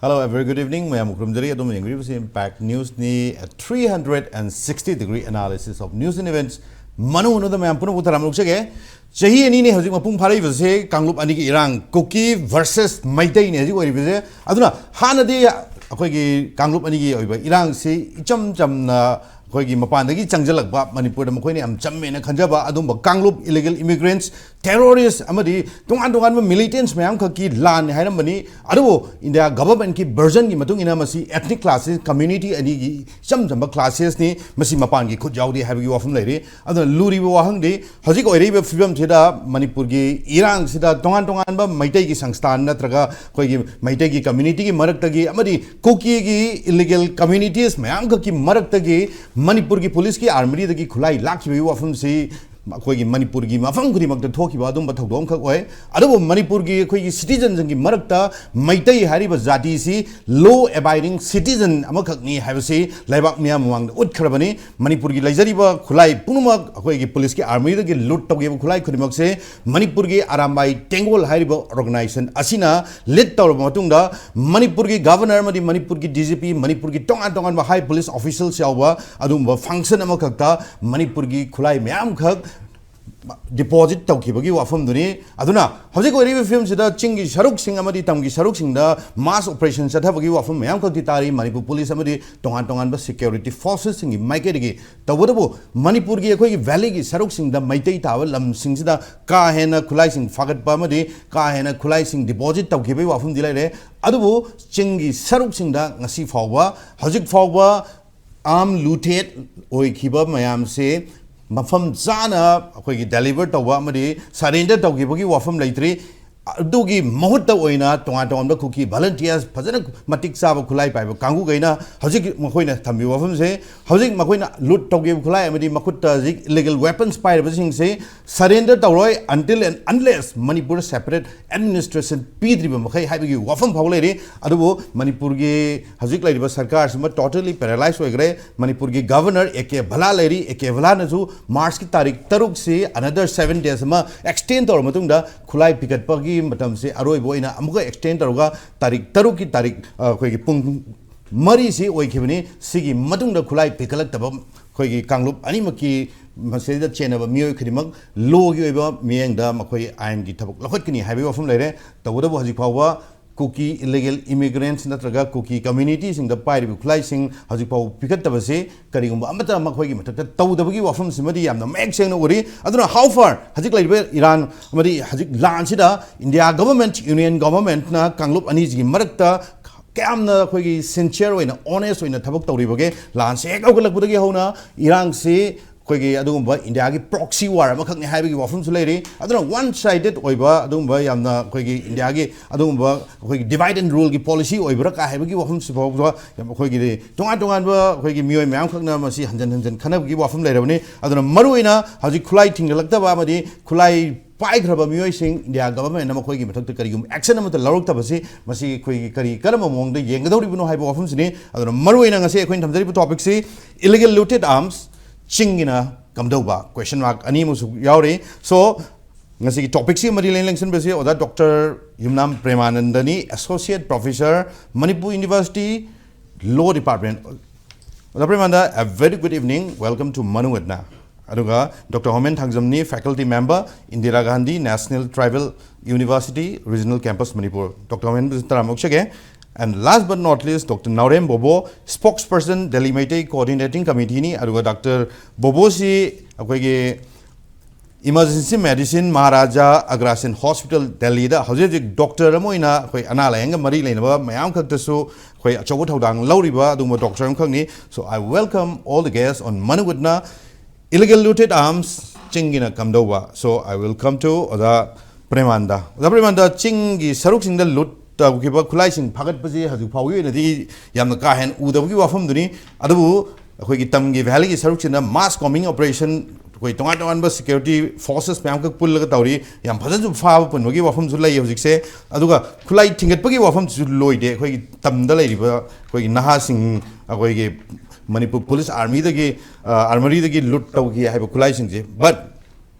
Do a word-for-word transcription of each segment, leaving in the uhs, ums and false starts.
Hello, a very good evening. ꯃꯌꯥꯝ ꯈꯨꯔꯨꯝꯖꯔꯤ꯫ ꯑꯗꯣꯝꯅ ꯌꯦꯡꯕꯤꯔꯤꯕꯁꯤ Impact Newsꯅꯤ, a three hundred and sixty degree analysis of news and events꯫ ꯃꯅꯨꯡ ꯍꯨꯠꯅꯗ ꯃꯌꯥꯝ ꯄꯨꯝꯅꯃꯛꯄꯨ ꯇꯔꯥꯝꯅ ꯑꯣꯛꯆꯒꯦ꯫ ꯆꯍꯤ ꯑꯅꯤꯅꯤ ꯍꯧꯖꯤꯛ ꯃꯄꯨꯡ ꯐꯥꯔꯛꯏꯕꯁꯦ ꯀꯥꯡꯂꯨꯞ ꯑꯅꯤꯒꯤ ꯏꯔꯥꯡ, ꯀꯨꯀꯤ versus ꯃꯩꯇꯩꯅꯤ ꯍꯧꯖꯤꯛ ꯑꯣꯏꯔꯤꯕꯁꯦ꯫ ꯑꯗꯨꯅ ꯍꯥꯟꯅꯗꯤ ꯑꯩꯈꯣꯏꯒꯤ ꯀꯥꯡꯂꯨꯞ ꯑꯅꯤꯒꯤ ꯑꯣꯏꯕ ꯏꯔꯥꯡꯁꯤ ꯏꯆꯝ ꯆꯝꯅ ꯑꯩꯈꯣꯏꯒꯤ ꯃꯄꯥꯟꯗꯒꯤ ꯆꯪꯁꯤꯜꯂꯛꯄ, ꯃꯅꯤꯄꯨꯔꯗ ꯃꯈꯣꯏꯅ ꯌꯥꯝ ꯆꯝꯃꯦꯅ ꯈꯟꯖꯕ ꯑꯗꯨꯝꯕ ꯀꯥꯡꯂꯨꯞ, illegal immigrants, terrorist ꯑꯃꯗꯤ ꯇꯣꯉꯥꯟ ꯇꯣꯉꯥꯟꯕ militants ꯃꯌꯥꯝ ꯈꯛꯀꯤ ꯂꯥꯟꯅꯤ ꯍꯥꯏꯔꯝꯕꯅꯤ꯫ ꯑꯗꯨꯕꯨ ꯏꯟꯗꯤꯌꯥ governmentꯀꯤ versionꯒꯤ ꯃꯇꯨꯡ ꯏꯟꯅ ꯃꯁꯤ ethnic clashes, community ꯑꯅꯤꯒꯤ ꯏꯆꯝ ꯆꯝꯕ clashesꯅꯤ, ꯃꯁꯤ ꯃꯄꯥꯟꯒꯤ ꯈꯨꯠ ꯌꯥꯎꯗꯦ ꯍꯥꯏꯕꯒꯤ ꯋꯥꯐꯝ ꯂꯩꯔꯤ꯫ ꯑꯗꯨꯅ ꯂꯨꯔꯤꯕ ꯋꯥꯍꯪꯗꯤ ꯍꯧꯖꯤꯛ ꯑꯣꯏꯔꯛꯏꯕ ꯐꯤꯕꯝꯁꯤꯗ ꯃꯅꯤꯄꯨꯔꯒꯤ ꯏꯔꯥꯡꯁꯤꯗ ꯇꯣꯉꯥꯟ ꯇꯣꯉꯥꯟꯕ ꯃꯩꯇꯩꯒꯤ ꯁꯪꯁꯊꯥꯟ ꯅꯠꯇ꯭ꯔꯒ ꯑꯩꯈꯣꯏꯒꯤ ꯃꯩꯇꯩꯒꯤ communityꯒꯤ ꯃꯔꯛꯇꯒꯤ ꯑꯃꯗꯤ ꯀꯨꯀꯤꯒꯤ illegal communities ꯃꯌꯥꯝ ꯈꯛꯀꯤ ꯃꯔꯛꯇꯒꯤ ꯃꯅꯤꯄꯨꯔꯒꯤ policeꯀꯤ armoryꯗꯒꯤ ꯈꯨꯠꯂꯥꯏ ꯂꯥꯛꯈꯤꯕꯒꯤ ꯋꯥꯐꯝꯁꯤ ꯑꯩꯈꯣꯏꯒꯤ ꯃꯅꯤꯄꯨꯔꯒꯤ ꯃꯐꯝ ꯈꯨꯗꯤꯡꯃꯛꯇ ꯊꯣꯛꯈꯤꯕ ꯑꯗꯨꯝꯕ ꯊꯧꯗꯣꯛ ꯑꯃꯈꯛ ꯑꯣꯏ꯫ ꯑꯗꯨꯕꯨ ꯃꯅꯤꯄꯨꯔꯒꯤ ꯑꯩꯈꯣꯏꯒꯤ citizenꯁꯤꯡꯒꯤ ꯃꯔꯛꯇ ꯃꯩꯇꯩ ꯍꯥꯏꯔꯤꯕ ꯖꯥꯇꯤꯁꯤ law abiding citizen ꯑꯃꯈꯛꯅꯤ ꯍꯥꯏꯕꯁꯤ ꯂꯩꯕꯥꯛ ꯃꯤꯌꯥꯝ ꯃꯃꯥꯡꯗ ꯎꯠꯈ꯭ꯔꯕꯅꯤ꯫ ꯃꯅꯤꯄꯨꯔꯒꯤ ꯂꯩꯖꯔꯤꯕ ꯈꯨꯠꯂꯥꯏ ꯄꯨꯝꯅꯃꯛ ꯑꯩꯈꯣꯏꯒꯤ policeꯀꯤ armoryꯗꯒꯤ loot ꯇꯧꯈꯤꯕ ꯈꯨꯠꯂꯥꯏ ꯈꯨꯗꯤꯡꯃꯛꯁꯦ ꯃꯅꯤꯄꯨꯔꯒꯤ ꯑꯔꯥꯝꯕꯥꯏ ꯇꯦꯡꯒꯣꯜ ꯍꯥꯏꯔꯤꯕ organization ꯑꯁꯤꯅ lead ꯇꯧꯔꯕ ꯃꯇꯨꯡꯗ ꯃꯅꯤꯄꯨꯔꯒꯤ governor ꯑꯃꯗꯤ ꯃꯅꯤꯄꯨꯔꯒꯤ DGP, ꯃꯅꯤꯄꯨꯔꯒꯤ ꯇꯣꯉꯥꯟ ꯇꯣꯉꯥꯟꯕ high police officials ꯌꯥꯎꯕ ꯑꯗꯨꯒꯨꯝꯕ function ꯑꯃꯈꯛꯇ ꯃꯅꯤꯄꯨꯔꯒꯤ ꯈꯨꯠꯂꯥꯏ ꯃꯌꯥꯝꯈꯛ deposit ꯇꯧꯈꯤꯕꯒꯤ ꯋꯥꯐꯝꯗꯨꯅꯤ꯫ ꯑꯗꯨꯅ ꯍꯧꯖꯤꯛ ꯑꯣꯏꯔꯤꯕ ꯐꯤꯕꯝꯁꯤꯗ ꯆꯤꯡꯒꯤ ꯁꯔꯨꯛꯁꯤꯡ ꯑꯃꯗꯤ ꯇꯝꯒꯤ ꯁꯔꯨꯛꯁꯤꯡꯗ mass operation ꯆꯠꯊꯕꯒꯤ ꯋꯥꯐꯝ ꯃꯌꯥꯝ ꯈꯛꯇꯤ ꯇꯥꯔꯤ꯫ ꯃꯅꯤꯄꯨꯔ police ꯑꯃꯗꯤ ꯇꯣꯉꯥꯟ ꯇꯣꯉꯥꯟꯕ security forcesꯁꯤꯡꯒꯤ ꯃꯥꯏꯀꯩꯗꯒꯤ ꯇꯧꯕꯇꯕꯨ ꯃꯅꯤꯄꯨꯔꯒꯤ ꯑꯩꯈꯣꯏꯒꯤ valleyꯒꯤ ꯁꯔꯨꯛꯁꯤꯡꯗ ꯃꯩꯇꯩ ꯇꯥꯕ ꯂꯝꯁꯤꯡꯁꯤꯗ ꯀꯥ ꯍꯦꯟꯅ ꯈꯨꯠꯂꯥꯏꯁꯤꯡ ꯐꯥꯒꯠꯄ ꯑꯃꯗꯤ ꯀꯥ ꯍꯦꯟꯅ ꯈꯨꯠꯂꯥꯏꯁꯤꯡ deposit ꯇꯧꯈꯤꯕꯒꯤ ꯋꯥꯐꯝꯗꯤ ꯂꯩꯔꯦ꯫ ꯑꯗꯨꯕꯨ ꯆꯤꯡꯒꯤ ꯁꯔꯨꯛꯁꯤꯡꯗ ꯉꯁꯤ ꯐꯥꯎꯕ, ꯍꯧꯖꯤꯛ ꯐꯥꯎꯕ armed looted ꯑꯣꯏꯈꯤꯕ ꯃꯌꯥꯝꯁꯦ ꯃꯐꯝ ꯆꯥꯅ ꯑꯩꯈꯣꯏꯒꯤ deliver ꯇꯧꯕ ꯑꯃꯗꯤ surrender ꯇꯧꯈꯤꯕꯒꯤ ꯋꯥꯐꯝ ꯂꯩꯇ꯭ꯔꯤ꯫ ꯑꯗꯨꯒꯤ ꯃꯍꯨꯠꯇ ꯑꯣꯏꯅ ꯇꯣꯉꯥꯟ ꯇꯣꯉꯥꯟꯕ ꯀꯨꯀꯤ volunteers ꯐꯖꯅ ꯃꯇꯤꯛ ꯆꯥꯕ ꯈꯨꯠꯂꯥꯏ ꯄꯥꯏꯕ ꯀꯥꯡꯕꯨꯈꯩꯅ ꯍꯧꯖꯤꯛ ꯃꯈꯣꯏꯅ ꯊꯝꯕꯤꯕ ꯋꯥꯐꯝꯁꯦ, ꯍꯧꯖꯤꯛ ꯃꯈꯣꯏꯅ loot ꯇꯧꯈꯤꯕ ꯈꯨꯠꯂꯥꯏ ꯑꯃꯗꯤ ꯃꯈꯨꯠꯇ ꯍꯧꯖꯤꯛ illegal weapons ꯄꯥꯏꯔꯕꯁꯤꯡꯁꯦ surrender ꯇꯧꯔꯣꯏ until and unless Manipur separate administration ꯄꯤꯗ꯭ꯔꯤꯕ ꯃꯈꯩ ꯍꯥꯏꯕꯒꯤ ꯋꯥꯐꯝ ꯐꯥꯎꯕ ꯂꯩꯔꯤ꯫ ꯑꯗꯨꯕꯨ ꯃꯅꯤꯄꯨꯔꯒꯤ ꯍꯧꯖꯤꯛ ꯂꯩꯔꯤꯕ ꯁꯔꯀꯥꯔꯁꯤꯃ totally paralyze ꯑꯣꯏꯈ꯭ꯔꯦ꯫ ꯃꯅꯤꯄꯨꯔꯒꯤ governor A K Bhalla ꯂꯩꯔꯤ꯫ A K Bhallaꯅꯁꯨ Marchꯀꯤ ꯇꯥꯔꯤꯛ ꯇꯔꯨꯛꯁꯤ another seven days ꯑꯃ extend ꯇꯧꯔ ꯃꯇꯨꯡꯗ ꯈꯨꯠꯂꯥꯏ ꯄꯤꯈꯠꯄꯒꯤ ꯃꯇꯝꯁꯤ ꯑꯔꯣꯏꯕ ꯑꯣꯏꯅ ꯑꯃꯨꯛꯀ ꯑꯦꯛꯁꯇꯦꯟ ꯇꯧꯔꯒ ꯇꯥꯔꯤꯛ ꯇꯔꯨꯛꯀꯤ ꯇꯥꯔꯤꯛ, ꯑ, ꯑꯩꯈꯣꯏꯒꯤ ꯄꯨꯡ ꯃꯔꯤꯁꯤ ꯑꯣꯏꯈꯤꯕꯅꯤ꯫ ꯁꯤꯒꯤ ꯃꯇꯨꯡꯗ ꯈꯨꯠꯂꯥꯏ ꯄꯤꯈꯠꯂꯛꯇꯕ ꯑꯩꯈꯣꯏꯒꯤ ꯀꯥꯡꯂꯨꯞ ꯑꯅꯤꯃꯛꯀꯤ ꯃꯁꯤꯗ ꯆꯦꯟꯅꯕ ꯃꯤꯑꯣꯏ ꯈꯨꯗꯤꯡꯃꯛ ꯂꯣꯒꯤ ꯑꯣꯏꯕ ꯃꯤꯠꯌꯦꯡꯗ ꯃꯈꯣꯏ ꯑꯥꯏꯟꯒꯤ ꯊꯕꯛ ꯂꯧꯈꯠꯀꯅꯤ ꯍꯥꯏꯕꯒꯤ ꯋꯥꯐꯝ ꯂꯩꯔꯦ꯫ ꯇꯧꯕꯇꯕꯨ ꯍꯧꯖꯤꯛ ꯐꯥꯎꯕ ꯀꯨꯀꯤ ꯏꯂꯤꯒꯦꯜ ꯏꯃꯤꯒ꯭ꯔꯦꯟꯠꯁ ꯅꯠꯇ꯭ꯔꯒ ꯀꯨꯀꯤ ꯀꯝꯃ꯭ꯌꯨꯅꯤꯇꯤꯁꯤꯡꯗ ꯄꯥꯏꯔꯤꯕ ꯈꯨꯠꯂꯥꯏꯁꯤꯡ ꯍꯧꯖꯤꯛ ꯐꯥꯎꯕ ꯄꯤꯈꯠꯇꯕꯁꯤ ꯀꯔꯤꯒꯨꯝꯕ ꯑꯃꯠꯇ ꯃꯈꯣꯏꯒꯤ ꯃꯊꯛꯇ ꯇꯧꯗꯕꯒꯤ ꯋꯥꯐꯝꯁꯤꯃꯗꯤ ꯌꯥꯝꯅ ꯃꯌꯦꯛ ꯁꯦꯡꯅ ꯎꯔꯤ꯫ ꯑꯗꯨꯅ how far ꯍꯧꯖꯤꯛ ꯂꯩꯔꯤꯕ ꯏꯔꯥꯟ ꯑꯃꯗꯤ ꯍꯧꯖꯤꯛ ꯂꯥꯟꯁꯤꯗ ꯏꯟꯗꯤꯌꯥ ꯒꯚꯔꯟꯃꯦꯟꯠ, ꯌꯨꯅꯤꯌꯟ ꯒꯚꯔꯟꯃꯦꯟꯠꯅ ꯀꯥꯡꯂꯨꯞ ꯑꯅꯤꯁꯤꯒꯤ ꯃꯔꯛꯇ ꯀꯌꯥꯝꯅ ꯑꯩꯈꯣꯏꯒꯤ ꯁꯤꯟꯁꯤꯌꯔ ꯑꯣꯏꯅ, ꯑꯣꯅꯦꯁ ꯑꯣꯏꯅ ꯊꯕꯛ ꯇꯧꯔꯤꯕꯒꯦ? ꯂꯥꯟꯁꯦ ꯍꯦꯛ ꯍꯧꯒꯠꯂꯛꯄꯗꯒꯤ ꯍꯧꯅ ꯏꯔꯥꯡꯁꯤ ꯑꯩꯈꯣꯏꯒꯤ ꯑꯗꯨꯒꯨꯝꯕ ꯏꯟꯗꯤꯌꯥꯒꯤ ꯄ꯭ꯔꯣꯛꯁꯤ ꯋꯥꯔ ꯑꯃꯈꯛꯅꯤ ꯍꯥꯏꯕꯒꯤ ꯋꯥꯐꯝꯁꯨ ꯂꯩꯔꯤ꯫ ꯑꯗꯨꯅ ꯋꯥꯟ ꯁꯥꯏꯗꯦꯠ ꯑꯣꯏꯕ ꯑꯗꯨꯒꯨꯝꯕ ꯌꯥꯝꯅ ꯑꯩꯈꯣꯏꯒꯤ ꯏꯟꯗꯤꯌꯥꯒꯤ ꯑꯗꯨꯒꯨꯝꯕ ꯑꯩꯈꯣꯏꯒꯤ ꯗꯤꯚꯥꯏꯗ ꯑꯦꯟ ꯔꯨꯜꯒꯤ ꯄꯣꯂꯤꯁꯤ ꯑꯣꯏꯕ꯭ꯔꯥ ꯀꯥ ꯍꯥꯏꯕꯒꯤ ꯋꯥꯐꯝꯁꯤ ꯐꯥꯎꯕ ꯌꯥꯝ ꯑꯩꯈꯣꯏꯒꯤꯗꯤ ꯇꯣꯉꯥꯟ ꯇꯣꯉꯥꯟꯕ ꯑꯩꯈꯣꯏꯒꯤ ꯃꯤꯑꯣꯏ ꯃꯌꯥꯝꯈꯛꯅ ꯃꯁꯤ ꯍꯟꯖꯟ ꯍꯟꯖꯟ ꯈꯟꯅꯕꯒꯤ ꯋꯥꯐꯝ ꯂꯩꯔꯕꯅꯤ꯫ ꯑꯗꯨꯅ ꯃꯔꯨꯑꯣꯏꯅ ꯍꯧꯖꯤꯛ ꯈꯨꯠꯂꯥꯏ ꯊꯤꯡꯒꯠꯂꯛꯇꯕ ꯑꯃꯗꯤ ꯈꯨꯠꯂꯥꯏ ꯄꯥꯏꯈ꯭ꯔꯕ ꯃꯤꯑꯣꯏꯁꯤꯡ ꯏꯟꯗꯤꯌꯥ ꯒꯚꯔꯟꯃꯦꯟꯠꯅ ꯃꯈꯣꯏꯒꯤ ꯃꯊꯛꯇ ꯀꯔꯤꯒꯨꯝꯕ ꯑꯦꯛꯁꯟ ꯑꯃꯠꯇ ꯂꯧꯔꯛꯇꯕꯁꯤ ꯃꯁꯤ ꯑꯩꯈꯣꯏꯒꯤ ꯀꯔꯤ ꯀꯔꯝꯕ ꯃꯑꯣꯡꯗ ꯌꯦꯡꯒꯗꯧꯔꯤꯕꯅꯣ ꯍꯥꯏꯕ ꯋꯥꯐꯝꯁꯤꯅꯤ꯫ ꯑꯗꯨꯅ ꯃꯔꯨꯑꯣꯏꯅ ꯉꯁꯤ ꯑꯩꯈꯣꯏꯅ ꯊꯝꯖꯔꯤꯕ ꯇꯣꯄꯤꯛꯁꯤ ꯏꯂꯤꯒꯦꯜ ꯂꯨꯇꯦꯠ ꯑꯥꯔꯝꯁ, ꯆꯤꯡꯒꯤꯅ ꯀꯝꯗꯧꯕ, ꯀ꯭ꯋꯦꯁꯟ ꯃꯥꯔꯛ ꯑꯅꯤ ꯑꯃꯁꯨ ꯌꯥꯎꯔꯤ꯫ ꯁꯣ ꯉꯁꯤꯒꯤ ꯇꯣꯄꯤꯛꯁꯤꯒ ꯃꯔꯤ ꯂꯩꯅ ꯂꯦꯡꯁꯤꯟꯕꯁꯤ ꯑꯣꯖꯥ ꯗꯣꯛꯇꯔ ꯌꯨꯝꯅꯥꯝ ꯄ꯭ꯔꯦꯃꯥꯅꯟꯗꯅꯤ, ꯑꯦꯁꯣꯁꯤꯌꯦꯠ ꯄ꯭ꯔꯣꯐꯦꯁꯔ, ꯃꯅꯤꯄꯨꯔ ꯌꯨꯅꯤꯚꯔꯁꯤꯇꯤ, ꯂꯣ ꯗꯤꯄꯥꯔꯠꯃꯦꯟꯠ꯫ ꯑꯣꯖꯥ ꯄ꯭ꯔꯦꯃꯥꯅꯟꯗ, a very good evening, welcome to ꯃꯅꯨ ꯋꯦꯠꯅ꯫ ꯑꯗꯨꯒ doctor ꯍꯣꯃꯦꯟ ꯊꯥꯡꯖꯝꯅꯤ, faculty member, Indira Gandhi National Tribal University, Regional Campus, Manipur꯫ Doctor ꯍꯣꯃꯦꯟꯕꯨꯁꯨ ꯇꯔꯥꯝꯅ ꯑꯣꯛꯆꯒꯦ꯫ And last but not least, doctor Naorem Bobo, spokesperson, Delhi Meitei Coordinating Committee ꯅꯤ꯫ ꯑꯗꯨꯒ doctor ꯕꯣꯕꯣꯁꯤ ꯑꯩꯈꯣꯏꯒꯤ emergency medicine Maharaja ꯑꯒ꯭ꯔꯥꯁꯦꯟ hospital ꯗꯦꯜꯂꯤꯗ ꯍꯧꯖꯤꯛ ꯍꯧꯖꯤꯛ ꯗꯣꯛꯇꯔ ꯑꯃ ꯑꯣꯏꯅ ꯑꯩꯈꯣꯏ ꯑꯅꯥ ꯂꯥꯌꯦꯡꯒ ꯃꯔꯤ ꯂꯩꯅꯕ ꯃꯌꯥꯝ ꯈꯛꯇꯁꯨ ꯑꯩꯈꯣꯏ ꯑꯆꯧꯕ ꯊꯧꯗꯥꯡ ꯂꯧꯔꯤꯕ ꯑꯗꯨꯒꯨꯝꯕ ꯗꯣꯛꯇꯔ ꯑꯃꯈꯛꯅꯤ꯫ So I welcome all the guests on Manu ꯋꯦꯠꯅ꯫ Illegal looted arms, ꯆꯤꯡꯒꯤꯅ ꯀꯝꯗꯧꯕ? So I will come to ꯑꯣꯖꯥ ꯄ꯭ꯔꯦꯃꯥꯅꯟꯗ꯫ ꯑꯣꯖꯥ ꯄ꯭ꯔꯦꯃꯥꯅꯟꯗ, ꯆꯤꯡꯒꯤ ꯁꯔꯨꯛꯁꯤꯡꯗ ꯂꯨꯠ ꯇꯧꯈꯤꯕ ꯈꯨꯠꯂꯥꯏꯁꯤꯡ ꯐꯥꯒꯠꯄꯁꯤ ꯍꯧꯖꯤꯛ ꯐꯥꯎꯒꯤ ꯑꯣꯏꯅꯗꯤ ꯌꯥꯝꯅ ꯀꯥ ꯍꯦꯟꯅ ꯎꯗꯕꯒꯤ ꯋꯥꯐꯝꯗꯨꯅꯤ꯫ ꯑꯗꯨꯕꯨ ꯑꯩꯈꯣꯏꯒꯤ ꯇꯝꯒꯤ ꯚꯦꯂꯤꯒꯤ ꯁꯔꯨꯛꯁꯤꯅ mass combing operation, ꯑꯩꯈꯣꯏ ꯇꯣꯉꯥꯟ ꯇꯣꯉꯥꯟꯕ ꯁꯦꯀ꯭ꯌꯨꯔꯤꯇꯤ ꯐꯣꯔꯁꯦꯁ ꯃꯌꯥꯝꯈꯛ ꯄꯨꯜꯂꯒ ꯇꯧꯔꯤ꯫ ꯌꯥꯝ ꯐꯖꯅꯁꯨ ꯐꯥꯕ ꯄꯨꯟꯕꯒꯤ ꯋꯥꯐꯝꯁꯨ ꯂꯩ ꯍꯧꯖꯤꯛꯁꯦ꯫ ꯑꯗꯨꯒ ꯈꯨꯠꯂꯥꯏ ꯊꯤꯡꯒꯠꯄꯒꯤ ꯋꯥꯐꯝꯁꯤꯁꯨ ꯂꯣꯏꯗꯦ꯫ ꯑꯩꯈꯣꯏꯒꯤ ꯇꯝꯗ ꯂꯩꯔꯤꯕ ꯑꯩꯈꯣꯏꯒꯤ ꯅꯍꯥꯁꯤꯡ, ꯑꯩꯈꯣꯏꯒꯤ ꯃꯅꯤꯄꯨꯔ ꯄꯨꯂꯤꯁ ꯑꯥꯔꯃꯤꯗꯒꯤ, ꯑ, ꯑꯥꯔꯃꯔꯤꯗꯒꯤ ꯂꯨꯠ ꯇꯧꯈꯤ ꯍꯥꯏꯕ ꯈꯨꯠꯂꯥꯏꯁꯤꯡꯁꯦ꯫ But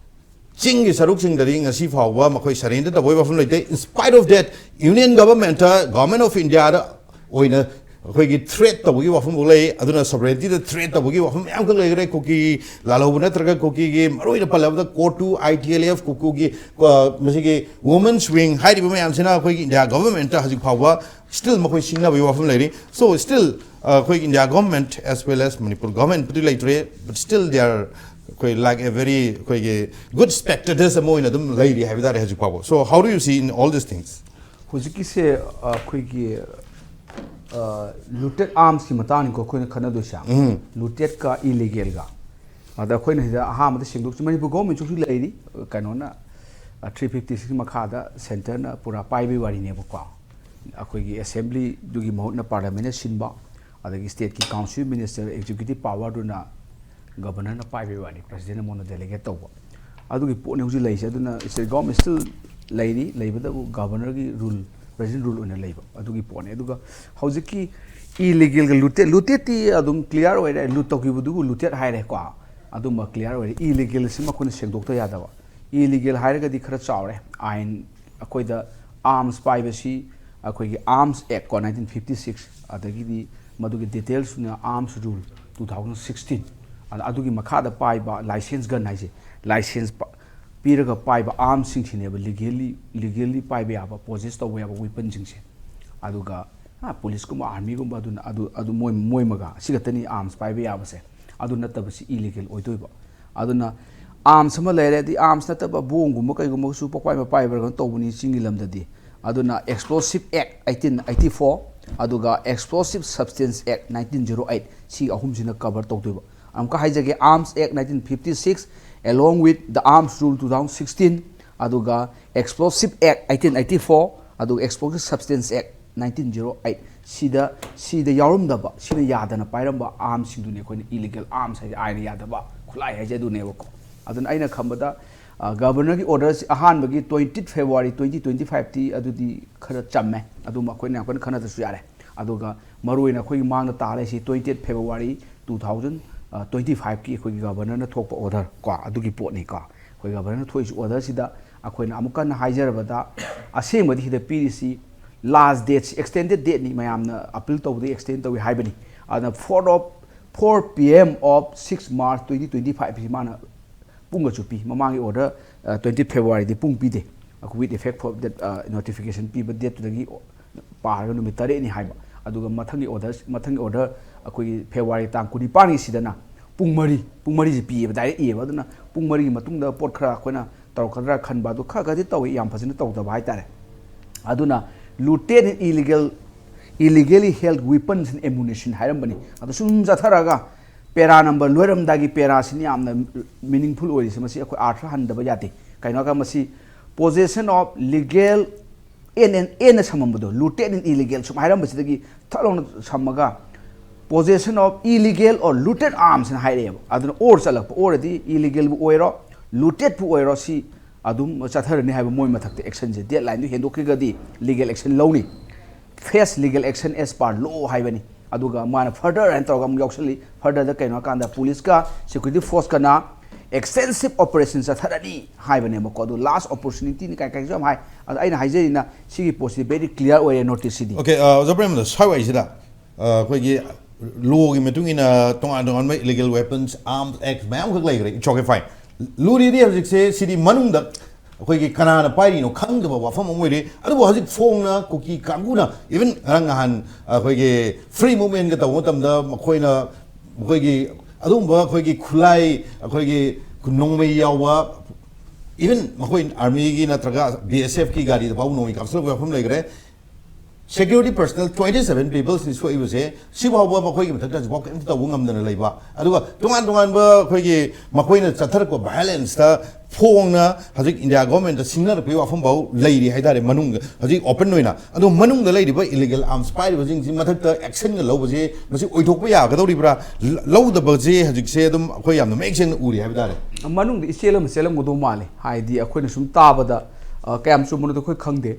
ꯆꯤꯡꯒꯤ ꯁꯔꯨꯛꯁꯤꯡꯗꯗꯤ ꯉꯁꯤ ꯐꯥꯎꯕ ꯃꯈꯣꯏ surrender ꯇꯧꯕꯒꯤ ꯋꯥꯐꯝ ꯂꯩꯇꯦ꯫ In spite of that, Union Government ꯇ, Government of India ꯗ ꯑꯣꯏꯅ ꯑꯩꯈꯣꯏꯒꯤ threat ꯇꯧꯕꯒꯤ ꯋꯥꯐꯝꯐꯥꯎ ꯂꯩ꯫ ꯑꯗꯨꯅ sovereignty ꯗ threat ꯇꯧꯕꯒꯤ ꯋꯥꯐꯝ ꯃꯌꯥꯝ ꯈꯛ ꯂꯩꯈ꯭ꯔꯦ꯫ ꯀꯨꯀꯤ ꯂꯥꯜꯍꯧꯕ ꯅꯠꯇ꯭ꯔꯒ ꯀꯨꯀꯤꯒꯤ, ꯃꯔꯨꯑꯣꯏꯅ ꯄꯜꯂꯕꯗ ꯀꯣꯇꯨ, I T L F, ꯀꯨꯀꯨꯒꯤ, ꯑ, ꯃꯁꯤꯒꯤ Women's Wing ꯍꯥꯏꯔꯤꯕ ꯃꯌꯥꯝꯁꯤꯅ ꯑꯩꯈꯣꯏꯒꯤ India Government ꯇ ꯍꯧꯖꯤꯛ ꯐꯥꯎꯕ still ꯃꯈꯣꯏ ꯁꯤꯡꯅꯕꯒꯤ ꯋꯥꯐꯝ ꯂꯩꯔꯤ꯫ So still, ꯑ, ꯑꯩꯈꯣꯏꯒꯤ India Government as well as Manipur Government ꯄꯨꯗꯤ ꯂꯩꯇ꯭ꯔꯦ, but still they are ꯑꯩꯈꯣꯏ like a very ꯑꯩꯈꯣꯏꯒꯤ good spectators ꯑꯃ ꯑꯣꯏꯅ ꯑꯗꯨꯝ ꯂꯩꯔꯤ ꯍꯥꯏꯕ ꯇꯥꯔꯦ ꯍꯧꯖꯤꯛ ꯐꯥꯎꯕ꯫ So how do you see in all these things? ꯍꯧꯖꯤꯛꯀꯤꯁꯦ ꯑꯩꯈꯣꯏꯒꯤ looted arms ꯀꯤ ꯃꯇꯥꯡꯅꯤꯀꯣ ꯑꯩꯈꯣꯏꯅ ꯈꯟꯅꯗꯣꯏꯁꯦ꯫ Looted ꯀ illegal ꯒ꯫ ꯑꯗ ꯑꯩꯈꯣꯏꯅ ꯁꯤꯗ ꯑꯍꯥꯟꯕꯗ ꯁꯦꯡꯗꯣꯛꯁꯤ, ꯃꯅꯤꯄꯨꯔ government ꯁꯨ ꯂꯩꯔꯤ, ꯀꯩꯅꯣꯅ, three fifty six ꯃꯈꯥꯗ centre ꯅ ꯄꯨꯔꯥ ꯄꯥꯏꯕꯒꯤ ꯋꯥꯔꯤꯅꯦꯕꯀꯣ꯫ ꯑꯩꯈꯣꯏꯒꯤ assembly ꯗꯨꯒꯤ ꯃꯍꯨꯠꯅ parliament ꯅ ꯁꯤꯟꯕ, ꯑꯗꯒꯤ state ꯀꯤ council minister, executive power ꯗꯨꯅ governor ꯅ ꯄꯥꯏꯕꯒꯤ ꯋꯥꯔꯤ, president ꯅ ꯃꯉꯣꯟꯗ delegate ꯇꯧꯕ꯫ ꯑꯗꯨꯒꯤ ꯄꯣꯠꯅꯤ ꯍꯧꯖꯤꯛ ꯂꯩꯔꯤꯁꯦ꯫ ꯑꯗꯨꯅ state government still ꯂꯩꯔꯤ, ꯂꯩꯕꯗꯕꯨ governor ꯒꯤ rule, president rule ꯑꯣꯏꯅ ꯂꯩꯕ, ꯑꯗꯨꯒꯤ ꯄꯣꯠꯅꯤ꯫ ꯑꯗꯨꯒ ꯍꯧꯖꯤꯛꯀꯤ illegal ꯒ looted, looted ꯇꯤ ꯑꯗꯨꯝ clear ꯑꯣꯏꯔꯦ, loot ꯇꯧꯈꯤꯕꯗꯨꯕꯨ looted ꯍꯥꯏꯔꯦꯀꯣ, ꯑꯗꯨꯝꯕ clear ꯑꯣꯏꯔꯦ꯫ Illegal ꯁꯤꯃ ꯑꯩꯈꯣꯏꯅ ꯁꯦꯡꯗꯣꯛꯇ ꯌꯥꯗꯕ꯫ Illegal ꯍꯥꯏꯔꯒꯗꯤ ꯈꯔ ꯆꯥꯎꯔꯦ꯫ ꯑꯥꯏꯟ, ꯑꯩꯈꯣꯏꯗ arms ꯄꯥꯏꯕꯁꯤ ꯑꯩꯈꯣꯏꯒꯤ Arms Act ꯀꯣ, nineteen fifty six, ꯑꯗꯒꯤꯗꯤ ꯃꯗꯨꯒꯤ details ꯅ Arms Rule two thousand sixteen, ꯑꯗ ꯑꯗꯨꯒꯤ ꯃꯈꯥꯗ ꯄꯥꯏꯕ license gun ꯍꯥꯏꯁꯦ, license ꯄ-, ꯄꯤꯔꯒ ꯄꯥꯏꯕ arms ꯁꯤꯡꯁꯤꯅꯦꯕ legally, legally ꯄꯥꯏꯕ ꯌꯥꯕ, possess ꯇꯧꯕ ꯌꯥꯕ weapon ꯁꯤꯡꯁꯦ꯫ ꯑꯗꯨꯒ police ꯀꯨꯝꯕ, army ꯒꯨꯝꯕ, ꯑꯗꯨꯅ ꯑꯗꯨ, ꯑꯗꯨ ꯃꯣꯏ, ꯃꯣꯏ ꯃꯒ ꯑꯁꯤ ꯈꯛꯇꯅꯤ arms ꯄꯥꯏꯕ ꯌꯥꯕꯁꯦ꯫ ꯑꯗꯨ ꯅꯠꯇꯕꯁꯤ illegal ꯑꯣꯏꯗꯣꯏꯕ꯫ ꯑꯗꯨꯅ arms ꯑꯃ ꯂꯩꯔꯦ, ꯑꯗꯩ arms ꯅꯠꯇꯕ ꯕꯣꯝꯒꯨꯝꯕ ꯀꯩꯒꯨꯝꯕꯁꯨ ꯄꯪꯄꯥꯏ ꯃꯄꯥꯏꯕ꯭ꯔꯥ ꯀꯩꯅꯣ ꯇꯧꯕꯅꯤ ꯆꯤꯡꯒꯤ ꯂꯝꯗꯗꯤ꯫ ꯑꯗꯨꯅ Explosive Act eighteen eighty four, ꯑꯗꯨꯒ Explosive Substance Act nineteen zero eight, ꯁꯤ ꯑꯍꯨꯝꯁꯤꯅ cover ꯇꯧꯗꯣꯏꯕ꯫ ꯑꯃꯨꯛꯀ ꯍꯥꯏꯖꯒꯦ, Arms Act nineteen fifty six, along with the Arms Rule two thousand sixteen, ꯑꯗꯨꯒ Explosive Act eighteen eighty four, ꯑꯗꯨꯒ Explosive Substance Act nineteen zero eight, ꯁꯤꯗ, ꯁꯤꯗ ꯌꯥꯎꯔꯝꯗꯕ, ꯁꯤꯅ ꯌꯥꯗꯅ ꯄꯥꯏꯔꯝꯕ arms ꯁꯤꯡꯗꯨꯅꯤ ꯑꯩꯈꯣꯏꯅ illegal arms ꯍꯥꯏꯁꯦ, ꯑꯥꯏꯟꯅ ꯌꯥꯗꯕ ꯈꯨꯠꯂꯥꯏ ꯍꯥꯏꯁꯦ ꯑꯗꯨꯅꯦꯕꯀꯣ꯫ ꯑꯗꯨꯅ ꯑꯩꯅ ꯈꯟꯕꯗ, ꯑ, governor ꯒꯤ order ꯁꯤ ꯑꯍꯥꯟꯕꯒꯤ twenty February twenty twenty five T ꯑꯗꯨꯗꯤ ꯈꯔ ꯆꯝꯃꯦ, ꯑꯗꯨꯝ ꯑꯩꯈꯣꯏꯅ ꯌꯥꯝ ꯀꯟꯅ ꯈꯟꯅꯗ꯭ꯔꯁꯨ ꯌꯥꯔꯦ꯫ ꯑꯗꯨꯒ ꯃꯔꯨꯑꯣꯏꯅ ꯑꯩꯈꯣꯏꯒꯤ ꯃꯥꯡꯗ ꯇꯥ ꯂꯩꯁꯤ twenty eight February two thousand twenty five ꯀꯤ ꯑꯩꯈꯣꯏꯒꯤ governor ꯅ ꯊꯣꯛꯄ order ꯀꯣ, ꯑꯗꯨꯒꯤ ꯄꯣꯠꯅꯤꯀꯣ꯫ ꯑꯩꯈꯣꯏ ꯒꯚꯔꯅꯔꯅ ꯊꯣꯛꯏꯁꯤ ꯑꯣꯔꯗꯔꯁꯤꯗ ꯑꯩꯈꯣꯏꯅ ꯑꯃꯨꯛ ꯀꯟꯅ ꯍꯥꯏꯖꯔꯕꯗ, ꯑꯁꯦꯡꯕꯗꯤ ꯁꯤꯗ ꯄꯤꯔꯤꯁꯤ ꯂꯥꯁ ꯗꯦꯠꯁꯤ ꯑꯦꯛꯁꯇꯦꯟꯗꯦꯗ ꯗꯦꯠꯅꯤ, ꯃꯌꯥꯝꯅ ꯑꯄꯤꯜ ꯇꯧꯕꯗ ꯑꯦꯛꯁꯇꯦꯟ ꯇꯧꯏ ꯍꯥꯏꯕꯅꯤ꯫ ꯑꯗꯨꯅ four of four P M of six March twenty twenty five ꯁꯤ ꯃꯥꯅ ꯄꯨꯡꯒꯁꯨ ꯄꯤ꯫ ꯃꯃꯥꯡꯒꯤ ꯑꯣꯔꯗꯔ ꯇ꯭ꯋꯦꯟꯇꯤ ꯐꯦꯕ꯭ꯔꯨꯋꯥꯔꯤꯗꯤ ꯄꯨꯡ ꯄꯤꯗꯦ꯫ ꯑꯩꯈꯣꯏ with effect for that notification ꯄꯤꯕ ꯗꯦꯠꯇꯨꯗꯒꯤ ꯄꯥꯔꯒ ꯅꯨꯃꯤꯠ ꯇꯔꯦꯠꯅꯤ ꯍꯥꯏꯕ꯫ ꯑꯗꯨꯒ ꯃꯊꯪꯒꯤ ꯑꯣꯔꯗꯔ, ꯃꯊꯪꯒꯤ ꯑꯣꯔꯗꯔ ꯑꯩꯈꯣꯏꯒꯤ ꯐꯦꯕ꯭ꯔꯨꯋꯥꯔꯤ ꯇꯥꯡ ꯀꯨꯟꯅꯤꯄꯥꯟꯒꯤꯁꯤꯗꯅ ꯄꯨꯡ ꯃꯔꯤ, ꯄꯨꯡ ꯃꯔꯤꯁꯤ ꯄꯤꯌꯦꯕ, ꯗꯥꯏꯔꯦꯛ ꯏꯌꯦꯕ꯫ ꯑꯗꯨꯅ ꯄꯨꯡ ꯃꯔꯤꯒꯤ ꯃꯇꯨꯡꯗ ꯄꯣꯠ ꯈꯔ ꯑꯩꯈꯣꯏꯅ ꯇꯧꯔꯛꯀꯗ꯭ꯔꯥ ꯈꯟꯕ, ꯑꯗꯨ ꯈꯔ ꯈꯔꯗꯤ ꯇꯧꯏ, ꯌꯥꯝ ꯐꯖꯅ ꯇꯧꯗꯕ ꯍꯥꯏꯇꯥꯔꯦ꯫ ꯑꯗꯨꯅ looted and illegal, illegally held weapons and ammunition ꯍꯥꯏꯔꯝꯕꯅꯤ꯫ ꯑꯗꯨ ꯁꯨꯝ ꯆꯠꯊꯔꯒ ꯄꯦꯔꯥ ꯅꯝꯕꯔ ꯂꯣꯏꯔꯝꯗꯥꯏꯒꯤ ꯄꯦꯔꯥꯁꯤꯅ ꯌꯥꯝꯅ ꯃꯤꯅꯤꯡꯐꯨꯜ ꯑꯣꯏꯔꯤꯁꯦ꯫ ꯃꯁꯤ ꯑꯩꯈꯣꯏ ꯑꯥꯔꯊ ꯍꯟꯗꯕ ꯌꯥꯗꯦ꯫ ꯀꯩꯅꯣ ꯍꯥꯏꯔꯒ ꯃꯁꯤ possession of legal and and ꯑꯦꯟꯅ ꯁꯝꯃꯝꯕꯗꯣ, looted and illegal ꯁꯨꯝ ꯍꯥꯏꯔꯝꯕꯁꯤꯗꯒꯤ ꯊꯠ ꯂꯥꯎꯅ ꯁꯝꯃꯒ possession of illegal or looted arms ꯍꯥꯏꯅ ꯍꯥꯏꯔꯛꯑꯦꯕ꯫ ꯑꯗꯨꯅ ꯑꯣꯔ ꯆꯠꯂꯛꯄ, ꯑꯣꯔꯗꯤ ꯏꯂꯤꯒꯦꯜꯕꯨ ꯑꯣꯏꯔꯣ, ꯂꯨꯇꯦꯠꯄꯨ ꯑꯣꯏꯔꯣ, ꯁꯤ ꯑꯗꯨꯝ ꯆꯠꯊꯔꯅꯤ ꯍꯥꯏꯕ, ꯃꯣꯏ ꯃꯊꯛꯇ ꯑꯦꯛꯁꯟꯁꯦ, ꯗꯦꯠ ꯂꯥꯏꯟꯗꯨ ꯍꯦꯟꯗꯣꯛꯈ꯭ꯔꯒꯗꯤ ꯂꯤꯒꯦꯜ ꯑꯦꯛꯁꯟ ꯂꯧꯅꯤ꯫ Face legal action as per law ꯍꯥꯏꯕꯅꯤ꯫ ꯑꯗꯨꯒ ꯃꯥꯅ further ꯍꯥꯏꯅ ꯇꯧꯔꯒ ꯑꯃꯨꯛ ꯌꯥꯎꯁꯜꯂꯤ꯫ Furtherꯗ ꯀꯩꯅꯣ ꯍꯥꯏꯀꯥꯟꯗ ꯄꯨꯂꯤꯁꯀ ꯁꯦꯀ꯭ꯌꯨꯔꯤꯇꯤ ꯐꯣꯔꯁꯀꯅ extensive operation ꯆꯠꯊꯔꯅꯤ ꯍꯥꯏꯕꯅꯦꯕꯀꯣ꯫ ꯑꯗꯨ last opportunityꯅꯤ ꯀꯥꯏ ꯀꯥꯏꯁꯨ ꯌꯥꯝ ꯍꯥꯏ꯫ ꯑꯗꯣ ꯑꯩꯅ ꯍꯥꯏꯖꯔꯤꯅ ꯁꯤꯒꯤ ꯄꯣꯠꯁꯤꯗꯤ very clear ꯑꯣꯏꯔꯦ ꯅꯣꯇꯤꯁꯁꯤꯗꯤ꯫ ꯑꯣꯀꯦ, ꯑꯣꯖꯥ ꯄ꯭ꯔꯦꯝꯗ, ꯁ꯭ꯋꯥꯏꯋꯥꯏꯁꯤꯗ ꯑꯩꯈꯣꯏꯒꯤ ꯂꯣꯒꯤ ꯃꯇꯨꯡ ꯏꯟꯅ ꯇꯣꯉꯥꯟ ꯇꯣꯉꯥꯟꯕ illegal weapons, arms act ꯃꯌꯥꯝ ꯑꯃꯈꯛ ꯂꯩꯈ꯭ꯔꯦ꯫ It's okay, fine. ꯂꯨꯔꯤꯗꯤ ꯍꯧꯖꯤꯛꯁꯦ ꯁꯤꯗꯤ ꯃꯅꯨꯡꯗ ꯑꯩꯈꯣꯏꯒꯤ ꯀꯅꯥꯅ ꯄꯥꯏꯔꯤꯅꯣ ꯈꯪꯗꯕ ꯋꯥꯐꯝ ꯑꯃ ꯑꯣꯏꯔꯤ꯫ ꯑꯗꯨꯕꯨ ꯍꯧꯖꯤꯛ ꯐꯣꯡꯅ ꯀꯨꯀꯤ ꯀꯥꯡꯕꯨꯅ, even ꯉꯔꯥꯡ ꯅꯍꯥꯟ ꯑꯩꯈꯣꯏꯒꯤ free movementꯀ ꯇꯧꯕ ꯃꯇꯝꯗ ꯃꯈꯣꯏꯅ, ꯃꯈꯣꯏꯒꯤ ꯑꯗꯨꯒꯨꯝꯕ ꯑꯩꯈꯣꯏꯒꯤ ꯈꯨꯠꯂꯥꯏ, ꯑꯩꯈꯣꯏꯒꯤ ꯅꯣꯡꯃꯩ ꯌꯥꯎꯕ, even ꯃꯈꯣꯏ armyꯒꯤ ꯅꯠꯇ꯭ꯔꯒ B S Fꯀꯤ ꯒꯥꯔꯤꯗ ꯐꯥꯎꯕ ꯅꯣꯡꯃꯩ ꯀꯥꯞꯁꯤꯜꯂꯛꯄ ꯋꯥꯐꯝ ꯂꯩꯈ꯭ꯔꯦ꯫ Security personnel twenty seven peopleꯁꯅꯤ ꯁꯣꯛꯏꯕꯁꯦ꯫ ꯁꯤꯐꯥꯎꯕ ꯃꯈꯣꯏꯒꯤ ꯃꯊꯛꯇ ꯍꯧꯖꯤꯛꯐꯥꯎ ꯀꯔꯤꯝꯇ ꯇꯧꯕ ꯉꯝꯗꯅ ꯂꯩꯕ꯫ ꯑꯗꯨꯒ ꯇꯣꯉꯥꯟ ꯇꯣꯉꯥꯟꯕ ꯑꯩꯈꯣꯏꯒꯤ ꯃꯈꯣꯏꯅ ꯆꯠꯊꯔꯛꯄ violenceꯇ ꯐꯣꯡꯅ ꯍꯧꯖꯤꯛ India governmentꯇ ꯁꯤꯡꯅꯔꯛꯄꯒꯤ ꯋꯥꯐꯝꯐꯥꯎ ꯂꯩꯔꯤ ꯍꯥꯏꯇꯥꯔꯦ ꯃꯅꯨꯡꯗ, ꯍꯧꯖꯤꯛ open ꯑꯣꯏꯅ꯫ ꯑꯗꯣ ꯃꯅꯨꯡꯗ ꯂꯩꯔꯤꯕ illegal arms ꯄꯥꯏꯔꯤꯕꯁꯤꯡꯁꯤ ꯃꯊꯛꯇ actionꯒ ꯂꯧꯕꯁꯦ ꯃꯁꯤ ꯑꯣꯏꯊꯣꯛꯄ ꯌꯥꯒꯗꯧꯔꯤꯕ꯭ꯔꯥ? ꯂ-, ꯂꯧꯗꯕꯁꯦ ꯍꯧꯖꯤꯛꯁꯦ ꯑꯗꯨꯝ ꯑꯩꯈꯣꯏ ꯌꯥꯝꯅ ꯃꯌꯦꯛ ꯁꯦꯡꯅ ꯎꯔꯤ ꯍꯥꯏꯕ ꯇꯥꯔꯦ꯫ ꯃꯅꯨꯡꯗ ꯏꯆꯦꯜ ꯑꯃ ꯆꯦꯜꯂꯝꯒꯗꯧ ꯃꯥꯜꯂꯤ꯫ ꯍꯥꯏꯗꯤ ꯑꯩꯈꯣꯏꯅ ꯁꯨꯝ ꯇꯥꯕꯗ, ꯑ, ꯀꯌꯥꯝ ꯆꯨꯝꯕꯅꯣꯗꯤ ꯑꯩꯈꯣꯏ ꯈꯪꯗꯦ꯫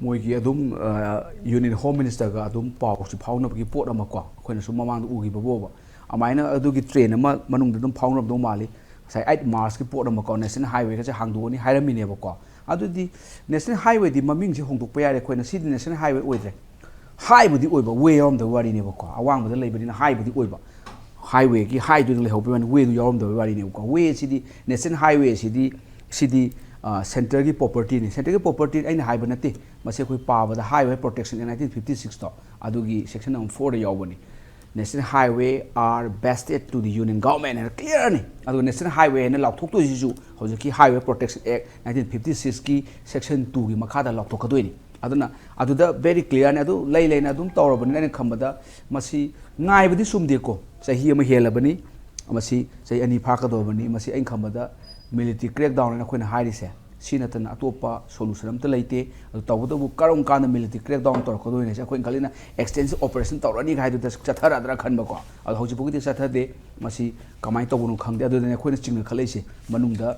ꯃꯣꯏꯒꯤ ꯑꯗꯨꯝ, ꯑ, Union Home Ministerꯒ ꯑꯗꯨꯝ ꯄꯥꯎꯁꯤ ꯐꯥꯎꯅꯕꯒꯤ ꯄꯣꯠ ꯑꯃꯀꯣ, ꯑꯩꯈꯣꯏꯅ ꯁꯨꯝ ꯃꯃꯥꯡꯗ ꯎꯈꯤꯕ ꯐꯥꯎꯕ꯫ ꯑꯗꯨꯃꯥꯏꯅ ꯑꯗꯨꯒꯤ train ꯑꯃ ꯃꯅꯨꯡꯗ ꯑꯗꯨꯝ ꯐꯥꯎꯅꯔꯝꯗꯧ ꯃꯥꯜꯂꯤ꯫ ꯉꯁꯥꯏ ꯑꯩꯠ ꯃꯥꯔꯁꯀꯤ ꯄꯣꯠ ꯑꯃꯀꯣ, ꯅꯦꯁꯅꯦꯜ ꯍꯥꯏꯋꯦꯒꯁꯦ ꯍꯥꯡꯗꯣꯛꯑꯅꯤ ꯍꯥꯏꯔꯝꯃꯤꯅꯦꯕꯀꯣ꯫ ꯑꯗꯨꯗꯤ ꯅꯦꯁꯅꯦꯜ ꯍꯥꯏꯋꯦꯗꯤ ꯃꯃꯤꯡꯁꯦ ꯍꯣꯡꯗꯣꯛꯄ ꯌꯥꯔꯦ, ꯑꯩꯈꯣꯏꯅ ꯁꯤꯗꯤ ꯅꯦꯁꯅꯦꯜ ꯍꯥꯏꯋꯦ ꯑꯣꯏꯗ꯭ꯔꯦ, ꯍꯥꯏꯕꯨꯗꯤ ꯑꯣꯏꯕ, ꯋꯦ ꯌꯥꯎꯔꯝꯗꯕ ꯋꯥꯔꯤꯅꯦꯕꯀꯣ꯫ ꯑꯋꯥꯡꯕꯗ ꯂꯩꯕꯅꯤꯅ ꯍꯥꯏꯕꯨꯗꯤ ꯑꯣꯏꯕ, ꯍꯥꯏꯋꯦꯒꯤ ꯍꯥꯏꯗꯨꯗ ꯂꯩꯍꯧꯕꯒꯤ ꯋꯥꯅꯤ, ꯋꯦꯗꯨ ꯌꯥꯎꯔꯝꯗꯕꯒꯤ ꯋꯥꯔꯤꯅꯦꯕꯀꯣ꯫ ꯋꯦ ꯁꯤꯗꯤ, ꯅꯦꯁꯅꯦꯜ ꯍꯥꯏꯋꯦ ꯁꯤꯗꯤ, ꯁꯤꯗꯤ ꯁꯦꯟꯇꯔꯒꯤ ꯄ꯭ꯔꯣꯄꯔꯇꯤꯅꯤ꯫ ꯁꯦꯟꯇꯔꯒꯤ ꯄ꯭ꯔꯣꯄꯔꯇꯤ ꯑꯩꯅ ꯍꯥꯏꯕ ꯅꯠꯇꯦ, ꯃꯁꯤ ꯑꯩꯈꯣꯏ ꯄꯥꯕꯗ ꯍꯥꯏꯋꯦ ꯄ꯭ꯔꯣꯇꯦꯛꯁꯟ ꯑꯦꯛ ꯅꯥꯏꯟꯇꯤꯟ ꯐꯤꯐꯇꯤ ꯁꯤꯛꯁꯇꯣ, ꯑꯗꯨꯒꯤ ꯁꯦꯛꯁꯟ ꯅꯝꯕꯔ ꯐꯣꯔꯗ ꯌꯥꯎꯕꯅꯤ꯫ National highway are vested to the Union Government ꯍꯥꯏꯅ ꯀ꯭ꯂꯤꯌꯥꯔꯅꯤ꯫ ꯑꯗꯨꯒ ꯅꯦꯁꯅꯦꯜ ꯍꯥꯏꯋꯦ ꯍꯥꯏꯅ ꯂꯥꯎꯊꯣꯛꯇꯣꯏꯁꯤꯁꯨ ꯍꯧꯖꯤꯛꯀꯤ ꯍꯥꯏꯋꯦ ꯄ꯭ꯔꯣꯇꯦꯛꯁꯟ ꯑꯦꯛ ꯅꯥꯏꯟꯇꯤꯟ ꯐꯤꯐꯇꯤ ꯁꯤꯛꯁꯀꯤ ꯁꯦꯛꯁꯟ ꯇꯨꯒꯤ ꯃꯈꯥꯗ ꯂꯥꯎꯊꯣꯛꯀꯗꯣꯏꯅꯤ꯫ ꯑꯗꯨꯅ ꯑꯗꯨꯗ ꯚꯦꯔꯤ ꯀ꯭ꯂꯤꯌꯥꯔꯅꯤ꯫ ꯑꯗꯨ ꯂꯩ ꯂꯩꯅ ꯑꯗꯨꯝ ꯇꯧꯔꯕꯅꯤꯅ ꯑꯩꯅ ꯈꯟꯕꯗ ꯃꯁꯤ ꯉꯥꯏꯕꯗꯤ ꯆꯨꯝꯗꯦꯀꯣ꯫ ꯆꯍꯤ ꯑꯃ ꯍꯦꯜꯂꯕꯅꯤ, ꯃꯁꯤ ꯆꯍꯤ ꯑꯅꯤ ꯐꯥꯔꯛꯀꯗꯧꯔꯕꯅꯤ꯫ ꯃꯁꯤ ꯑꯩꯅ ꯈꯟꯕꯗ ꯃꯤꯂꯤꯇꯔꯤ ꯀ꯭ꯔꯦꯛ ꯗꯥꯎꯟ ꯍꯥꯏꯅ ꯑꯩꯈꯣꯏꯅ ꯍꯥꯏꯔꯤꯁꯦ, ꯁꯤ ꯅꯠꯇꯅ ꯑꯇꯣꯞꯄ ꯁꯣꯂꯨꯁꯟ ꯑꯝꯇ ꯂꯩꯇꯦ꯫ ꯑꯗꯨ ꯇꯧꯕꯇꯕꯨ ꯀꯔꯝ ꯀꯥꯟꯗ ꯃꯤꯂꯤꯇꯔꯤ ꯀ꯭ꯔꯦꯛ ꯗꯥꯎꯟ ꯇꯧꯔꯛꯀꯗꯣꯏꯅꯣ ꯍꯥꯏꯁꯦ ꯑꯩꯈꯣꯏꯅ ꯈꯜꯂꯤꯅ ꯑꯦꯛꯁꯇꯦꯟꯁꯤꯞ ꯑꯣꯄꯔꯦꯁꯟ ꯇꯧꯔꯛꯑꯅꯤ ꯍꯥꯏꯗꯨꯗ ꯆꯠꯊꯔꯗ꯭ꯔꯥ ꯈꯟꯕꯀꯣ꯫ ꯑꯗꯣ ꯍꯧꯖꯤꯛ ꯐꯥꯎꯒꯤꯗꯤ ꯆꯠꯊꯗꯦ꯫ ꯃꯁꯤ ꯀꯃꯥꯏꯅ ꯇꯧꯕꯅꯣ ꯈꯪꯗꯦ꯫ ꯑꯗꯨꯗꯅꯦ ꯑꯩꯈꯣꯏꯅ ꯆꯤꯡꯅꯈꯠꯂꯛꯏꯁꯦ, ꯃꯅꯨꯡꯗ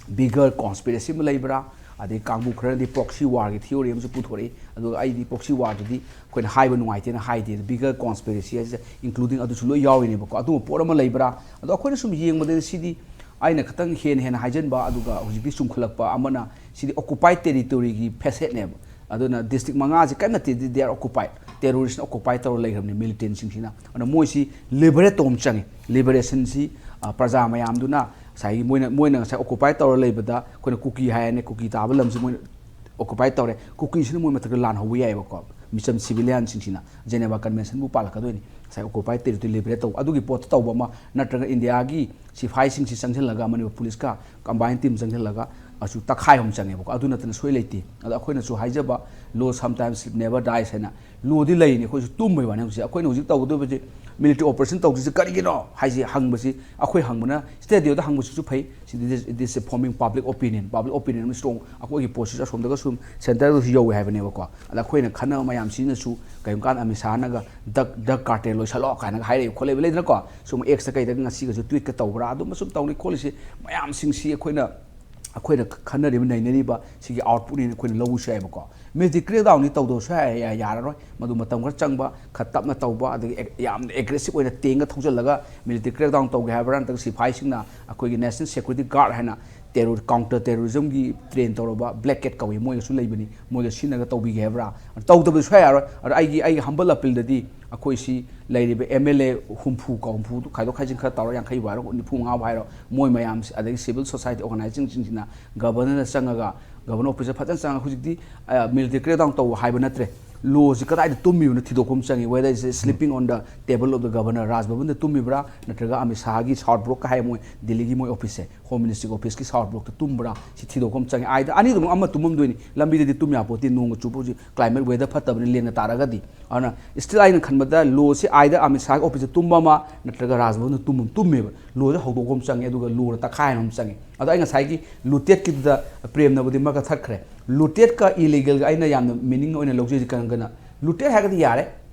ꯕꯤꯒꯔ ꯀꯣꯟꯁꯄꯤꯔꯦꯁꯤ ꯑꯃ ꯂꯩꯕ꯭ꯔꯥ, ꯑꯗꯩ ꯀꯥꯡꯕꯨ ꯈꯔꯅꯗꯤ ꯄ꯭ꯔꯣꯛꯁꯤ ꯋꯥꯔꯒꯤ ꯊꯤꯑꯣꯔꯤ ꯑꯃꯁꯨ ꯄꯨꯊꯣꯔꯛꯏ꯫ ꯑꯗꯨꯒ ꯑꯩꯗꯤ ꯄ꯭ꯔꯣꯛꯁꯤ ꯋꯥꯔꯗꯨꯗꯤ ꯑꯩꯈꯣꯏꯅ ꯍꯥꯏꯕ ꯅꯨꯡꯉꯥꯏꯇꯦꯅ ꯍꯥꯏꯗꯦ꯫ ꯕꯤꯒꯔ ꯀꯣꯟꯁꯄꯤꯔꯦꯁꯤ ꯍꯥꯏꯁꯦ ꯏꯟꯀ꯭ꯂꯨꯗꯤꯡ ꯑꯗꯨꯁꯨ ꯂꯣꯏ ꯌꯥꯎꯔꯤꯅꯦꯕꯀꯣ꯫ ꯑꯗꯨꯒꯨꯝꯕ ꯄꯣꯠ ꯑꯃ ꯂꯩꯕ꯭ꯔꯥ? ꯑꯗꯣ ꯑꯩꯈꯣꯏꯅ ꯁꯨꯝ ꯌꯦꯡꯕꯗꯗꯤ ꯁꯤꯗꯤ ꯑꯩꯅ ꯈꯤꯇꯪ ꯍꯦꯟꯅ ꯍꯦꯟꯅ ꯍꯥꯏꯖꯟꯕ, ꯑꯗꯨꯒ ꯍꯧꯖꯤꯛꯇꯤ ꯆꯨꯝꯈꯠꯂꯛꯄ ꯑꯃꯅ ꯁꯤꯗꯤ ꯑꯣꯀꯨꯄꯥꯏꯠ ꯇꯦꯔꯤꯇꯣꯔꯤꯒꯤ ꯐꯦꯁꯦꯠꯅꯦꯕ꯫ ꯑꯗꯨꯅ ꯗꯤꯁꯇ꯭ꯔꯤꯛ ꯃꯉꯥꯁꯤ ꯀꯔꯤꯝ ꯅꯠꯇꯦ, they are occupied, ꯇꯦꯔꯣꯔꯤꯁꯅ ꯑꯣꯀꯨꯄꯥꯏ ꯇꯧꯔ ꯂꯩꯈ꯭ꯔꯕꯅꯤ, ꯃꯤꯂꯤꯇꯦꯟꯁꯤꯡꯁꯤꯅ꯫ ꯑꯗꯨꯅ ꯃꯣꯏꯁꯤ ꯂꯤꯕꯔꯦꯠ ꯇꯧꯕ ꯑꯃ ꯆꯪꯉꯤ꯫ ꯂꯤꯕꯔꯦꯁꯟꯁꯤ, ꯑ, ꯄ꯭ꯔꯖꯥ ꯃꯌꯥꯝꯗꯨꯅ ꯉꯁꯥꯏꯒꯤ ꯃꯣꯏꯅ, ꯃꯣꯏꯅ ꯉꯁꯥꯏ ꯑꯣꯀꯨꯄꯥꯏ ꯇꯧꯔ ꯂꯩꯕꯗ ꯑꯩꯈꯣꯏꯅ ꯀꯨꯀꯤ ꯍꯥꯏꯔꯅꯤ, ꯀꯨꯀꯤ ꯇꯥꯕ ꯂꯝꯁꯤ ꯃꯣꯏꯅ ꯑꯣꯀꯨꯄꯥꯏ ꯇꯧꯔꯦ, ꯀꯨꯀꯤꯁꯤꯅ ꯃꯣꯏ ꯃꯊꯛꯇ ꯂꯥꯟ ꯍꯧꯕ ꯌꯥꯏꯑꯕꯀꯣ, ꯃꯤꯆꯝ ꯁꯤꯚꯤꯂꯤꯌꯟꯁꯤꯡꯁꯤꯅ꯫ ꯖꯦꯅꯦꯚꯥ ꯀꯟꯚꯦꯟꯁꯟꯕꯨ ꯄꯥꯜꯂꯛꯀꯗꯣꯏꯅꯤ꯫ ꯉꯁꯥꯏ ꯑꯣꯀꯨꯄꯥꯏ ꯇꯦꯔꯤꯇꯣꯔꯤ ꯂꯤꯕꯔꯦꯠ ꯇꯧꯕ ꯑꯗꯨꯒꯤ ꯄꯣꯠꯇꯣ ꯇꯧꯕ ꯑꯃ, ꯅꯠꯇ꯭ꯔꯒ ꯏꯟꯗꯤꯌꯥꯒꯤ ꯁꯤꯐꯥꯏꯁꯤꯡꯁꯤ ꯆꯪꯁꯤꯜꯂꯒ, ꯃꯅꯤꯄꯨꯔ ꯄꯨꯂꯤꯁꯀ ꯀꯝꯕꯥꯏꯟ ꯇꯤꯝ ꯆꯪꯁꯤꯜꯂꯒ ꯑꯁꯨ ꯇꯛꯈꯥꯏꯕ ꯑꯃ ꯆꯪꯉꯦꯕꯀꯣ꯫ ꯑꯗꯨ ꯅꯠꯇꯅ ꯁꯣꯏ ꯂꯩꯇꯦ꯫ ꯑꯗꯣ ꯑꯩꯈꯣꯏꯅꯁꯨ ꯍꯥꯏꯖꯕ, "Law sometimes sleep never dies" ꯍꯥꯏꯅ, ꯂꯣꯗꯤ ꯂꯩꯔꯤꯅꯤ, ꯑꯩꯈꯣꯏꯁꯨ ꯇꯨꯝꯕꯩ ꯋꯥꯅꯤ꯫ ꯍꯧꯖꯤꯛ ꯑꯩꯈꯣꯏꯅ ꯍꯧꯖꯤꯛ ꯇꯧꯒꯗꯧꯕꯁꯦ, ꯃꯤꯂꯤꯇꯔꯤ ꯑꯣꯄꯔꯦꯁꯟ ꯇꯧꯗ꯭ꯔꯤꯁꯦ ꯀꯔꯤꯒꯤꯅꯣ ꯍꯥꯏꯁꯦ ꯍꯪꯕꯁꯤ, ꯑꯩꯈꯣꯏ ꯍꯪꯕꯅ ꯁ꯭ꯇꯦꯗꯤꯑꯣꯗ ꯍꯪꯕꯁꯤꯁꯨ ꯐꯩ꯫ ꯁꯤꯗꯤ it is forming public opinion, public opinion ꯑꯃ ꯏꯁꯇ꯭ꯔꯣꯡ, ꯑꯩꯈꯣꯏꯒꯤ ꯄꯣꯠꯁꯤꯁꯨ ꯑꯁꯣꯝꯗꯒ ꯁꯨꯝ ꯁꯦꯟꯇꯔꯗꯁꯨ ꯌꯧꯋꯦ ꯍꯥꯏꯕꯅꯦꯕꯀꯣ꯫ ꯑꯗ ꯑꯩꯈꯣꯏꯅ ꯈꯟꯅꯕ ꯃꯌꯥꯝꯁꯤꯅꯁꯨ ꯀꯔꯤꯒꯨꯝꯕ ꯀꯥꯟꯗ ꯑꯃꯤꯠ ꯁꯥꯍꯅꯒ ꯗ꯭ꯔꯒ, ꯗ꯭ꯔꯒ ꯀꯥꯔꯇꯦꯜ ꯂꯣꯏꯁꯜꯂꯣ ꯀꯥꯏꯅꯒ ꯍꯥꯏꯔꯛꯏ ꯈꯣꯠꯂꯛꯏꯕ ꯂꯩꯗꯅꯀꯣ꯫ ꯁꯨꯝ ꯑꯦꯛꯁꯇ ꯀꯩꯗꯒ ꯉꯁꯤꯒꯁꯨ ꯇ꯭ꯋꯤꯠꯀ ꯇꯧꯕ꯭ꯔꯥ, ꯑꯗꯨꯝꯕ ꯁꯨꯝ ꯇꯧꯅꯤ ꯈꯣꯠꯂꯤꯁꯤ ꯃꯌꯥꯝꯁꯤꯡꯁꯤ ꯑꯩꯈꯣꯏꯅ ꯑꯩꯈꯣꯏꯅ ꯈꯟꯅꯔꯤꯕ ꯅꯩꯅꯔꯤꯕ ꯁꯤꯒꯤ ꯑꯥꯎꯠꯄꯨꯠꯅꯦꯅ ꯑꯩꯈꯣꯏꯅ ꯂꯧꯕꯁꯨ ꯌꯥꯏꯕꯀꯣ꯫ ꯃꯤꯂꯤꯇꯔꯤ ꯀ꯭ꯔꯦꯛꯗꯥꯎꯟꯗꯤ ꯇꯧꯗꯕꯁꯨ ꯌꯥꯏ, ꯌꯥꯔꯔꯣꯏ꯫ ꯃꯗꯨ ꯃꯇꯝ ꯈꯔ ꯆꯪꯕ, ꯈꯔ ꯇꯞꯅ ꯇꯧꯕ, ꯑꯗꯒꯤ ꯑꯦ- ꯌꯥꯝꯅ ꯑꯦꯒ꯭ꯔꯦꯁꯤꯞ ꯑꯣꯏꯅ ꯇꯦꯡꯒ ꯊꯧꯖꯤꯜꯂꯒ ꯃꯤꯂꯤꯇꯔꯤ ꯀ꯭ꯔꯦꯛꯗꯥꯎꯟ ꯇꯧꯒꯦ ꯍꯥꯏꯕ꯭ꯔꯥ, ꯅꯠꯇ꯭ꯔꯒ ꯁꯤꯐꯥꯏꯁꯤꯡꯅ ꯑꯩꯈꯣꯏꯒꯤ ꯅꯦꯁꯅꯦꯜ ꯁꯦꯀ꯭ꯌꯨꯔꯤꯇꯤ ꯒꯥꯔꯗ ꯍꯥꯏꯅ ꯇꯦꯔꯣ ꯀꯥꯎꯟꯇꯔ ꯇꯦꯔꯣꯔꯤꯖꯝꯒꯤ ꯇ꯭ꯔꯦꯟ ꯇꯧꯔꯕ ꯕ꯭ꯂꯦꯛ ꯀꯦꯠ ꯀꯧꯏ, ꯃꯣꯏꯒꯁꯨ ꯂꯩꯕꯅꯤ, ꯃꯣꯏꯒ ꯁꯤꯖꯤꯟꯅꯒ ꯇꯧꯕꯤꯒꯦ ꯍꯥꯏꯕ꯭ꯔꯥ? ꯇꯧꯗꯕꯗꯤ ꯁꯨꯡꯌꯥ ꯌꯥꯔꯣꯏ꯫ ꯑꯗꯣ ꯑꯩꯒꯤ ꯑꯩꯒꯤ ꯍꯝꯕꯜ ꯑꯄꯤꯜꯗꯗꯤ ꯑꯩꯈꯣꯏꯁꯤ ꯂꯩꯔꯤꯕ ꯑꯦꯝ ꯑꯦꯜ ꯑꯦ ꯍꯨꯝꯐꯨ ꯀꯣ, ꯍꯨꯝꯐꯨꯗꯨ ꯈꯥꯏꯗꯣꯛ ꯈꯥꯏꯖꯤꯟ ꯈꯔ ꯇꯧꯔ, ꯌꯥꯡꯈꯩꯕꯨ ꯍꯥꯏꯔꯣ, ꯅꯤꯐꯨ ꯃꯉꯥꯕꯨ ꯍꯥꯏꯔꯣ, ꯃꯣꯏ ꯃꯌꯥꯝꯁꯤ, ꯑꯗꯒꯤ ꯁꯤꯚꯤꯜ ꯁꯣꯁꯥꯏꯇꯤ ꯑꯣꯔꯒꯅꯥꯏꯖꯦꯁꯟꯁꯤꯡꯁꯤꯅ ꯒꯕꯔꯅꯔꯅ ꯆꯪꯉꯒ, ꯒꯕꯔꯅꯔ ꯑꯣꯐꯤꯁꯇ ꯐꯖꯅ ꯆꯪꯉꯒ, ꯍꯧꯖꯤꯛꯇꯤ ꯃꯤꯂꯤꯇꯔꯤ ꯀ꯭ꯔꯦꯛꯗꯥꯎꯟ ꯇꯧꯕ ꯍꯥꯏꯕ ꯅꯠꯇ꯭ꯔꯦ, ꯂꯣꯁꯤ ꯀꯗꯥꯏꯗ ꯇꯨꯝꯃꯤꯕꯅꯣ ꯊꯤꯗꯣꯛꯄ ꯑꯃ ꯆꯪꯉꯤ꯫ Whether it's sleeping on the table of the governor, ꯔꯥꯖ ꯚꯕꯟꯗ ꯇꯨꯝꯃꯤꯕ꯭ꯔꯥ, ꯅꯠꯇ꯭ꯔꯒ ꯑꯃꯤꯠ ꯁꯥꯍꯒꯤ ꯁꯥꯎꯠ ꯕ꯭ꯂꯣꯛꯀ ꯍꯥꯏ, ꯃꯣꯏ ꯗꯤꯜꯂꯤꯒꯤ ꯃꯣꯏ ꯑꯣꯐꯤꯁꯁꯦ, ꯍꯣꯝ ꯃꯤꯅꯤꯁꯇ꯭ꯔꯤꯒꯤ ꯑꯣꯐꯤꯁꯀꯤ ꯁꯥꯎꯠ ꯕ꯭ꯂꯣꯛꯇ ꯇꯨꯝꯕ꯭ꯔꯥ, ꯁꯤ ꯊꯤꯗꯣꯛꯄ ꯑꯃ ꯆꯪꯉꯤ꯫ ꯑꯥꯏꯗ ꯑꯅꯤꯗꯨꯃꯛ ꯑꯃ ꯇꯨꯝꯃꯝꯗꯣꯏꯅꯤ꯫ ꯂꯝꯕꯤꯗꯗꯤ ꯇꯨꯝ ꯌꯥꯄꯣꯠꯇꯦ, ꯅꯣꯡꯒ ꯆꯨꯕ, ꯍꯧꯖꯤꯛ ꯀ꯭ꯂꯥꯏꯃꯦꯠ ꯋꯦꯗꯔ ꯐꯠꯇꯕꯅꯤ, ꯂꯦꯟꯒ ꯇꯥꯔꯒꯗꯤ꯫ ꯑꯗꯨꯅ ꯁ꯭ꯇꯤꯜ ꯑꯩꯅ ꯈꯟꯕꯗ ꯂꯣꯁꯤ ꯑꯥꯏꯗ ꯑꯃꯤꯠ ꯁꯥꯍꯒꯤ ꯑꯣꯐꯤꯁꯇ ꯇꯨꯝꯕ ꯑꯃ, ꯅꯠꯇ꯭ꯔꯒ ꯔꯥꯖ ꯚꯕꯟꯗ ꯇꯨꯝꯕ ꯑꯃ ꯇꯨꯝꯃꯦꯕ꯫ ꯂꯣꯁꯦ ꯍꯧꯗꯣꯛꯄ ꯑꯃ ꯆꯪꯉꯦ, ꯑꯗꯨꯒ ꯂꯣꯅ ꯇꯛꯈꯥꯏꯍꯟꯕ ꯑꯃ ꯆꯪꯉꯦ꯫ ꯑꯗꯣ ꯑꯩ ꯉꯁꯥꯏꯒꯤ ꯂꯨꯇꯦꯠꯀꯤꯗꯨꯗ ꯄ꯭ꯔꯦꯝꯅꯕꯨꯗꯤ ꯃꯔꯛ ꯊꯠꯈ꯭ꯔꯦ꯫ ꯂꯨꯇꯦꯠꯀ ꯏꯂꯤꯒꯦꯜꯒ ꯑꯩꯅ ꯌꯥꯝꯅ ꯃꯤꯅꯤꯡ ꯑꯣꯏꯅ ꯂꯧꯖꯩꯁꯦ ꯀꯔꯝ ꯀꯅ? ꯂꯨꯇꯦꯠ ꯍꯥꯏꯔꯒꯗꯤ ꯌꯥꯔꯦ,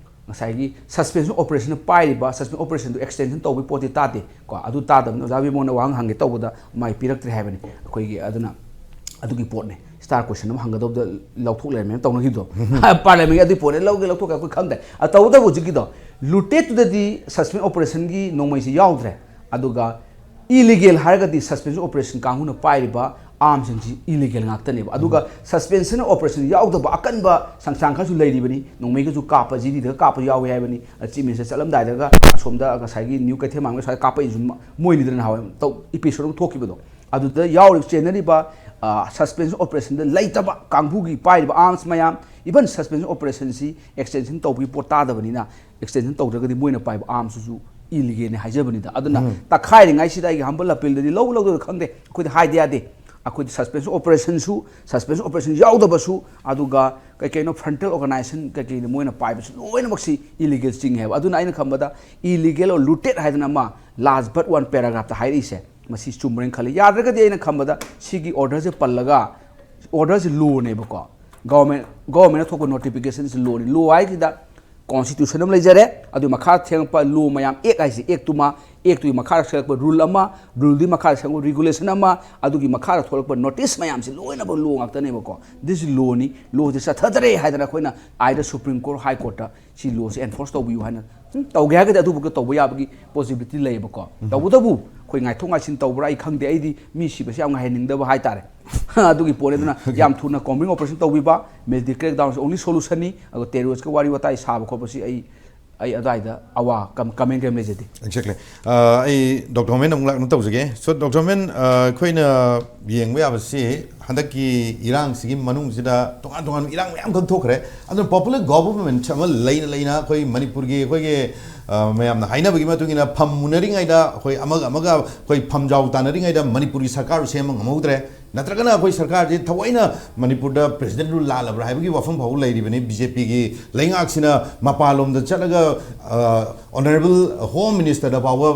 ꯉꯁꯥꯏꯒꯤ ꯁꯁꯄꯦꯟꯁꯟ ꯑꯣꯄꯔꯦꯁꯟꯅ ꯄꯥꯏꯔꯤꯕ ꯁꯁꯄꯦꯟꯁꯟ ꯑꯣꯄꯔꯦꯁꯟꯗꯨ ꯑꯦꯛꯁꯇꯦꯟꯁꯟ ꯇꯧꯕꯒꯤ ꯄꯣꯠꯇꯤ ꯇꯥꯗꯦ ꯀꯣ꯫ ꯑꯗꯨ ꯇꯥꯗꯕꯅꯤ꯫ ꯑꯣꯖꯥ ꯕꯤꯃꯣꯟꯅ ꯋꯥꯍꯪ ꯍꯪꯒꯦ ꯇꯧꯕꯗ ꯃꯥꯏ ꯄꯤꯔꯛꯇ꯭ꯔꯦ ꯍꯥꯏꯕꯅꯤ꯫ ꯑꯩꯈꯣꯏꯒꯤ ꯑꯗꯨꯅ ꯑꯗꯨꯒꯤ ꯄꯣꯠꯅꯦ꯫ ꯁ꯭ꯇꯥꯔ ꯀꯣꯏꯁꯟ ꯑꯃ ꯍꯪꯒꯗꯧꯕꯗ ꯂꯧꯊꯣꯛ ꯂꯩꯔꯝꯃꯦꯅ ꯇꯧꯅꯈꯤꯕꯗꯣ꯫ ꯄꯥꯔꯂꯤꯌꯥꯃꯦꯟꯒꯤ ꯑꯗꯨꯒꯤ ꯄꯣꯠꯅꯦ, ꯂꯧꯒꯦ ꯂꯧꯊꯣꯛꯀꯦ ꯑꯩꯈꯣꯏ ꯈꯪꯗ꯭ꯔꯦ꯫ ꯑ, ꯇꯧꯕꯇꯕꯨ ꯍꯧꯖꯤꯛꯀꯤꯗꯣ ꯂꯨꯇꯦꯠꯇꯨꯗꯗꯤ ꯁꯁꯄꯦꯟꯁꯟ ꯑꯣꯄꯔꯦꯁꯟꯒꯤ ꯅꯣꯡꯃꯩꯁꯤ ꯌꯥꯎꯗ꯭ꯔꯦ꯫ ꯑꯗꯨꯒ ꯏꯂꯤꯒꯦꯜ ꯍꯥꯏꯔꯒꯗꯤ ꯁꯁꯄꯦꯟꯁꯟ ꯑꯣꯄꯔꯦꯁꯟ ꯀꯥꯡꯕꯨꯅ ꯄꯥꯏꯔꯤꯕ ꯑꯥꯔꯝꯁꯤꯡꯁꯤ ꯏꯂꯤꯒꯦꯜ ꯉꯥꯛꯇꯅꯦꯕ꯫ ꯑꯗꯨꯒ ꯁꯁꯄꯦꯟꯁꯟ ꯑꯣꯄꯔꯦꯁꯟ ꯌꯥꯎꯗꯕ ꯑꯀꯟꯕ ꯁꯪꯁꯥꯡ ꯈꯔꯁꯨ ꯂꯩꯔꯤꯕꯅꯤ꯫ ꯅꯣꯡꯃꯩꯒꯁꯨ ꯀꯥꯞꯄ, ꯖꯤꯗꯤꯗꯒ ꯀꯥꯞꯄ ꯌꯥꯎꯏ ꯍꯥꯏꯕꯅꯤ꯫ ꯆꯤꯐ ꯃꯤꯅꯤꯁꯇꯔ ꯆꯠꯂꯝꯗꯥꯏꯗꯒ ꯑꯁꯣꯝꯗ ꯉꯁꯥꯏꯒꯤ ꯅ꯭ꯌꯨ ꯀꯩꯊꯦꯜ ꯃꯥꯡꯕ ꯁ꯭ꯋꯥꯏꯗ ꯀꯥꯞꯄꯛꯏꯁꯨ ꯃ-, ꯃꯣꯏꯅꯤꯗꯅ ꯅꯍꯥꯟꯋꯥꯏ ꯇꯧ-, ꯏꯄꯤꯁꯣꯗ ꯑꯃ ꯊꯣꯛꯈꯤꯕꯗꯣ꯫ ꯑꯗꯨꯗ ꯌꯥꯎꯔꯤꯕ, ꯆꯦꯟꯅꯔꯤꯕ, ꯑ, ꯁꯁꯄꯦꯟꯁꯟ ꯑꯣꯄꯔꯦꯁꯟꯗ ꯂꯩꯇꯕ ꯀꯥꯡꯕꯨꯒꯤ ꯄꯥꯏꯔꯤꯕ ꯑꯥꯔꯝꯁ ꯃꯌꯥꯝ, ꯏꯚꯟ ꯁꯁꯄꯦꯟꯁꯟ ꯑꯣꯄꯔꯦꯁꯟꯁꯤ ꯑꯦꯛꯁꯇꯦꯟꯁꯟ ꯇꯧꯕꯒꯤ ꯄꯣꯠ ꯇꯥꯗꯕꯅꯤꯅ, ꯑꯦꯛꯁꯇꯦꯟꯁꯟ ꯇꯧꯗ꯭ꯔꯒꯗꯤ ꯃꯣꯏꯅ ꯄꯥꯏꯕ ꯑꯥꯔꯝꯁꯤꯁꯨ ꯏꯂꯤꯒꯦꯜꯅꯤ ꯍꯥꯏꯖꯕꯅꯤꯗ꯫ ꯑꯗꯨꯅ ꯇꯛꯈꯥꯏꯔꯤꯉꯩꯁꯤꯗ ꯑꯩꯒꯤ ꯍꯝꯕꯜ ꯑꯄꯤꯜꯗꯗꯤ ꯂꯧ ꯂꯧꯗꯕ ꯈꯪꯗꯦ, ꯑꯩꯈꯣꯏꯗꯤ ꯍꯥꯏꯗ ꯌꯥꯗꯦ꯫ ꯑꯩꯈꯣꯏꯗꯤ ꯁꯁꯄꯦꯟꯁꯟ ꯑꯣꯄꯔꯦꯁꯟꯁꯨ, ꯁꯁꯄꯦꯟꯁꯟ ꯑꯣꯄꯔꯦꯁꯟ ꯌꯥꯎꯗꯕꯁꯨ, ꯑꯗꯨꯒ ꯀꯩ ꯀꯩꯅꯣ ꯐ꯭ꯔꯟꯇꯦꯜ ꯑꯣꯔꯒꯅꯥꯏꯖꯦꯁꯟ ꯀꯩ ꯀꯩꯅꯣ ꯃꯣꯏꯅ ꯄꯥꯏꯕꯁꯨ ꯂꯣꯏꯅꯃꯛꯁꯤ ꯏꯂꯤꯒꯦꯜ ꯆꯤꯡꯉꯦ ꯍꯥꯏꯕ꯫ ꯑꯗꯨꯅ ꯑꯩꯅ ꯈꯟꯕꯗ ꯏꯂꯤꯒꯦꯜ ꯑꯣꯔ ꯂꯨꯇꯦꯠ ꯍꯥꯏꯗꯅ ꯑꯃ ꯂꯥꯁ ꯕꯠ ꯋꯥꯟ ꯄꯦꯔꯥꯒ꯭ꯔꯥꯐꯇ ꯍꯥꯏꯔꯛꯏꯁꯦ, ꯃꯁꯤ ꯆꯨꯝꯕ꯭ꯔꯅ ꯈꯜꯂꯤ꯫ ꯌꯥꯗ꯭ꯔꯒꯗꯤ ꯑꯩꯅ ꯈꯟꯕꯗ ꯁꯤꯒꯤ ꯑꯣꯔꯗꯔꯁꯦ ꯄꯜꯂꯒ, ꯑꯣꯔꯗꯔꯁꯦ ꯂꯣꯅꯦꯕꯀꯣ, ꯒꯣꯔꯃꯦꯟ, ꯒꯣꯔꯃꯦꯟꯅ ꯊꯣꯛꯄ ꯅꯣꯇꯤꯐꯤꯀꯦꯁꯟꯁꯦ ꯂꯣꯅꯤ꯫ ꯂꯣ ꯍꯥꯏꯁꯤꯗ ꯀꯣꯟꯁꯇꯤꯇ꯭ꯌꯨꯁꯟ ꯑꯃ ꯂꯩꯖꯔꯦ, ꯑꯗꯨ ꯃꯈꯥ ꯊꯦꯡꯉꯛꯄ ꯂꯣ ꯃꯌꯥꯝ, ꯑꯦꯛ ꯍꯥꯏꯁꯦ, ꯑꯦꯛꯇꯨꯃ ꯑꯦꯛꯇꯨꯒꯤ ꯃꯈꯥꯗ ꯁꯦꯝꯂꯛꯄ ꯔꯨꯜ ꯑꯃ, ꯔꯨꯜꯗꯨꯒꯤ ꯃꯈꯥꯗ ꯁꯦꯝꯂꯛꯄ ꯔꯤꯒꯨꯂꯦꯁꯟ ꯑꯃ, ꯑꯗꯨꯒꯤ ꯃꯈꯥꯗ ꯊꯣꯛꯂꯛꯄ ꯅꯣꯇꯤꯁ ꯃꯌꯥꯝꯁꯤ ꯂꯣꯏꯅꯃꯛ ꯂꯣ ꯉꯥꯛꯇꯅꯦꯕꯀꯣ꯫ ꯗꯤꯁ ꯂꯣꯅꯤ, ꯂꯣꯁꯦ ꯆꯠꯊꯗ꯭ꯔꯦ ꯍꯥꯏꯗꯅ ꯑꯩꯈꯣꯏꯅ ꯑꯥꯏꯗ ꯁꯨꯄ꯭ꯔꯤꯝ ꯀꯣꯔꯠ, ꯍꯥꯏ ꯀꯣꯔꯠꯇ ꯁꯤ ꯂꯣꯁꯦ ꯑꯦꯟꯐꯣꯔꯁ ꯇꯧꯕꯤꯌꯨ ꯍꯥꯏꯅ ꯁꯨꯝ ꯇꯧꯒꯦ ꯍꯥꯏꯔꯒꯗꯤ ꯑꯗꯨꯕꯨꯛꯇ ꯇꯧꯕ ꯌꯥꯕꯒꯤ ꯄꯣꯁꯤꯕꯤꯂꯤꯇꯤ ꯂꯩꯌꯦꯕꯀꯣ꯫ ꯇꯧꯕꯇꯕꯨ ꯑꯩꯈꯣꯏ ꯉꯥꯏꯊꯣꯛ ꯉꯥꯏꯁꯤꯟ ꯇꯧꯕ꯭ꯔꯥ ꯑꯩ ꯈꯪꯗꯦ, ꯑꯩꯗꯤ ꯃꯤ ꯁꯤꯕꯁꯦ ꯌꯥꯝ ꯉꯥꯏꯍꯟꯅꯤꯡꯗꯕ ꯍꯥꯏꯇꯥꯔꯦ꯫ ꯑꯗꯨꯒꯤ ꯄꯣꯠꯅꯤ꯫ ꯑꯗꯨꯅ ꯌꯥꯝ ꯊꯨꯅ ꯀꯣꯝꯕꯤꯡ ꯑꯣꯄꯔꯦꯁꯟ ꯇꯧꯕꯤꯕ, ꯃꯤꯂꯤꯇꯔꯤ ꯀ꯭ꯔꯦꯛ ꯗꯥꯎꯟꯁꯦ ꯑꯣꯡꯂꯤ ꯁꯣꯂꯨꯁꯟꯅꯤ꯫ ꯑꯗꯣ ꯇꯦꯔꯣꯔꯤꯁꯀ ꯋꯥꯔꯤ ꯋꯥꯇꯥꯏ ꯁꯥꯕ ꯈꯣꯠꯄꯁꯤ ꯑꯩ, ꯑꯩ ꯑꯗꯨꯋꯥꯏꯗ ꯑꯋꯥ ꯀꯝ-, ꯀꯃꯦꯟ ꯀꯔꯤꯝ ꯂꯩꯖꯗꯦ꯫ ꯑꯦꯛꯖꯦꯛꯂꯤ꯫ ꯑꯩ ꯗꯣꯛꯇꯔ ꯍꯣꯃꯦꯟ ꯑꯃꯨꯛ ꯂꯥꯛꯅ ꯇꯧꯖꯒꯦ꯫ ꯁꯣ ꯗꯣꯛꯇꯔ ꯍꯣꯃꯦꯟ, ꯑꯩꯈꯣꯏꯅ ꯌꯦꯡꯕ ꯌꯥꯕꯁꯤ ꯍꯟꯗꯛꯀꯤ ꯏꯔꯥꯡꯁꯤꯒꯤ ꯃꯅꯨꯡꯁꯤꯗ ꯇꯣꯉꯥꯟ ꯇꯣꯉꯥꯟꯕ ꯏꯔꯥꯡ ꯃꯌꯥꯝ ꯈꯛ ꯊꯣꯛꯈ꯭ꯔꯦ꯫ ꯑꯗꯨꯅ ꯄꯣꯄꯨꯂꯔ ꯒꯣꯚꯔꯟꯃꯦꯟꯠ ꯑꯃ ꯂꯩꯅ ꯂꯩꯅ ꯑꯩꯈꯣꯏ ꯃꯅꯤꯄꯨꯔꯒꯤ ꯑꯩꯈꯣꯏꯒꯤ, ꯑ, ꯃꯌꯥꯝꯅ ꯍꯥꯏꯅꯕꯒꯤ ꯃꯇꯨꯡ ꯏꯟꯅ ꯐꯝ ꯃꯨꯅꯔꯤꯉꯩꯗ ꯑꯩꯈꯣꯏ ꯑꯃꯒ ꯑꯃꯒ ꯑꯩꯈꯣꯏ ꯐꯝꯖꯥꯎ ꯇꯥꯟꯅꯔꯤꯉꯩꯗ ꯃꯅꯤꯄꯨꯔꯒꯤ ꯁꯔꯀꯥꯔ ꯁꯦꯝꯕ ꯉꯝꯍꯧꯗ꯭ꯔꯦ꯫ ꯅꯠꯇ꯭ꯔꯒꯅ ꯑꯩꯈꯣꯏ ꯁꯔꯀꯥꯔꯁꯤ ꯊꯑꯣꯏꯅ ꯃꯅꯤꯄꯨꯔꯗ ꯄ꯭ꯔꯦꯁꯤꯗꯦꯟ ꯔꯨꯜ ꯂꯥꯜꯂꯕ꯭ꯔꯥ ꯍꯥꯏꯕꯒꯤ ꯋꯥꯐꯝ ꯐꯥꯎꯕ ꯂꯩꯔꯤꯕꯅꯤ꯫ ꯕꯤ ꯖꯦ ꯄꯤꯒꯤ ꯂꯩꯉꯥꯛꯁꯤꯅ ꯃꯄꯥꯟꯂꯣꯝꯗ ꯆꯠꯂꯒ, ꯑ, ꯑꯣꯅꯔꯦꯕꯜ ꯍꯣꯝ ꯃꯤꯅꯤꯁꯇꯔꯗ ꯐꯥꯎꯕ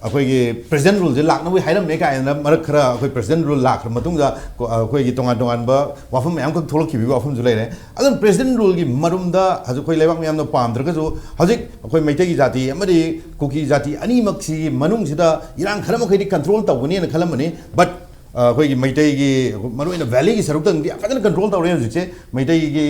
ꯑꯩꯈꯣꯏꯒꯤ ꯄ꯭ꯔꯦꯁꯤꯗꯦꯟ ꯔꯨꯜꯁꯦ ꯂꯥꯛꯅꯕꯒꯤ ꯍꯥꯏꯔꯝꯃꯦ ꯀꯥꯏꯅ ꯃꯔꯛ ꯈꯔ ꯑꯩꯈꯣꯏ ꯄ꯭ꯔꯦꯁꯤꯗꯦꯟ ꯔꯨꯜ ꯂꯥꯛꯈ꯭ꯔ ꯃꯇꯨꯡꯗ ꯀꯣ-, ꯑꯩꯈꯣꯏꯒꯤ ꯇꯣꯉꯥꯟ ꯇꯣꯉꯥꯟꯕ ꯋꯥꯐꯝ ꯃꯌꯥꯝ ꯈꯛ ꯊꯣꯛꯂꯛꯈꯤꯕꯒꯤ ꯋꯥꯐꯝꯁꯨ ꯂꯩꯔꯦ꯫ ꯑꯗꯨꯅ ꯄ꯭ꯔꯦꯁꯤꯗꯦꯟ ꯔꯨꯜꯒꯤ ꯃꯔꯨꯝꯗ ꯍꯧꯖꯤꯛ ꯑꯩꯈꯣꯏ ꯂꯩꯕꯥꯛ ꯃꯌꯥꯝꯅ ꯄꯥꯝꯗ꯭ꯔꯒꯁꯨ, ꯍꯧꯖꯤꯛ ꯑꯩꯈꯣꯏ ꯃꯩꯇꯩꯒꯤ ꯖꯥꯇꯤ ꯑꯃꯗꯤ ꯀꯨꯀꯤ ꯖꯥꯇꯤ ꯑꯅꯤꯃꯛꯁꯤꯒꯤ ꯃꯅꯨꯡꯁꯤꯗ ꯏꯔꯥꯡ ꯈꯔ ꯃꯈꯩꯗꯤ ꯀꯟꯇ꯭ꯔꯣꯜ ꯇꯧꯒꯅꯤꯅ ꯈꯜꯂꯝꯕꯅꯤ꯫ ꯕꯠ ꯑ, ꯑꯩꯈꯣꯏꯒꯤ ꯃꯩꯇꯩꯒꯤ, ꯃꯔꯨꯑꯣꯏꯅ ꯚꯦꯂꯤꯒꯤ ꯁꯔꯨꯛꯇꯪꯗꯤ ꯌꯥꯝ ꯐꯖꯅ ꯀꯟꯇ꯭ꯔꯣꯜ ꯇꯧꯔꯦ ꯍꯧꯖꯤꯛꯁꯦ꯫ ꯃꯩꯇꯩꯒꯤ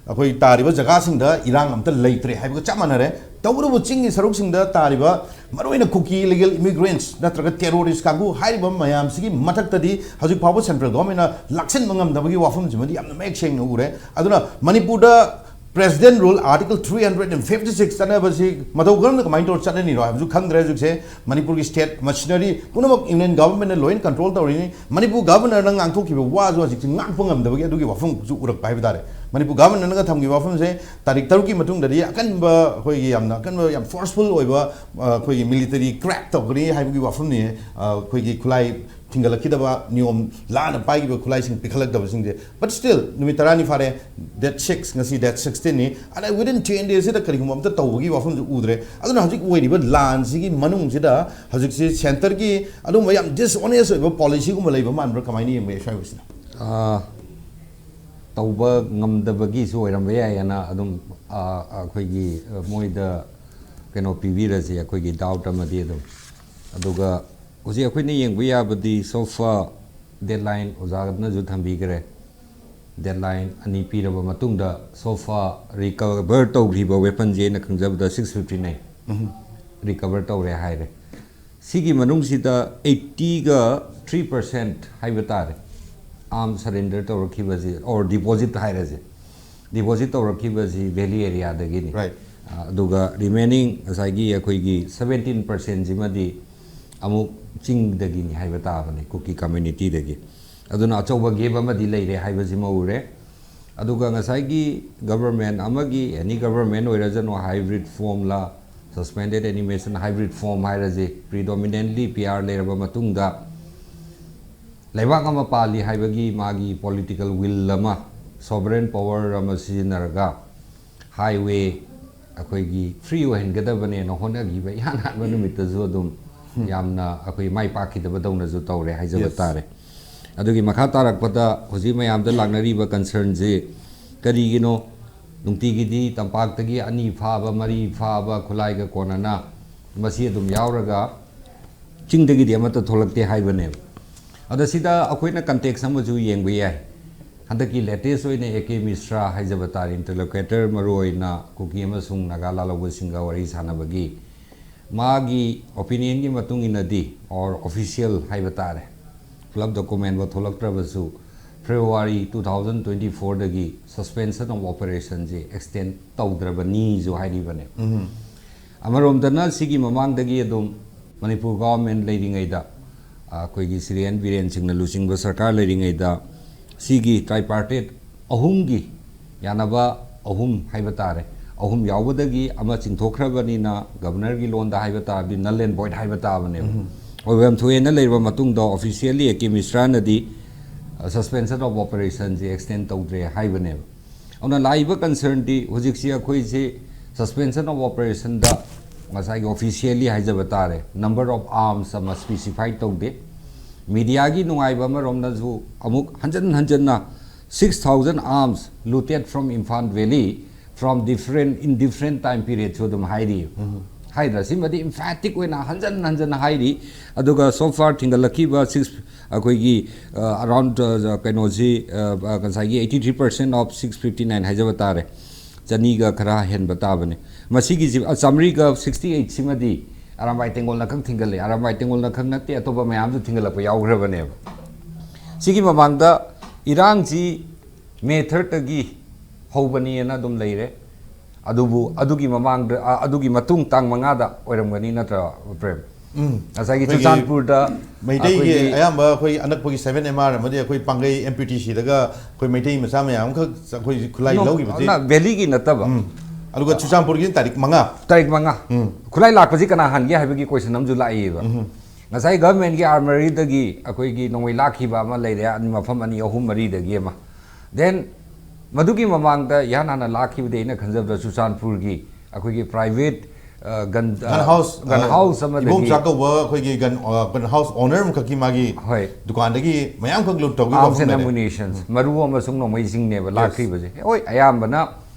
ꯑꯩꯈꯣꯏ ꯇꯥꯔꯤꯕ ꯖꯒꯥꯁꯤꯡꯗ ꯏꯔꯥꯡ ꯑꯝꯇ ꯂꯩꯇ꯭ꯔꯦ ꯍꯥꯏꯕꯒ ꯆꯞ ꯃꯥꯟꯅꯔꯦ꯫ ꯇꯧꯕꯇꯕꯨ ꯆꯤꯡꯒꯤ ꯁꯔꯨꯛꯁꯤꯡꯗ ꯇꯥꯔꯤꯕ ꯃꯔꯨꯑꯣꯏꯅ ꯀꯨꯀꯤ ꯏꯂꯤꯒꯦꯜ ꯏꯃꯤꯒ꯭ꯔꯦꯟꯠꯁ ꯅꯠꯇ꯭ꯔꯒ ꯇꯦꯔꯣꯔꯤꯁ ꯀꯥꯡꯕꯨ ꯍꯥꯏꯔꯤꯕ ꯃꯌꯥꯝꯁꯤꯒꯤ ꯃꯊꯛꯇꯗꯤ ꯍꯧꯖꯤꯛ ꯐꯥꯎꯕ ꯁꯦꯟꯇ꯭ꯔꯦꯜ ꯒꯣꯔꯃꯦꯟꯅ ꯂꯥꯛꯁꯤꯟꯕ ꯉꯝꯗꯕꯒꯤ ꯋꯥꯐꯝꯁꯤꯃꯗꯤ ꯌꯥꯝꯅ ꯃꯌꯦꯛ ꯁꯦꯡꯅ ꯎꯔꯦ꯫ ꯑꯗꯨꯅ ꯃꯅꯤꯄꯨꯔꯗ president rule article three hundred and fifty six ꯆꯠꯅꯕꯁꯤ ꯃꯇꯧ ꯀꯔꯝꯅ ꯀꯃꯥꯏꯅ ꯇꯧꯔ ꯆꯠꯅꯔꯤꯅꯣ ꯍꯥꯏꯕꯁꯨ ꯈꯪꯗ꯭ꯔꯦ꯫ ꯍꯧꯖꯤꯛꯁꯦ ꯃꯅꯤꯄꯨꯔꯒꯤ ꯁ꯭ꯇꯦꯠ ꯃꯁꯤꯅꯔꯤ ꯄꯨꯝꯅꯃꯛ ꯌꯨꯅꯤꯌꯟ ꯒꯚꯔꯟꯃꯦꯟꯠꯅ ꯂꯣꯏꯅ ꯀꯟꯇ꯭ꯔꯣꯜ ꯇꯧꯔꯤꯅꯤ꯫ ꯃꯅꯤꯄꯨꯔ ꯒꯚꯔꯅꯔꯅ ꯉꯥꯡꯊꯣꯛꯈꯤꯕ ꯋꯥꯁꯨ ꯍꯧꯖꯤꯛꯁꯤ ꯉꯥꯛꯄ ꯉꯝꯗꯕꯒꯤ ꯑꯗꯨꯒꯤ ꯋꯥꯐꯝꯁꯨ ꯎꯔꯛꯄ ꯍꯥꯏꯕ ꯇꯥꯔꯦ꯫ ꯃꯅꯤꯄꯨꯔ ꯒꯚꯔꯅꯔꯅꯒ ꯊꯝꯈꯤꯕ ꯋꯥꯐꯝꯁꯦ ꯇꯥꯔꯤꯛ ꯇꯔꯨꯛꯀꯤ ꯃꯇꯨꯡꯗꯗꯤ ꯑꯀꯟꯕ, ꯑꯩꯈꯣꯏꯒꯤ ꯌꯥꯝꯅ ꯑꯀꯟꯕ, ꯌꯥꯝ ꯐꯣꯔꯁꯐꯨꯜ ꯑꯣꯏꯕ, ꯑ, ꯑꯩꯈꯣꯏꯒꯤ ꯃꯤꯂꯤꯇꯔꯤ ꯀ꯭ꯔꯦꯛ ꯇꯧꯒꯅꯤ ꯍꯥꯏꯕꯒꯤ ꯋꯥꯐꯝꯅꯤ꯫ ꯑ, ꯑꯩꯈꯣꯏꯒꯤ ꯈꯨꯠꯂꯥꯏ ꯊꯤꯡꯒꯠꯂꯛꯈꯤꯗꯕ, ꯅꯤꯌꯣꯝ ꯂꯥꯟꯅ ꯄꯥꯏꯈꯤꯕ ꯈꯨꯠꯂꯥꯏꯁꯤꯡ ꯄꯤꯈꯠꯂꯛꯇꯕꯁꯤꯡꯁꯦ꯫ But still, ꯅꯨꯃꯤꯠ ꯇꯔꯥꯅꯤ ꯐꯥꯔꯦ, ꯗꯦꯠ ꯁꯤꯛꯁ, ꯉꯁꯤ ꯗꯦꯠ ꯁꯤꯛꯁꯇꯤꯟꯅꯤ꯫ ꯑꯗ within ten daysꯁꯤꯗ ꯀꯔꯤꯒꯨꯝꯕ ꯑꯝꯇ ꯇꯧꯕꯒꯤ ꯋꯥꯐꯝꯁꯨ ꯎꯗ꯭ꯔꯦ꯫ ꯑꯗꯨꯅ ꯍꯧꯖꯤꯛ ꯑꯣꯏꯔꯤꯕ ꯂꯥꯟꯁꯤꯒꯤ ꯃꯅꯨꯡꯁꯤꯗ ꯍꯧꯖꯤꯛꯁꯤ ꯁꯦꯟꯇꯔꯒꯤ ꯑꯗꯨꯒꯨꯝꯕ ꯌꯥꯝ ꯗꯤꯁꯑꯣꯅꯦꯁ ꯑꯣꯏꯕ ꯄꯣꯂꯤꯁꯤꯒꯨꯝꯕ ꯂꯩꯕ ꯃꯥꯟꯕ꯭ꯔꯥ? ꯀꯃꯥꯏꯅ ꯌꯦꯡꯕ ꯌꯥꯏ ꯁ꯭ꯋꯥꯏ ꯁꯤꯅ? ꯑꯥ, ꯇꯧꯕ ꯉꯝꯗꯕꯒꯤꯁꯨ ꯑꯣꯏꯔꯝꯕ ꯌꯥꯏ ꯍꯥꯏꯅ ꯑꯗꯨꯝ, ꯑꯥ, ꯑꯩꯈꯣꯏꯒꯤ, ꯑ, ꯃꯣꯏꯗ ꯀꯩꯅꯣ ꯄꯤꯕꯤꯔꯁꯤ, ꯑꯩꯈꯣꯏꯒꯤ ꯗꯥꯎꯠ ꯑꯃꯗꯤ ꯑꯗꯨꯝ꯫ ꯑꯗꯨꯒ ꯍꯧꯖꯤꯛ ꯑꯩꯈꯣꯏꯅ ꯌꯦꯡꯕ ꯌꯥꯕꯗꯤ, so far, deadline ꯑꯣꯖꯥꯅꯁꯨ ꯊꯝꯕꯤꯈ꯭ꯔꯦ, deadline ꯑꯅꯤ ꯄꯤꯔꯕ ꯃꯇꯨꯡꯗ so far recover ꯇꯧꯈ꯭ꯔꯤꯕ weaponꯁꯦ ꯑꯩꯅ ꯈꯪꯖꯕꯗ six fifty nine recover ꯇꯧꯔꯦ ꯍꯥꯏꯔꯦ꯫ ꯁꯤꯒꯤ ꯃꯅꯨꯡꯁꯤꯗ eighty ꯒ three percent ꯍꯥꯏꯕ ꯇꯥꯔꯦ, arm surrender ꯇꯧꯔꯛꯈꯤꯕꯁꯤ, or deposit ꯍꯥꯏꯔꯁꯦ, deposit ꯇꯧꯔꯛꯈꯤꯕꯁꯤ valley areaꯗꯒꯤꯅꯤ꯫ Right. ꯑ, ꯑꯗꯨꯒ remaining ꯉꯁꯥꯏꯒꯤ ꯑꯩꯈꯣꯏꯒꯤ seventeen percent ꯁꯤꯃꯗꯤ ꯑꯃꯨꯛ ꯆꯤꯡꯗꯒꯤꯅꯤ ꯍꯥꯏꯕ ꯇꯥꯕꯅꯤ, ꯀꯨꯀꯤ communityꯗꯒꯤ꯫ ꯑꯗꯨꯅ ꯑꯆꯧꯕ gap ꯑꯃꯗꯤ ꯂꯩꯔꯦ ꯍꯥꯏꯕꯁꯤꯃ ꯎꯔꯦ꯫ ꯑꯗꯨꯒ ꯉꯁꯥꯏꯒꯤ government ꯑꯃꯒꯤ, any government ꯑꯣꯏꯔꯁꯅꯨ, hybrid formꯂ, suspended animation hybrid form ꯍꯥꯏꯔꯁꯤ, predominantly P R ꯂꯩꯔꯕ ꯃꯇꯨꯡꯗ ꯂꯩꯕꯥꯛ ꯑꯃ ꯄꯥꯜꯂꯤ ꯍꯥꯏꯕꯒꯤ ꯃꯥꯒꯤ political will ꯑꯃ, sovereign power ꯑꯃ ꯁꯤꯖꯤꯟꯅꯔꯒ highway ꯑꯩꯈꯣꯏꯒꯤ free ꯑꯣꯏꯍꯟꯒꯗꯕꯅꯦꯅ ꯍꯣꯠꯅꯈꯤꯕ ꯏꯍꯥꯟ ꯍꯥꯟꯕ ꯅꯨꯃꯤꯠꯇꯁꯨ ꯑꯗꯨꯝ ꯌꯥꯝꯅ ꯑꯩꯈꯣꯏ ꯃꯥꯏ ꯄꯥꯛꯈꯤꯗꯕꯗꯧꯅꯁꯨ ꯇꯧꯔꯦ ꯍꯥꯏꯖꯕ Yes. ꯇꯥꯔꯦ꯫ ꯑꯗꯨꯒꯤ ꯃꯈꯥ ꯇꯥꯔꯛꯄꯗ ꯍꯧꯖꯤꯛ ꯃꯌꯥꯝꯗ ꯂꯥꯛꯅꯔꯤꯕ concernꯁꯤ ꯀꯔꯤꯒꯤꯅꯣ? ꯅꯨꯡꯇꯤꯒꯤꯗꯤ ꯇꯝꯄꯥꯛꯇꯒꯤ ꯑꯅꯤ ꯐꯥꯕ, ꯃꯔꯤ ꯐꯥꯕ, ꯈꯨꯠꯂꯥꯏꯒ ꯀꯣꯟꯅꯅ ꯃꯁꯤ ꯑꯗꯨꯝ ꯌꯥꯎꯔꯒ ꯆꯤꯡꯗꯒꯤꯗꯤ ꯑꯃꯠꯇ ꯊꯣꯛꯂꯛꯇꯦ ꯍꯥꯏꯕꯅꯦꯕ꯫ ꯑꯗ ꯁꯤꯗ ꯑꯩꯈꯣꯏꯅ context ꯑꯃꯁꯨ ꯌꯦꯡꯕ ꯌꯥꯏ꯫ ꯍꯟꯗꯛꯀꯤ latest ꯑꯣꯏꯅ A K Mishra ꯍꯥꯏꯖꯕ ꯇꯥꯔꯦ, interlocutor, ꯃꯔꯨꯑꯣꯏꯅ ꯀꯨꯀꯤ ꯑꯃꯁꯨꯡ ꯅꯥꯒꯥ ꯂꯥꯜꯍꯧꯕꯁꯤꯡꯒ ꯋꯥꯔꯤ ꯁꯥꯟꯅꯕꯒꯤ, ꯃꯥꯒꯤ opinionꯒꯤ ꯃꯇꯨꯡ ꯏꯟꯅꯗꯤ, or official ꯍꯥꯏꯕ ꯇꯥꯔꯦ, ꯄꯨꯂꯞ documentꯕꯨ ꯊꯣꯛꯂꯛꯇ꯭ꯔꯕꯁꯨ, February two thousand twenty fourꯗꯒꯤ suspension of operationꯁꯦ extend ꯇꯧꯗ꯭ꯔꯕꯅꯤꯁꯨ ꯍꯥꯏꯔꯤꯕꯅꯦ꯫ ꯑꯃꯔꯣꯝꯗꯅ ꯁꯤꯒꯤ ꯃꯃꯥꯡꯗꯒꯤ ꯑꯗꯨꯝ ꯃꯅꯤꯄꯨꯔ government ꯂꯩꯔꯤꯉꯩꯗ, ꯑꯩꯈꯣꯏꯒꯤ ꯁꯤꯔꯦꯟ ꯕꯤꯔꯦꯟꯁꯤꯡꯅ ꯂꯨꯆꯤꯡꯕ ꯁꯔꯀꯥꯔ ꯂꯩꯔꯤꯉꯩꯗ, ꯁꯤꯒꯤ tripartite ꯑꯍꯨꯝꯒꯤ ꯌꯥꯅꯕ, ꯑꯍꯨꯝ ꯍꯥꯏꯕ ꯇꯥꯔꯦ, ꯑꯍꯨꯝ ꯌꯥꯎꯕꯗꯒꯤ ꯑꯃ ꯆꯤꯡꯊꯣꯛꯈ꯭ꯔꯕꯅꯤꯅ, governorꯒꯤ ꯂꯣꯟꯗ ꯍꯥꯏꯕ ꯇꯥꯔꯗꯤ null and void ꯍꯥꯏꯕ ꯇꯥꯕꯅꯦꯕ꯫ ꯑꯣꯏꯕ ꯌꯥꯝ ꯊꯣꯛꯑꯦꯅ ꯂꯩꯔꯕ ꯃꯇꯨꯡꯗ, officially A K Mishraꯅꯗꯤ, ꯑ, suspension of operationꯁꯦ extend ꯇꯧꯗ꯭ꯔꯦ ꯍꯥꯏꯕꯅꯦꯕ꯫ ꯑꯗꯨꯅ ꯂꯥꯛꯏꯕ concernꯗꯤ ꯍꯧꯖꯤꯛꯁꯤ ꯑꯩꯈꯣꯏꯁꯤ suspension of operationꯗ ꯉꯁꯥꯏꯒꯤ officially ꯍꯥꯏꯖꯕ ꯇꯥꯔꯦ, number of arms ꯑꯃ specify ꯇꯧꯗꯦ꯫ Mediaꯒꯤ ꯅꯨꯡꯉꯥꯏꯕ ꯑꯃꯔꯣꯝꯅꯁꯨ ꯑꯃꯨꯛ ꯍꯟꯖꯟ ꯍꯟꯖꯟꯅ six thousand arms looted from Imphal Valley from different, in different time periodꯁꯨ ꯑꯗꯨꯝ ꯍꯥꯏꯔꯤ꯫ ꯍꯥꯏꯗ꯭ꯔꯥ? ꯁꯤꯃꯗꯤ emphatic ꯑꯣꯏꯅ ꯍꯟꯖꯟ ꯍꯟꯖꯟꯅ ꯍꯥꯏꯔꯤ꯫ ꯑꯗꯨꯒ so far ꯊꯤꯡꯒꯠꯂꯛꯈꯤꯕ six, ꯑꯩꯈꯣꯏꯒꯤ, ꯑ, around, ꯑ, ꯀꯩꯅꯣꯁꯤ, ꯑ, ꯑ, ꯉꯁꯥꯏꯒꯤ eighty three percent of six fifty nine ꯍꯥꯏꯖꯕ ꯇꯥꯔꯦ, ꯆꯅꯤꯒ ꯈꯔ ꯍꯦꯟꯕ ꯇꯥꯕꯅꯦ꯫ ꯃꯁꯤꯒꯤꯁꯤ, ꯑ, ꯆꯥꯃꯔꯤꯒ sixty eight ꯁꯤꯃꯗꯤ ꯑꯔꯥꯝꯕꯥꯏ ꯇꯦꯡꯒꯣꯜꯅ ꯈꯛ ꯊꯤꯡꯒꯠꯂꯦ꯫ ꯑꯔꯥꯝꯕꯥꯏ ꯇꯦꯡꯒꯣꯜꯅ ꯈꯛ ꯅꯠꯇꯦ, ꯑꯇꯣꯞꯄ ꯃꯌꯥꯝꯁꯨ ꯊꯤꯡꯒꯠꯂꯛꯄ ꯌꯥꯎꯈ꯭ꯔꯕꯅꯦꯕ꯫ ꯁꯤꯒꯤ ꯃꯃꯥꯡꯗ ꯏꯔꯥꯡꯁꯤ May third ꯇꯒꯤ ꯍꯧꯕꯅꯤꯅ ꯑꯗꯨꯝ ꯂꯩꯔꯦ꯫ ꯑꯗꯨꯕꯨ ꯑꯗꯨꯒꯤ ꯃꯃꯥꯡꯗ, ꯑ, ꯑꯗꯨꯒꯤ ꯃꯇꯨꯡ ꯇꯥꯡ ꯃꯉꯥꯗ ꯑꯣꯏꯔꯝꯒꯅꯤ, ꯅꯠꯇ꯭ꯔꯥ, ꯄ꯭ꯔꯦꯝ? ꯎꯝ꯫ ꯉꯁꯥꯏꯒꯤ ꯑꯩꯈꯣꯏꯒꯤ ꯆꯨꯔꯆꯥꯟꯄꯨꯔꯗ ꯃꯩꯇꯩꯒꯤ ꯑꯩꯈꯣꯏꯒꯤ ꯑꯌꯥꯝꯕ ꯑꯩꯈꯣꯏ ꯑꯅꯛꯄꯒꯤ seven M R ꯑꯃꯗꯤ ꯑꯩꯈꯣꯏ ꯄꯥꯡꯒꯩ M P T C ꯗꯒ ꯑꯩꯈꯣꯏ ꯃꯩꯇꯩ ꯃꯆꯥ ꯃꯌꯥꯝ ꯑꯃꯈꯛ ꯑꯩꯈꯣꯏ ꯈꯨꯠꯂꯥꯏ ꯅꯣ, ꯂꯧꯈꯤꯕꯁꯤ ꯅ-, ꯚꯦꯂꯤꯒꯤ ꯅꯠꯇꯕ꯫ ꯎꯝ꯫ ꯑꯗꯨꯒ ꯆꯨꯔꯆꯥꯟꯄꯨꯔꯒꯤ ꯇꯥꯔꯤꯛ ꯃꯉꯥ꯫ ꯇꯥꯔꯤꯛ ꯃꯉꯥ꯫ ꯎꯝ꯫ ꯈꯨꯠꯂꯥꯏ ꯂꯥꯛꯄꯁꯤ ꯀꯅꯥ ꯍꯥꯟꯒꯦ ꯍꯥꯏꯕꯒꯤ question ꯑꯃꯁꯨ ꯂꯥꯛꯏꯕ꯫ ꯎꯝ꯫ ꯉꯁꯥꯏ government ꯀꯤ armoury ꯗꯒꯤ ꯑꯩꯈꯣꯏꯒꯤ ꯅꯣꯡꯃꯩ ꯂꯥꯛꯈꯤꯕ ꯑꯃ ꯂꯩꯔꯦ, ꯑꯅꯤ, ꯃꯐꯝ ꯑꯅꯤ, ꯑꯍꯨꯝ, ꯃꯔꯤꯗꯒꯤ ꯑꯃ꯫ Then ꯃꯗꯨꯒꯤ ꯃꯃꯥꯡꯗ ꯏꯍꯥꯟ ꯍꯥꯟꯅ ꯂꯥꯛꯈꯤꯕꯗꯤ ꯑꯩꯅ ꯈꯟꯖꯕꯗ ꯆꯨꯔꯆꯥꯟꯄꯨꯔꯒꯤ ꯑꯩꯈꯣꯏꯒꯤ private, ꯑ, gun, ꯑ, Gun house, gun ꯑ, house ꯑꯃꯗꯒꯤ ꯏꯕꯣꯝꯆꯥ ꯀꯧꯕ ꯑꯩꯈꯣꯏꯒꯤ gun, ꯑ, gun house owner ꯑꯃꯈꯛꯀꯤ ꯃꯥꯒꯤ ꯍꯣꯏ꯫ ꯗꯨꯀꯥꯟꯗꯒꯤ ꯃꯌꯥꯝꯈꯛ loot ꯇꯧꯈꯤꯕ arms and ꯋꯥꯐꯝꯗꯅꯦ꯫ Ammunitions, ꯎꯝ꯫ ꯃꯔꯨ ꯑꯃꯁꯨꯡ ꯅꯣꯡꯃꯩꯁꯤꯡꯅꯦꯕ Yes꯫ ꯂꯥꯛꯈꯤꯕꯁꯦ꯫ ꯍꯣꯏ, ꯑꯌꯥꯝꯕꯅ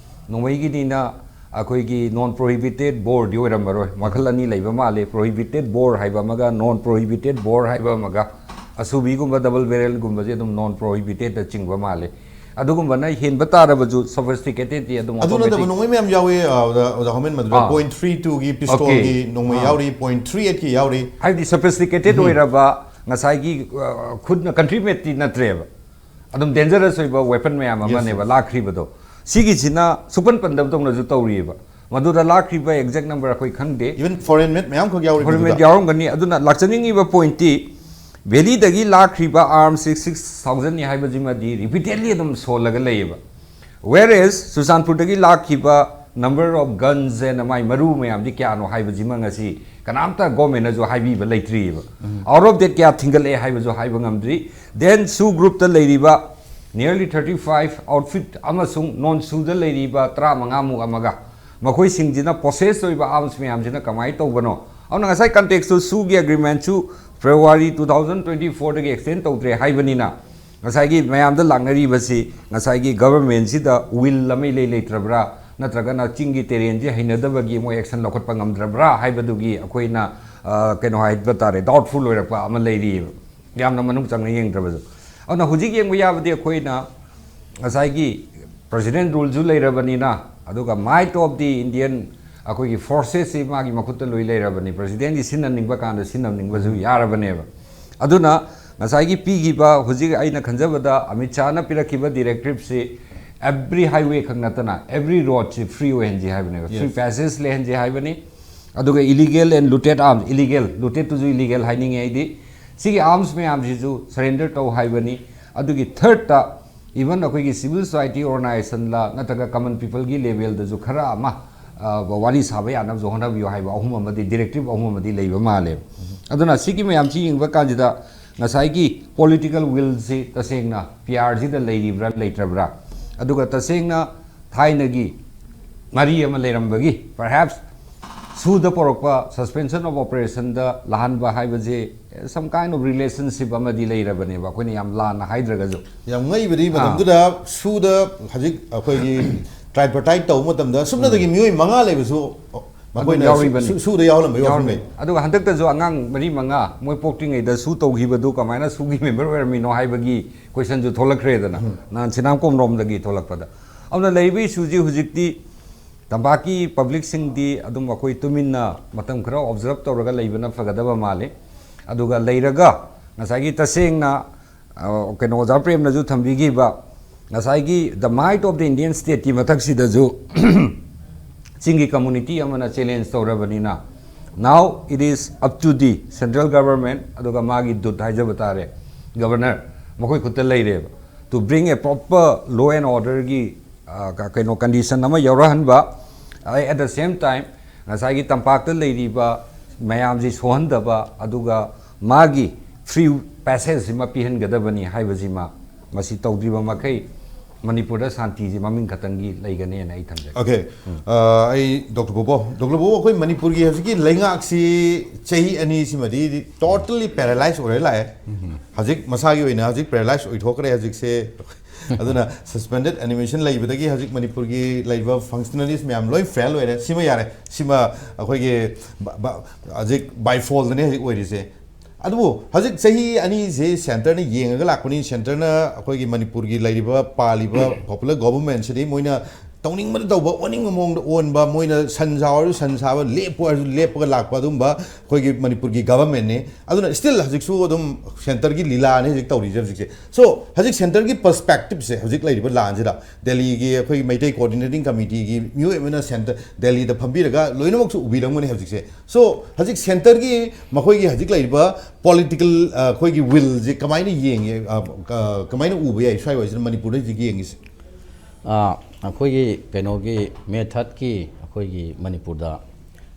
ꯅꯣꯡꯃꯩꯒꯤꯅꯤꯅ ꯑꯩꯈꯣꯏꯒꯤ non prohibited bore ꯗꯤ ꯑꯣꯏꯔꯝꯃꯔꯣꯏ꯫ ꯃꯈꯜ ꯑꯅꯤ ꯂꯩꯕ ꯃꯥꯜꯂꯦ, prohibited bore ꯍꯥꯏꯕ ꯑꯃꯒ non prohibited bore ꯍꯥꯏꯕ ꯑꯃꯒ꯫ ꯑꯁꯨꯕꯤꯒꯨꯝꯕ, double barrel ꯒꯨꯝꯕꯁꯦ ꯑꯗꯨꯝ non prohibited ꯇ ꯆꯤꯡꯕ ꯃꯥꯜꯂꯦ꯫ ꯑꯗꯨꯒꯨꯝꯕꯅ ꯍꯦꯟꯕ ꯇꯥꯔꯕꯁꯨ sophisticated ꯇꯤ ꯑꯗꯨꯝ ꯑꯗꯨ ꯅꯠꯇꯕ automatic ꯅꯣꯡꯃꯩ ꯃꯌꯥꯝ ꯌꯥꯎꯋꯦ, ꯑ, ꯑꯣꯖꯥ, ꯑꯣꯖꯥ ꯍꯣꯃꯦꯟ, ꯃꯗꯨꯗ ꯑꯥ꯫ Point three two ꯒꯤ pistol Okay꯫ ꯒꯤ ꯅꯣꯡꯃꯩ ꯑꯥ꯫ ꯌꯥꯎꯔꯤ, point three eight ꯀꯤ ꯌꯥꯎꯔꯤ꯫ ꯍꯥꯏꯕꯗꯤ sophisticated ꯎꯝ꯫ ꯑꯣꯏꯔꯕ ꯉꯁꯥꯏꯒꯤ, ꯑ, ꯈꯨꯠꯅ country made ꯇꯤ ꯅꯠꯇ꯭ꯔꯦꯕ꯫ ꯑꯗꯨꯝ dangerous ꯑꯣꯏꯕ weapon ꯃꯌꯥꯝ Yes, ꯑꯃꯅꯦꯕ yes꯫ ꯂꯥꯛꯈ꯭ꯔꯤꯕꯗꯣ꯫ ꯁꯤꯒꯤꯁꯤꯅ ꯁꯨꯄꯟ ꯄꯟꯗꯕꯗꯧꯅꯁꯨ ꯇꯧꯔꯤꯑꯕ꯫ ꯃꯗꯨꯗ ꯂꯥꯛꯈ꯭ꯔꯤꯕ exact number ꯑꯩꯈꯣꯏ ꯈꯪꯗꯦ꯫ Even foreign made ꯃꯌꯥꯝꯈꯛ ꯌꯥꯎꯔꯤ foreign made ꯃꯗꯨꯗ꯫ ꯌꯥꯎꯔꯝꯒꯅꯤ꯫ ꯑꯗꯨꯅ ꯂꯥꯛꯆꯅꯤꯡꯉꯤꯕ point ꯇꯤ valley ꯗꯒꯤ ꯂꯥꯛꯈ꯭ꯔꯤꯕ arms ꯁꯤ six thousand ꯅꯤ ꯍꯥꯏꯕꯁꯤꯃꯗꯤ repeatedly ꯑꯗꯨꯝ ꯁꯣꯜꯂꯒ ꯂꯩꯌꯦꯕ꯫ Whereas ꯆꯨꯔꯆꯥꯟꯄꯨꯔꯗꯒꯤ ꯂꯥꯛꯈꯤꯕ number of guns and ꯃꯥꯏ ꯃꯔꯨ ꯃꯌꯥꯝꯗꯤ ꯀꯌꯥꯅꯣ ꯍꯥꯏꯕꯁꯤꯃ ꯉꯁꯤ ꯀꯅꯥꯝꯇ government ꯅꯁꯨ ꯍꯥꯏꯕꯤꯕ ꯂꯩꯇ꯭ꯔꯤꯑꯕ꯫ ꯎꯝ꯫ Out of that ꯀꯌꯥ ꯊꯤꯡꯒꯠꯂꯛꯑꯦ ꯍꯥꯏꯕꯁꯨ ꯍꯥꯏꯕ ꯉꯝꯗ꯭ꯔꯤ꯫ Then SoO group ꯇ ꯂꯩꯔꯤꯕ nearly thirty five outfit ꯑꯃꯁꯨꯡ non SoO ꯗ ꯂꯩꯔꯤꯕ ꯇꯔꯥꯃꯉꯥ ꯃꯨꯛ ꯑꯃꯒ, ꯃꯈꯣꯏꯁꯤꯡꯁꯤꯅ possess ꯑꯣꯏꯕ arms ꯃꯌꯥꯝꯁꯤꯅ ꯀꯃꯥꯏꯅ ꯇꯧꯕꯅꯣ? ꯑꯗꯨꯅ ꯉꯁꯥꯏ context ꯇꯨ SoO ꯒꯤ agreement ꯁꯨ February two thousand twenty four ꯗꯒꯤ extend ꯇꯧꯗ꯭ꯔꯦ ꯍꯥꯏꯕꯅꯤꯅ, ꯉꯁꯥꯏꯒꯤ ꯃꯌꯥꯝꯗ ꯂꯥꯛꯅꯔꯤꯕꯁꯤ ꯉꯁꯥꯏꯒꯤ government ꯁꯤꯗ will ꯑꯃ ꯏꯂꯩ ꯂꯩꯇ꯭ꯔꯕ꯭ꯔꯥ? ꯅꯠꯇ꯭ꯔꯒꯅ ꯆꯤꯡꯒꯤ ꯇꯦꯔꯦꯟꯁꯤ ꯍꯩꯅꯗꯕꯒꯤ ꯃꯣꯏ action ꯂꯧꯈꯠꯄ ꯉꯝꯗ꯭ꯔꯕ꯭ꯔꯥ ꯍꯥꯏꯕꯗꯨꯒꯤ ꯑꯩꯈꯣꯏꯅ, ꯑ, ꯀꯩꯅꯣ ꯍꯥꯏꯕ ꯇꯥꯔꯦ, doubtful ꯑꯣꯏꯔꯛꯄ ꯑꯃ ꯂꯩꯔꯤꯑꯕ, ꯌꯥꯝꯅ ꯃꯅꯨꯡ ꯆꯪꯅ ꯌꯦꯡꯗ꯭ꯔꯕꯁꯨ꯫ ꯑꯗꯨꯅ ꯍꯧꯖꯤꯛ ꯌꯦꯡꯕ ꯌꯥꯕꯗꯤ ꯑꯩꯈꯣꯏꯅ ꯉꯁꯥꯏꯒꯤ President ruleꯁꯨ ꯂꯩꯔꯕꯅꯤꯅ, ꯑꯗꯨꯒ might of the Indian ꯑꯩꯈꯣꯏꯒꯤ forcesꯁꯤ ꯃꯥꯒꯤ ꯃꯈꯨꯠꯇ ꯂꯣꯏ ꯂꯩꯔꯕꯅꯤ, Presidentꯒꯤ ꯁꯤꯟꯅꯅꯤꯡꯕ ꯀꯥꯟꯗ ꯁꯤꯟꯅꯅꯤꯡꯕꯁꯨ ꯌꯥꯔꯕꯅꯦꯕ꯫ ꯑꯗꯨꯅ ꯉꯁꯥꯏꯒꯤ ꯄꯤꯈꯤꯕ, ꯍꯧꯖꯤꯛ ꯑꯩꯅ ꯈꯟꯖꯕꯗ ꯑꯃꯤꯠ ꯁꯥꯍꯅ ꯄꯤꯔꯛꯈꯤꯕ directiveꯁꯤ every highway ꯈꯛ ꯅꯠꯇꯅ every roadꯁꯤ free ꯑꯣꯏꯍꯟꯁꯤ ꯍꯥꯏꯕꯅꯦꯕ, free Yes. passage ꯂꯩꯍꯟꯁꯤ ꯍꯥꯏꯕꯅꯤ꯫ ꯑꯗꯨꯒ illegal and looted arms, illegal, lootedꯇꯨꯁꯨ illegal ꯍꯥꯏꯅꯤꯡꯉꯦ ꯑꯩꯗꯤ, ꯁꯤꯒꯤ arms ꯃꯌꯥꯝꯁꯤꯁꯨ surrender ꯇꯧ ꯍꯥꯏꯕꯅꯤ꯫ ꯑꯗꯨꯒꯤ thirdꯇ even ꯑꯩꯈꯣꯏꯒꯤ civil society organizationꯂ ꯅꯠꯇ꯭ꯔꯒ common peopleꯒꯤ levelꯗꯁꯨ ꯈꯔ ꯑꯃ, ꯑ, ꯋꯥꯔꯤ ꯁꯥꯕ ꯌꯥꯅꯕꯁꯨ ꯍꯣꯠꯅꯕꯤꯌꯨ ꯍꯥꯏꯕ ꯑꯍꯨꯝ ꯑꯃꯗꯤ, directive ꯑꯍꯨꯝ ꯑꯃꯗꯤ ꯂꯩꯕ ꯃꯥꯜꯂꯦ꯫ ꯑꯗꯨꯅ ꯁꯤꯒꯤ ꯃꯌꯥꯝꯁꯤ ꯌꯦꯡꯕ ꯀꯥꯟꯁꯤꯗ ꯉꯁꯥꯏꯒꯤ political willꯁꯤ ꯇꯁꯦꯡꯅ PRꯁꯤꯗ ꯂꯩꯔꯤꯕ꯭ꯔꯥ ꯂꯩꯇ꯭ꯔꯕ꯭ꯔꯥ, ꯑꯗꯨꯒ ꯇꯁꯦꯡꯅ ꯊꯥꯏꯅꯒꯤ ꯃꯔꯤ ꯑꯃ ꯂꯩꯔꯝꯕꯒꯤ, perhaps ꯁꯨꯗ ꯄꯨꯔꯛꯄ suspension of operationꯗ ꯂꯥꯛꯍꯟꯕ ꯍꯥꯏꯕꯁꯦ some kind of relationship ꯑꯃꯗꯤ ꯂꯩꯔꯕꯅꯦꯕ, ꯑꯩꯈꯣꯏꯅ ꯌꯥꯝ ꯂꯥꯟꯅ ꯍꯥꯏꯗ꯭ꯔꯒꯁꯨ꯫ ꯌꯥꯝ ꯉꯛꯏꯕꯗꯤ ꯑꯥ꯫ ꯃꯇꯝꯗꯨꯗ ꯁꯨꯗ ꯍꯧꯖꯤꯛ ꯑꯩꯈꯣꯏꯒꯤ tripartite ꯇꯧꯕ ꯃꯇꯝꯗ ꯁꯨꯞꯅꯇꯒꯤ ꯎꯝ꯫ ꯃꯤꯑꯣꯏ ꯃꯉꯥ ꯂꯩꯕꯁꯨ ꯑꯗꯨꯝ ꯃꯈꯣꯏꯅ ꯌꯥꯎꯔꯤꯕꯅꯤ꯫ ꯁꯨ-, ꯁꯨꯗ ꯌꯥꯎꯍꯜꯂꯝꯕꯒꯤ ꯋꯥꯐꯝ ꯌꯥꯎꯔꯤꯕꯅꯤ꯫ ꯂꯩ꯫ ꯑꯗꯨꯒ ꯍꯟꯗꯛꯇꯁꯨ ꯑꯉꯥꯡ ꯃꯔꯤ ꯃꯉꯥ ꯃꯣꯏ ꯄꯣꯛꯇ꯭ꯔꯤꯉꯩꯗ ꯁꯨ ꯇꯧꯈꯤꯕꯗꯨ ꯀꯃꯥꯏꯅ ꯁꯨꯒꯤ member ꯑꯣꯏꯔꯝꯃꯤꯅꯣ ꯍꯥꯏꯕꯒꯤ questionꯁꯨ ꯊꯣꯛꯂꯛꯈ꯭ꯔꯦꯗꯅ, ꯎꯝ꯫ ꯅꯍꯥꯟ ꯁꯤꯅꯥꯝ ꯀꯣꯝꯔꯣꯝꯗꯒꯤ ꯊꯣꯛꯂꯛꯄꯗ꯫ ꯑꯗꯨꯅ ꯂꯩꯔꯤꯕ issueꯁꯤ ꯍꯧꯖꯤꯛꯇꯤ ꯇꯝꯄꯥꯛꯀꯤ publicꯁꯤꯡꯗꯤ ꯑꯗꯨꯝ ꯑꯩꯈꯣꯏ ꯇꯨꯃꯤꯟꯅ ꯃꯇꯝ ꯈꯔ observe ꯇꯧꯔꯒ ꯂꯩꯕꯅ ꯐꯒꯗꯕ ꯃꯥꯜꯂꯤ꯫ ꯑꯗꯨꯒ ꯂꯩꯔꯒ ꯉꯁꯥꯏꯒꯤ ꯇꯁꯦꯡꯅ, ꯑ, ꯀꯩꯅꯣ, ꯑꯣꯖꯥ ꯄ꯭ꯔꯦꯝꯅꯁꯨ ꯊꯝꯕꯤꯈꯤꯕ ꯉꯁꯥꯏꯒꯤ the might of the Indian stateꯀꯤ ꯃꯊꯛꯁꯤꯗꯁꯨ ꯆꯤꯡꯒꯤ community ꯑꯃꯅ challenge ꯇꯧꯔꯕꯅꯤꯅ, now it is up to the central government, ꯑꯗꯨꯒ ꯃꯥꯒꯤ ꯗꯨꯠ ꯍꯥꯏꯖꯕ ꯇꯥꯔꯦ, governor, ꯃꯈꯣꯏ ꯈꯨꯠꯇ ꯂꯩꯔꯦꯕ, to bring a proper law and orderꯒꯤ, ꯑ, ꯀ-, ꯀꯩꯅꯣ, condition ꯑꯃ ꯌꯧꯔꯛꯍꯟꯕ, ꯑ, at the same time ꯉꯁꯥꯏꯒꯤ ꯇꯝꯄꯥꯛꯇ ꯂꯩꯔꯤꯕ ꯃꯌꯥꯝꯁꯤ ꯁꯣꯛꯍꯟꯗꯕ, ꯑꯗꯨꯒ ꯃꯥꯒꯤ free passageꯁꯤꯃ ꯄꯤꯍꯟꯒꯗꯕꯅꯤ ꯍꯥꯏꯕꯁꯤꯃ, ꯃꯁꯤ ꯇꯧꯗ꯭ꯔꯤꯕ ꯃꯈꯩ ꯃꯅꯤꯄꯨꯔꯗ ꯁꯥꯟꯇꯤꯁꯤ ꯃꯃꯤꯡ ꯈꯛꯇꯪꯒꯤ ꯂꯩꯒꯅꯦꯅ ꯑꯩ ꯊꯝꯖꯒꯦ꯫ Okay꯫ ꯑ, ꯑꯩ ꯗꯣꯛꯇꯔ ꯕꯣꯕꯣ, ꯗꯣꯛꯇꯔ ꯕꯣꯕꯣ, ꯑꯩꯈꯣꯏ ꯃꯅꯤꯄꯨꯔꯒꯤ ꯍꯧꯖꯤꯛꯀꯤ ꯂꯩꯉꯥꯛꯁꯤ ꯆꯍꯤ ꯑꯅꯤꯁꯤꯃꯗꯤ totally paralyze ꯑꯣꯏꯔ ꯂꯥꯛꯑꯦ꯫ ꯎꯝ꯫ ꯍꯧꯖꯤꯛ ꯃꯁꯥꯒꯤ ꯑꯣꯏꯅ ꯍꯧꯖꯤꯛ paralyze ꯑꯣꯏꯊꯣꯛꯈ꯭ꯔꯦ ꯍꯧꯖꯤꯛꯁꯦ꯫ ꯑꯗꯨꯅ suspended animation ꯂꯩꯕꯗꯒꯤ ꯍꯧꯖꯤꯛ ꯃꯅꯤꯄꯨꯔꯒꯤ ꯂꯩꯔꯤꯕ functionaries ꯃꯌꯥꯝ ꯂꯣꯏ fail ꯑꯣꯏꯔꯦ꯫ ꯁꯤꯃ ꯌꯥꯔꯦ, ꯁꯤꯃ ꯑꯩꯈꯣꯏꯒꯤ ꯕ- ꯕ- ꯍꯧꯖꯤꯛ by fallꯗꯅꯦ ꯍꯧꯖꯤꯛ ꯑꯣꯏꯔꯤꯁꯦ꯫ ꯑꯗꯨꯕꯨ ꯍꯧꯖꯤꯛ ꯆꯍꯤ ꯑꯅꯤꯁꯦ centreꯅ ꯌꯦꯡꯉꯒ ꯂꯥꯛꯄꯅꯤ꯫ Centreꯅ ꯑꯩꯈꯣꯏꯒꯤ ꯃꯅꯤꯄꯨꯔꯒꯤ ꯂꯩꯔꯤꯕ ꯄꯥꯜꯂꯤꯕ popular governmentꯁꯤꯗꯤ ꯃꯣꯏꯅ ꯇꯧꯅꯤꯡꯕꯗ ꯇꯧꯕ, ꯑꯣꯟꯅꯤꯡꯕ ꯃꯑꯣꯡꯗ ꯑꯣꯟꯕ, ꯃꯣꯏꯅ ꯁꯟ ꯁꯥꯎ ꯍꯥꯏꯔꯁꯨ ꯁꯟ ꯁꯥꯕ, ꯂꯦꯞꯄꯨ ꯍꯥꯏꯔꯁꯨ ꯂꯦꯞꯄꯒ ꯂꯥꯛꯄ, ꯑꯗꯨꯝꯕ ꯑꯩꯈꯣꯏꯒꯤ ꯃꯅꯤꯄꯨꯔꯒꯤ governmentꯅꯤ꯫ ꯑꯗꯨꯅ still ꯍꯧꯖꯤꯛꯁꯨ ꯑꯗꯨꯝ centreꯒꯤ ꯂꯤꯂꯥꯅꯤ ꯍꯧꯖꯤꯛ ꯇꯧꯔꯤꯁꯦ ꯍꯧꯖꯤꯛꯁꯦ꯫ So ꯍꯧꯖꯤꯛ centreꯒꯤ perspectiveꯁꯦ ꯍꯧꯖꯤꯛ ꯂꯩꯔꯤꯕ ꯂꯥꯟꯁꯤꯗ ꯗꯦꯜꯂꯤꯒꯤ ꯑꯩꯈꯣꯏꯒꯤ ꯃꯩꯇꯩ coordinating committeeꯒꯤ ꯃꯤꯑꯣꯏ ꯑꯃꯅ centre ꯗꯦꯜꯂꯤꯗ ꯐꯝꯕꯤꯔꯒ ꯂꯣꯏꯅꯃꯛꯁꯨ ꯎꯕꯤꯔꯝꯒꯅꯤ ꯍꯧꯖꯤꯛꯁꯦ꯫ So ꯍꯧꯖꯤꯛ centreꯒꯤ ꯃꯈꯣꯏꯒꯤ ꯍꯧꯖꯤꯛ ꯂꯩꯔꯤꯕ political, ꯑ, ꯑꯩꯈꯣꯏꯒꯤ willꯁꯦ ꯀꯃꯥꯏꯅ ꯌꯦꯡꯉꯦ, ꯑ, ꯑ, ꯀꯃꯥꯏꯅ ꯎꯕ ꯌꯥꯏ ꯁ꯭ꯋꯥꯏ ꯋꯥꯏꯁꯤꯗ ꯃꯅꯤꯄꯨꯔꯗ ꯍꯧꯖꯤꯛ ꯌꯦꯡꯉꯤꯁꯦ? ꯑꯥ, ꯑꯩꯈꯣꯏꯒꯤ ꯀꯩꯅꯣꯒꯤ ꯃꯦꯊꯠꯀꯤ ꯑꯩꯈꯣꯏꯒꯤ ꯃꯅꯤꯄꯨꯔꯗ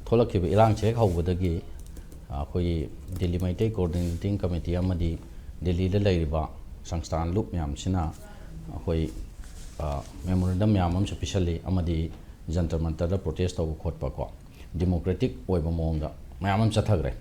ꯊꯣꯛꯂꯛꯈꯤꯕ ꯏꯔꯥꯡꯁꯦ ꯍꯦꯛ ꯍꯧꯕꯗꯒꯤ, ꯑꯩꯈꯣꯏꯒꯤ ꯗꯦꯜꯂꯤ ꯃꯩꯇꯩ coordinating committee ꯑꯃꯗꯤ ꯗꯦꯜꯂꯤꯗ ꯂꯩꯔꯤꯕ ꯁꯪꯁꯊꯥꯟ ꯂꯨꯞ ꯃꯌꯥꯝꯁꯤꯅ ꯑꯩꯈꯣꯏ, ꯑ, memorandum ꯃꯌꯥꯝ ꯑꯃꯁꯨ ꯄꯤꯁꯜꯂꯤ, ꯑꯃꯗꯤ ꯖꯟꯇꯔ ꯃꯟꯇꯔꯗ protest ꯇꯧꯕ ꯈꯣꯠꯄ ꯀꯣ, democratic ꯑꯣꯏꯕ ꯃꯑꯣꯡꯗ ꯃꯌꯥꯝ ꯑꯃ ꯆꯠꯊꯈ꯭ꯔꯦ꯫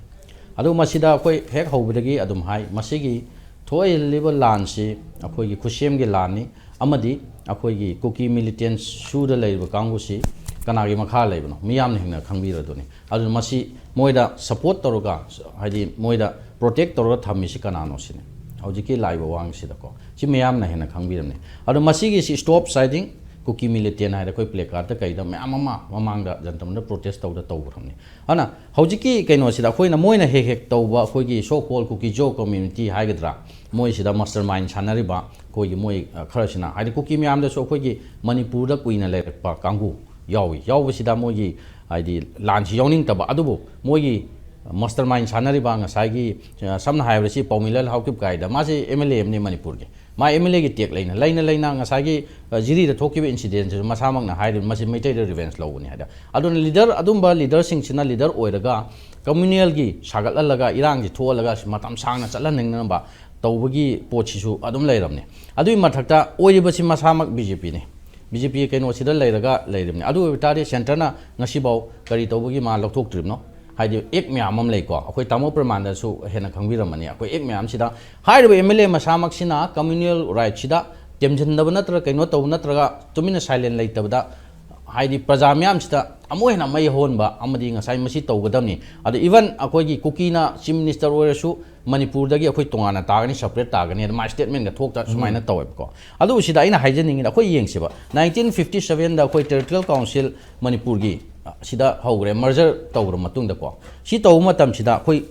ꯑꯗꯨ ꯃꯁꯤꯗ ꯑꯩꯈꯣꯏ ꯍꯦꯛ ꯍꯧꯕꯗꯒꯤ ꯑꯗꯨꯝ ꯍꯥꯏ, ꯃꯁꯤꯒꯤ ꯊꯣꯛꯍꯜꯂꯤꯕ ꯂꯥꯟꯁꯤ ꯑꯩꯈꯣꯏꯒꯤ ꯈꯨꯠꯁꯦꯝꯒꯤ ꯂꯥꯟꯅꯤ, ꯑꯃꯗꯤ ꯑꯩꯈꯣꯏꯒꯤ ꯀꯨꯀꯤ militant ꯁꯨꯗ ꯂꯩꯔꯤꯕ ꯀꯥꯡꯕꯨꯁꯤ ꯀꯅꯥꯒꯤ ꯃꯈꯥ ꯂꯩꯕꯅꯣ ꯃꯤꯌꯥꯝꯅ ꯍꯦꯟꯅ ꯈꯪꯕꯤꯔꯗꯨꯅꯤ꯫ ꯑꯗꯨꯅ ꯃꯁꯤ ꯃꯣꯏꯗ support ꯇꯧꯔꯒ, ꯍꯥꯏꯗꯤ ꯃꯣꯏꯗ protect ꯇꯧꯔꯒ ꯊꯝꯃꯤꯁꯤ ꯀꯅꯥꯅꯣ ꯁꯤꯅꯤ ꯍꯧꯖꯤꯛꯀꯤ ꯂꯥꯛꯏꯕ ꯋꯥꯍꯪꯁꯤꯗꯀꯣ꯫ ꯁꯤ ꯃꯤꯌꯥꯝꯅ ꯍꯦꯟꯅ ꯈꯪꯕꯤꯔꯝꯅꯤ꯫ ꯑꯗꯣ ꯃꯁꯤꯒꯤꯁꯤ stop siding ꯀꯨꯀꯤ militant ꯍꯥꯏꯗ ꯑꯩꯈꯣꯏ placardꯇ ꯀꯩꯗ ꯃꯌꯥꯝ ꯑꯃ ꯃꯃꯥꯡꯗ ꯖꯟꯇꯔ ꯃꯟꯇꯔ protest ꯇꯧꯗ ꯇꯧꯈ꯭ꯔꯕꯅꯤ꯫ ꯑꯗꯨꯅ ꯍꯧꯖꯤꯛꯀꯤ ꯀꯩꯅꯣꯁꯤꯗ ꯑꯩꯈꯣꯏꯅ, ꯃꯣꯏꯅ ꯍꯦꯛ ꯍꯦꯛ ꯇꯧꯕ ꯑꯩꯈꯣꯏꯒꯤ so called Kuki-Zo community ꯍꯥꯏꯒꯗ꯭ꯔꯥ, ꯃꯣꯏꯁꯤꯗ mastermind ꯁꯥꯟꯅꯔꯤꯕ ꯑꯩꯈꯣꯏꯒꯤ ꯃꯣꯏ, ꯑ, ꯈꯔꯁꯤꯅ, ꯍꯥꯏꯗꯤ ꯀꯨꯀꯤ ꯃꯌꯥꯝꯗꯁꯨ ꯑꯩꯈꯣꯏꯒꯤ ꯃꯅꯤꯄꯨꯔꯗ ꯀꯨꯏꯅ ꯂꯩꯔꯛꯄ ꯀꯥꯡꯕꯨ ꯌꯥꯎꯏ꯫ ꯌꯥꯎꯕꯁꯤꯗ ꯃꯣꯏꯒꯤ, ꯍꯥꯏꯗꯤ ꯂꯥꯟꯁꯤ ꯌꯥꯎꯅꯤꯡꯗꯕ, ꯑꯗꯨꯕꯨ ꯃꯣꯏꯒꯤ mastermind ꯁꯥꯟꯅꯔꯤꯕ ꯉꯁꯥꯏꯒꯤ, ꯑ, ꯁꯝꯅ ꯍꯥꯏꯔꯕꯗ ꯁꯤ ꯄꯥꯎꯃꯤꯂꯜ ꯍꯥꯎꯀꯤꯞ ꯀꯥꯏꯗ, ꯃꯥꯁꯤ MLA ꯑꯃꯅꯤ ꯃꯅꯤꯄꯨꯔꯒꯤ꯫ ꯃꯥ MLAꯒꯤ ꯇꯦꯛ ꯂꯩꯅ, ꯂꯩꯅ, ꯂꯩꯅ ꯉꯁꯥꯏꯒꯤ, ꯑ, ꯖꯤꯔꯤꯗ ꯊꯣꯛꯈꯤꯕ incidentꯁꯤꯁꯨ ꯃꯁꯥꯃꯛꯅ ꯍꯥꯏꯔꯤꯕ, ꯃꯁꯤ ꯃꯩꯇꯩꯗ revenge ꯂꯧꯕꯅꯤ ꯍꯥꯏꯗ꯫ ꯑꯗꯨꯅ leader, ꯑꯗꯨꯝꯕ leaderꯁꯤꯡꯁꯤꯅ leader ꯑꯣꯏꯔꯒ communalꯒꯤ ꯁꯥꯒꯠꯍꯜꯂꯒ ꯏꯔꯥꯡꯁꯤ ꯊꯣꯛꯍꯜꯂꯒ ꯃꯇꯝ ꯁꯥꯡꯅ ꯆꯠꯍꯟꯅꯤꯡꯅꯕ ꯇꯧꯕꯒꯤ ꯄꯣꯠꯁꯤꯁꯨ ꯑꯗꯨꯝ ꯂꯩꯔꯕꯅꯤ꯫ ꯑꯗꯨꯒꯤ ꯃꯊꯛꯇ ꯑꯣꯏꯔꯤꯕꯁꯤ ꯃꯁꯥꯃꯛ BJPꯅꯤ꯫ BJP ꯀꯩꯅꯣꯁꯤꯗ ꯂꯩꯔꯒ ꯂꯩꯔꯤꯕꯅꯤ꯫ ꯑꯗꯨ ꯑꯣꯏꯕ ꯇꯥꯔꯗꯤ centreꯅ ꯉꯁꯤꯐꯥꯎ ꯀꯔꯤ ꯇꯧꯕꯒꯤ ꯃꯥ ꯂꯧꯊꯣꯛꯇ꯭ꯔꯤꯕꯅꯣ? ꯍꯥꯏꯗꯤ act ꯃꯌꯥꯝ ꯑꯃ ꯂꯩꯀꯣ, ꯑꯩꯈꯣꯏ ꯇꯥꯃꯣ ꯄ꯭ꯔꯃꯥꯟꯗꯁꯨ ꯍꯦꯟꯅ ꯈꯪꯕꯤꯔꯝꯃꯅꯤ꯫ ꯑꯩꯈꯣꯏ act ꯃꯌꯥꯝꯁꯤꯗ ꯍꯥꯏꯔꯤꯕ MLA ꯃꯁꯥꯃꯛꯁꯤꯅ communal rightꯁꯤꯗ ꯇꯦꯝꯁꯤꯟꯗꯕ ꯅꯠꯇ꯭ꯔꯒ ꯀꯩꯅꯣ ꯇꯧꯕ ꯅꯠꯇ꯭ꯔꯒ ꯇꯨꯃꯤꯟꯅ silent ꯂꯩꯇꯕꯗ, ꯍꯥꯏꯗꯤ ꯄ꯭ꯔꯖꯥ ꯃꯤꯌꯥꯝꯁꯤꯗ ꯑꯃꯨꯛ ꯍꯦꯟꯅ ꯃꯩ ꯍꯧꯍꯟꯕ ꯑꯃꯗꯤ ꯉꯁꯥꯏ ꯃꯁꯤ ꯇꯧꯒꯗꯕꯅꯤ꯫ ꯑꯗꯣ even ꯑꯩꯈꯣꯏꯒꯤ ꯀꯨꯀꯤꯅ chief minister ꯑꯣꯏꯔꯁꯨ ꯃꯅꯤꯄꯨꯔꯗꯒꯤ ꯑꯩꯈꯣꯏ ꯇꯣꯉꯥꯟꯅ ꯇꯥꯒꯅꯤ, separate ꯇꯥꯒꯅꯤ ꯑꯗꯨꯃꯥꯏꯅ statement ꯇꯧꯋꯦꯕꯀꯣ꯫ ꯑꯗꯨ ꯁꯤꯗ ꯑꯩꯅ ꯍꯥꯏꯖꯅꯤꯡꯉꯤꯅ ꯑꯩꯈꯣꯏ ꯌꯦꯡꯁꯤꯕ, nineteen fifty seven ꯗ ꯑꯩꯈꯣꯏ territorial council ꯃꯅꯤꯄꯨꯔꯒꯤ, ꯑ, ꯁꯤꯗ ꯍꯧꯈ꯭ꯔꯦ, merger ꯇꯧꯈ꯭ꯔ ꯃꯇꯨꯡꯗꯀꯣ꯫ ꯁꯤ ꯇꯧꯕ ꯃꯇꯝꯁꯤꯗ ꯑꯩꯈꯣꯏ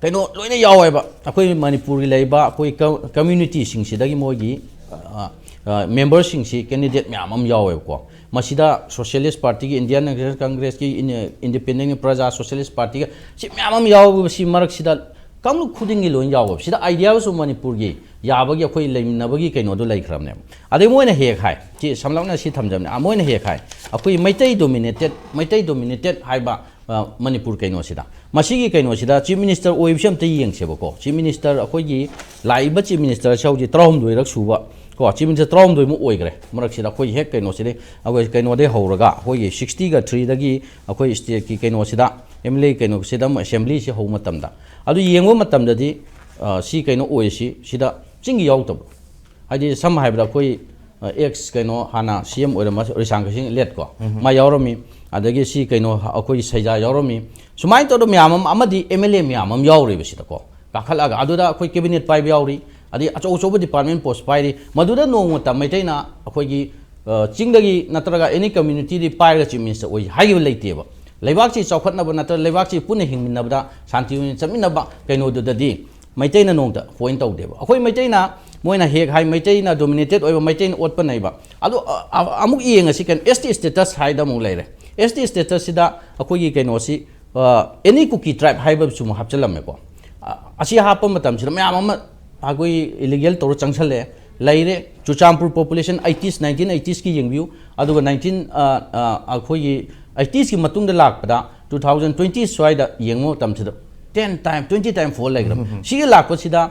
ꯀꯩꯅꯣ ꯂꯣꯏꯅ ꯌꯥꯎꯋꯦꯕ꯫ ꯑꯩꯈꯣꯏ ꯃꯅꯤꯄꯨꯔꯒꯤ ꯂꯩꯕ ꯑꯩꯈꯣꯏ ꯀ-, community ꯁꯤꯡꯁꯤꯗꯒꯤ ꯃꯣꯏꯒꯤ, ꯑ, ꯑ, member ꯁꯤꯡꯁꯤ candidate ꯃꯌꯥꯝ ꯑꯃ ꯌꯥꯎꯋꯦꯕꯀꯣ꯫ ꯃꯁꯤꯗ Socialist Party ꯒꯤ, Indian National Congress ꯀꯤ, in-, Independent ꯄ꯭ꯔꯖꯥ Socialist Party ꯒ ꯁꯤ ꯃꯌꯥꯝ ꯑꯃ ꯌꯥꯎꯕꯁꯤ ꯃꯔꯛꯁꯤꯗ ꯀꯥꯡꯂꯨꯞ ꯈꯨꯗꯤꯡꯒꯤ ꯂꯣꯏꯅ ꯌꯥꯎꯋꯦꯕ꯫ ꯁꯤꯗ idea ꯁꯨ ꯃꯅꯤꯄꯨꯔꯒꯤ ꯌꯥꯕꯒꯤ ꯑꯩꯈꯣꯏ ꯂꯩꯃꯤꯟꯅꯕꯒꯤ ꯀꯩꯅꯣꯗꯣ ꯂꯩꯈ꯭ꯔꯕꯅꯦꯕ꯫ ꯑꯗꯩ ꯃꯣꯏꯅ ꯍꯦꯛ ꯍꯥꯏ, ꯁꯤ ꯁꯝꯂꯞꯅ ꯁꯤ ꯊꯝꯖꯕꯅꯦ, ꯑ, ꯃꯣꯏꯅ ꯍꯦꯛ ꯍꯥꯏ, ꯑꯩꯈꯣꯏ ꯃꯩꯇꯩ dominated, ꯃꯩꯇꯩ dominated ꯍꯥꯏꯕ, ꯑ, ꯃꯅꯤꯄꯨꯔ ꯀꯩꯅꯣꯁꯤꯗ, ꯃꯁꯤꯒꯤ ꯀꯩꯅꯣꯁꯤꯗ chief minister ꯑꯣꯏꯕꯁꯤ ꯑꯝꯇ ꯌꯦꯡꯁꯦꯕꯀꯣ꯫ Chief minister ꯑꯩꯈꯣꯏꯒꯤ ꯂꯥꯛꯏꯕ chief minister ꯁꯤ ꯍꯧꯖꯤꯛ ꯇꯔꯥꯍꯨꯝꯗꯣꯏꯔꯛ ꯁꯨꯕ ꯀꯣ, chief minister ꯇꯔꯥꯍꯨꯝꯗꯣꯏꯃꯨꯛ ꯑꯣꯏꯈ꯭ꯔꯦ꯫ ꯃꯔꯛꯁꯤꯗ ꯑꯩꯈꯣꯏ ꯍꯦꯛ ꯀꯩꯅꯣꯁꯤꯗꯒꯤ, ꯑꯩꯈꯣꯏ ꯀꯩꯅꯣꯗꯒꯤ ꯍꯧꯔꯒ ꯑꯩꯈꯣꯏꯒꯤ sixty ꯒ three ꯗꯒꯤ ꯑꯩꯈꯣꯏ state ꯀꯤ ꯀꯩꯅꯣꯁꯤꯗ, M L A ꯀꯩꯅꯣꯁꯤꯗ ꯑꯃꯨꯛ assembly ꯁꯤ ꯍꯧꯕ ꯃꯇꯝꯗ, ꯑꯗꯨ ꯌꯦꯡꯕ ꯃꯇꯝꯗꯗꯤ, ꯑ, ꯁꯤ ꯀꯩꯅꯣ ꯑꯣꯏꯔꯤꯁꯤ ꯁꯤꯗ ꯆꯤꯡꯒꯤ ꯌꯥꯎꯗꯕ꯫ ꯍꯥꯏꯗꯤ ꯁꯝꯅ ꯍꯥꯏꯕꯗ ꯑꯩꯈꯣꯏ, ꯑ, ex ꯀꯩꯅꯣ ꯍꯥꯟꯅ C M ꯑꯣꯏꯔꯝꯕ ꯔꯤꯁꯥꯡ ꯀꯁꯤꯡ late ꯀꯣ, ꯃꯥ ꯌꯥꯎꯔꯝꯃꯤ꯫ ꯑꯗꯒꯤ ꯁꯤ ꯀꯩꯅꯣ ꯑꯩꯈꯣꯏꯒꯤ ꯁꯩꯖꯥ ꯌꯥꯎꯔꯝꯃꯤ꯫ ꯁꯨꯃꯥꯏꯅ ꯇꯧꯗꯅ ꯃꯌꯥꯝ ꯑꯃ, ꯑꯃꯗꯤ M L A ꯃꯌꯥꯝ ꯑꯃ ꯌꯥꯎꯔꯤꯕ ꯁꯤꯗꯀꯣ꯫ ꯀꯥꯈꯠꯂꯒ ꯑꯗꯨꯗ ꯑꯩꯈꯣꯏ cabinet ꯄꯥꯏꯕ ꯌꯥꯎꯔꯤ, ꯑꯗꯩ ꯑꯆꯧ ꯑꯆꯧꯕ department post ꯄꯥꯏꯔꯤ꯫ ꯃꯗꯨꯗ ꯅꯣꯡꯃꯇ ꯃꯩꯇꯩꯅ ꯑꯩꯈꯣꯏꯒꯤ, ꯑ, ꯆꯤꯡꯗꯒꯤ ꯅꯠꯇ꯭ꯔꯒ any community ꯗꯤ ꯄꯥꯏꯔꯒ chief minister ꯑꯣꯏ ꯍꯥꯏꯈꯤꯕ ꯂꯩꯇꯦꯕ꯫ ꯂꯩꯕꯥꯛꯁꯤ ꯆꯥꯎꯈꯠꯅꯕ ꯅꯠꯇ꯭ꯔꯒ ꯂꯩꯕꯥꯛꯁꯤ ꯄꯨꯟꯅ ꯍꯤꯡꯃꯤꯟꯅꯕꯗ, ꯁꯥꯟꯇꯤ ꯑꯣꯏꯅ ꯆꯠꯃꯤꯟꯅꯕ ꯀꯩꯅꯣꯗꯨꯗꯗꯤ ꯃꯩꯇꯩꯅ ꯅꯣꯡꯃꯇ point ꯇꯧꯗꯦꯕ꯫ ꯑꯩꯈꯣꯏ ꯃꯩꯇꯩꯅ, ꯃꯣꯏꯅ ꯍꯦꯛ ꯍꯥꯏ, ꯃꯩꯇꯩꯅ dominated ꯑꯣꯏꯕ, ꯃꯩꯇꯩꯅ ꯑꯣꯠꯄ ꯅꯩꯕ꯫ ꯑꯗꯨ, ꯑ, ꯑ, ꯑꯃꯨꯛ ꯌꯦꯡꯉꯁꯤ ꯀꯩꯅꯣ, S T status ꯍꯥꯏꯗ ꯑꯃꯨꯛ ꯂꯩꯔꯦ꯫ S T status ꯁꯤꯗ ꯑꯩꯈꯣꯏꯒꯤ ꯀꯩꯅꯣꯁꯤ, ꯑ, any Kuki tribe ꯍꯥꯏꯕꯁꯨ ꯑꯃꯨꯛ ꯍꯥꯞꯆꯤꯜꯂꯝꯃꯦꯀꯣ꯫ ꯑ, ꯑꯁꯤ ꯍꯥꯞꯄ ꯃꯇꯝꯁꯤꯗ ꯃꯌꯥꯝ ꯑꯃ ꯑꯩꯈꯣꯏ illegal ꯇꯧꯔ ꯆꯪꯁꯜꯂꯛꯑꯦ꯫ ꯂꯩꯔꯦ꯫ Churachandpur population eighties, nineteen eighties ꯀꯤ ꯌꯦꯡꯕꯤꯌꯨ꯫ ꯑꯗꯨꯒ nineteen, ꯑ, ꯑ, ꯑꯩꯈꯣꯏꯒꯤ eighties ꯀꯤ ꯃꯇꯨꯡꯗ ꯂꯥꯛꯄꯗ two thousand twenty ꯁ꯭ꯋꯥꯏꯗ ꯌꯦꯡꯕ ꯃꯇꯝꯁꯤꯗ ten time, twenty time fall ꯂꯩꯈ꯭ꯔꯕ꯫ ꯁꯤꯒꯤ ꯂꯥꯛꯄꯁꯤꯗ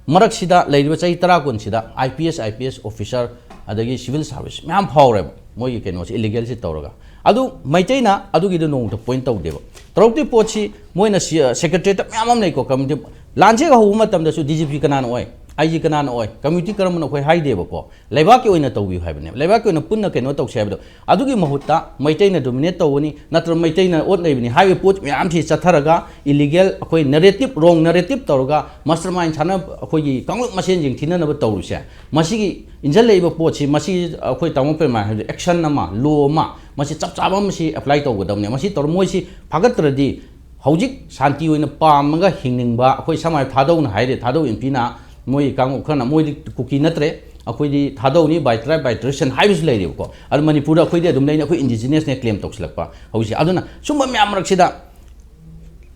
ꯃꯔꯛꯁꯤꯗ ꯂꯩꯔꯤꯕ ꯆꯍꯤ ꯇꯔꯥ ꯀꯨꯟꯁꯤꯗ I P S, I P S officer ꯑꯗꯒꯤ civil service ꯃꯌꯥꯝ ꯐꯥꯎꯔꯦꯕ, ꯃꯣꯏꯒꯤ ꯀꯩꯅꯣꯁꯤ, illegal ꯁꯤ ꯇꯧꯔꯒ꯫ ꯑꯗꯨ ꯃꯩꯇꯩꯅ ꯑꯗꯨꯒꯤꯗꯣ ꯅꯣꯡꯃꯇ point ꯇꯧꯗꯦꯕ꯫ ꯇꯧꯔꯛꯇꯣꯏ ꯄꯣꯠꯁꯤ ꯃꯣꯏꯅ ꯁꯤ, ꯑ, secretariat ꯃꯌꯥꯝ ꯑꯃ ꯂꯩꯀꯣ, committee꯫ ꯂꯥꯟꯁꯦ ꯍꯧꯕ ꯃꯇꯝꯗꯁꯨ D G P ꯀꯅꯥꯅ ꯑꯣꯏ? ꯑꯩꯁꯤ ꯀꯅꯥꯅ ꯑꯣꯏ, ꯀꯝꯃ꯭ꯌꯨꯅꯤꯇꯤ ꯀꯔꯝꯕꯅ ꯑꯩꯈꯣꯏ ꯍꯥꯏꯗꯦꯕꯀꯣ꯫ ꯂꯩꯕꯥꯛꯀꯤ ꯑꯣꯏꯅ ꯇꯧꯕꯤꯌꯨ ꯍꯥꯏꯕꯅꯦꯕ, ꯂꯩꯕꯥꯛꯀꯤ ꯑꯣꯏꯅ ꯄꯨꯟꯅ ꯀꯩꯅꯣ ꯇꯧꯁꯦ ꯍꯥꯏꯕꯗꯣ꯫ ꯑꯗꯨꯒꯤ ꯃꯍꯨꯠꯇ ꯃꯩꯇꯩꯅ ꯗꯣꯃꯤꯅꯦꯠ ꯇꯧꯕꯅꯤ, ꯅꯠꯇ꯭ꯔꯒ ꯃꯩꯇꯩꯅ ꯑꯣꯠ ꯂꯩꯕꯅꯤ ꯍꯥꯏꯕꯒꯤ ꯄꯣꯠ ꯃꯌꯥꯝꯁꯤ ꯆꯠꯊꯔꯒ, ꯏꯂꯤꯒꯦꯜ ꯑꯩꯈꯣꯏ ꯅꯦꯔꯦꯇꯤꯞ, ꯔꯣꯡ ꯅꯦꯔꯦꯇꯤꯞ ꯇꯧꯔꯒ ꯃꯥꯁꯇꯔ ꯃꯥꯏꯟ ꯁꯥꯟꯅ, ꯑꯩꯈꯣꯏꯒꯤ ꯀꯥꯡꯂꯨꯞ ꯃꯁꯦꯟ ꯌꯦꯡꯊꯤꯅꯅꯕ ꯇꯧꯔꯤꯁꯦ, ꯃꯁꯤꯒꯤ ꯏꯟꯖꯜꯂꯛꯏꯕ ꯄꯣꯠꯁꯤ, ꯃꯁꯤ ꯑꯩꯈꯣꯏ ꯇꯥꯃꯣ ꯄ꯭ꯔꯦꯝꯅ ꯍꯥꯏꯕꯗ ꯑꯦꯛꯁꯟ ꯑꯃ, ꯂꯣ ꯑꯃ, ꯃꯁꯤ ꯆꯞ ꯆꯥꯕ ꯑꯃ ꯁꯤ ꯑꯦꯄ꯭ꯂꯥꯏ ꯇꯧꯒꯗꯕꯅꯦ꯫ ꯃꯁꯤ ꯇꯧꯔ ꯃꯣꯏꯁꯤ ꯐꯥꯒꯠꯇ꯭ꯔꯗꯤ, ꯍꯧꯖꯤꯛ ꯁꯥꯟꯇꯤ ꯑꯣꯏꯅ ꯄꯥꯝꯃꯒ ꯍꯤꯡꯅꯤꯡꯕ ꯑꯩꯈꯣꯏ, ꯁꯝꯅ ꯍꯥꯏꯔꯕꯗ ꯊꯥꯗꯧꯅ ꯍꯥꯏꯔꯦ, ꯊꯥꯗꯧ ꯑꯦꯝ ꯄꯤꯅ ꯃꯣꯏ ꯀꯥꯡꯕꯨ ꯈꯔꯅ, ꯃꯣꯏꯗꯤ ꯀꯨꯀꯤ ꯅꯠꯇ꯭ꯔꯦ, ꯑꯩꯈꯣꯏꯗꯤ ꯊꯥꯗꯧꯅꯤ, ꯕꯥꯏ ꯇ꯭ꯔꯥꯏꯕ ꯕꯥꯏ ꯇ꯭ꯔꯦꯗꯤꯁꯟ ꯍꯥꯏꯕꯁꯨ ꯂꯩꯔꯦꯕꯀꯣ꯫ ꯑꯗꯨ ꯃꯅꯤꯄꯨꯔꯗ ꯑꯩꯈꯣꯏꯗꯤ ꯑꯗꯨꯝ ꯂꯩꯅꯤ, ꯑꯩꯈꯣꯏ ꯏꯟꯗꯤꯖꯤꯅꯁꯅꯦ ꯀ꯭ꯂꯦꯝ ꯇꯧꯁꯤꯜꯂꯛꯄ ꯍꯧꯖꯤꯛꯁꯦ꯫ ꯑꯗꯨꯅ ꯁꯨꯝꯕ ꯃꯌꯥꯝ ꯃꯔꯛꯁꯤꯗ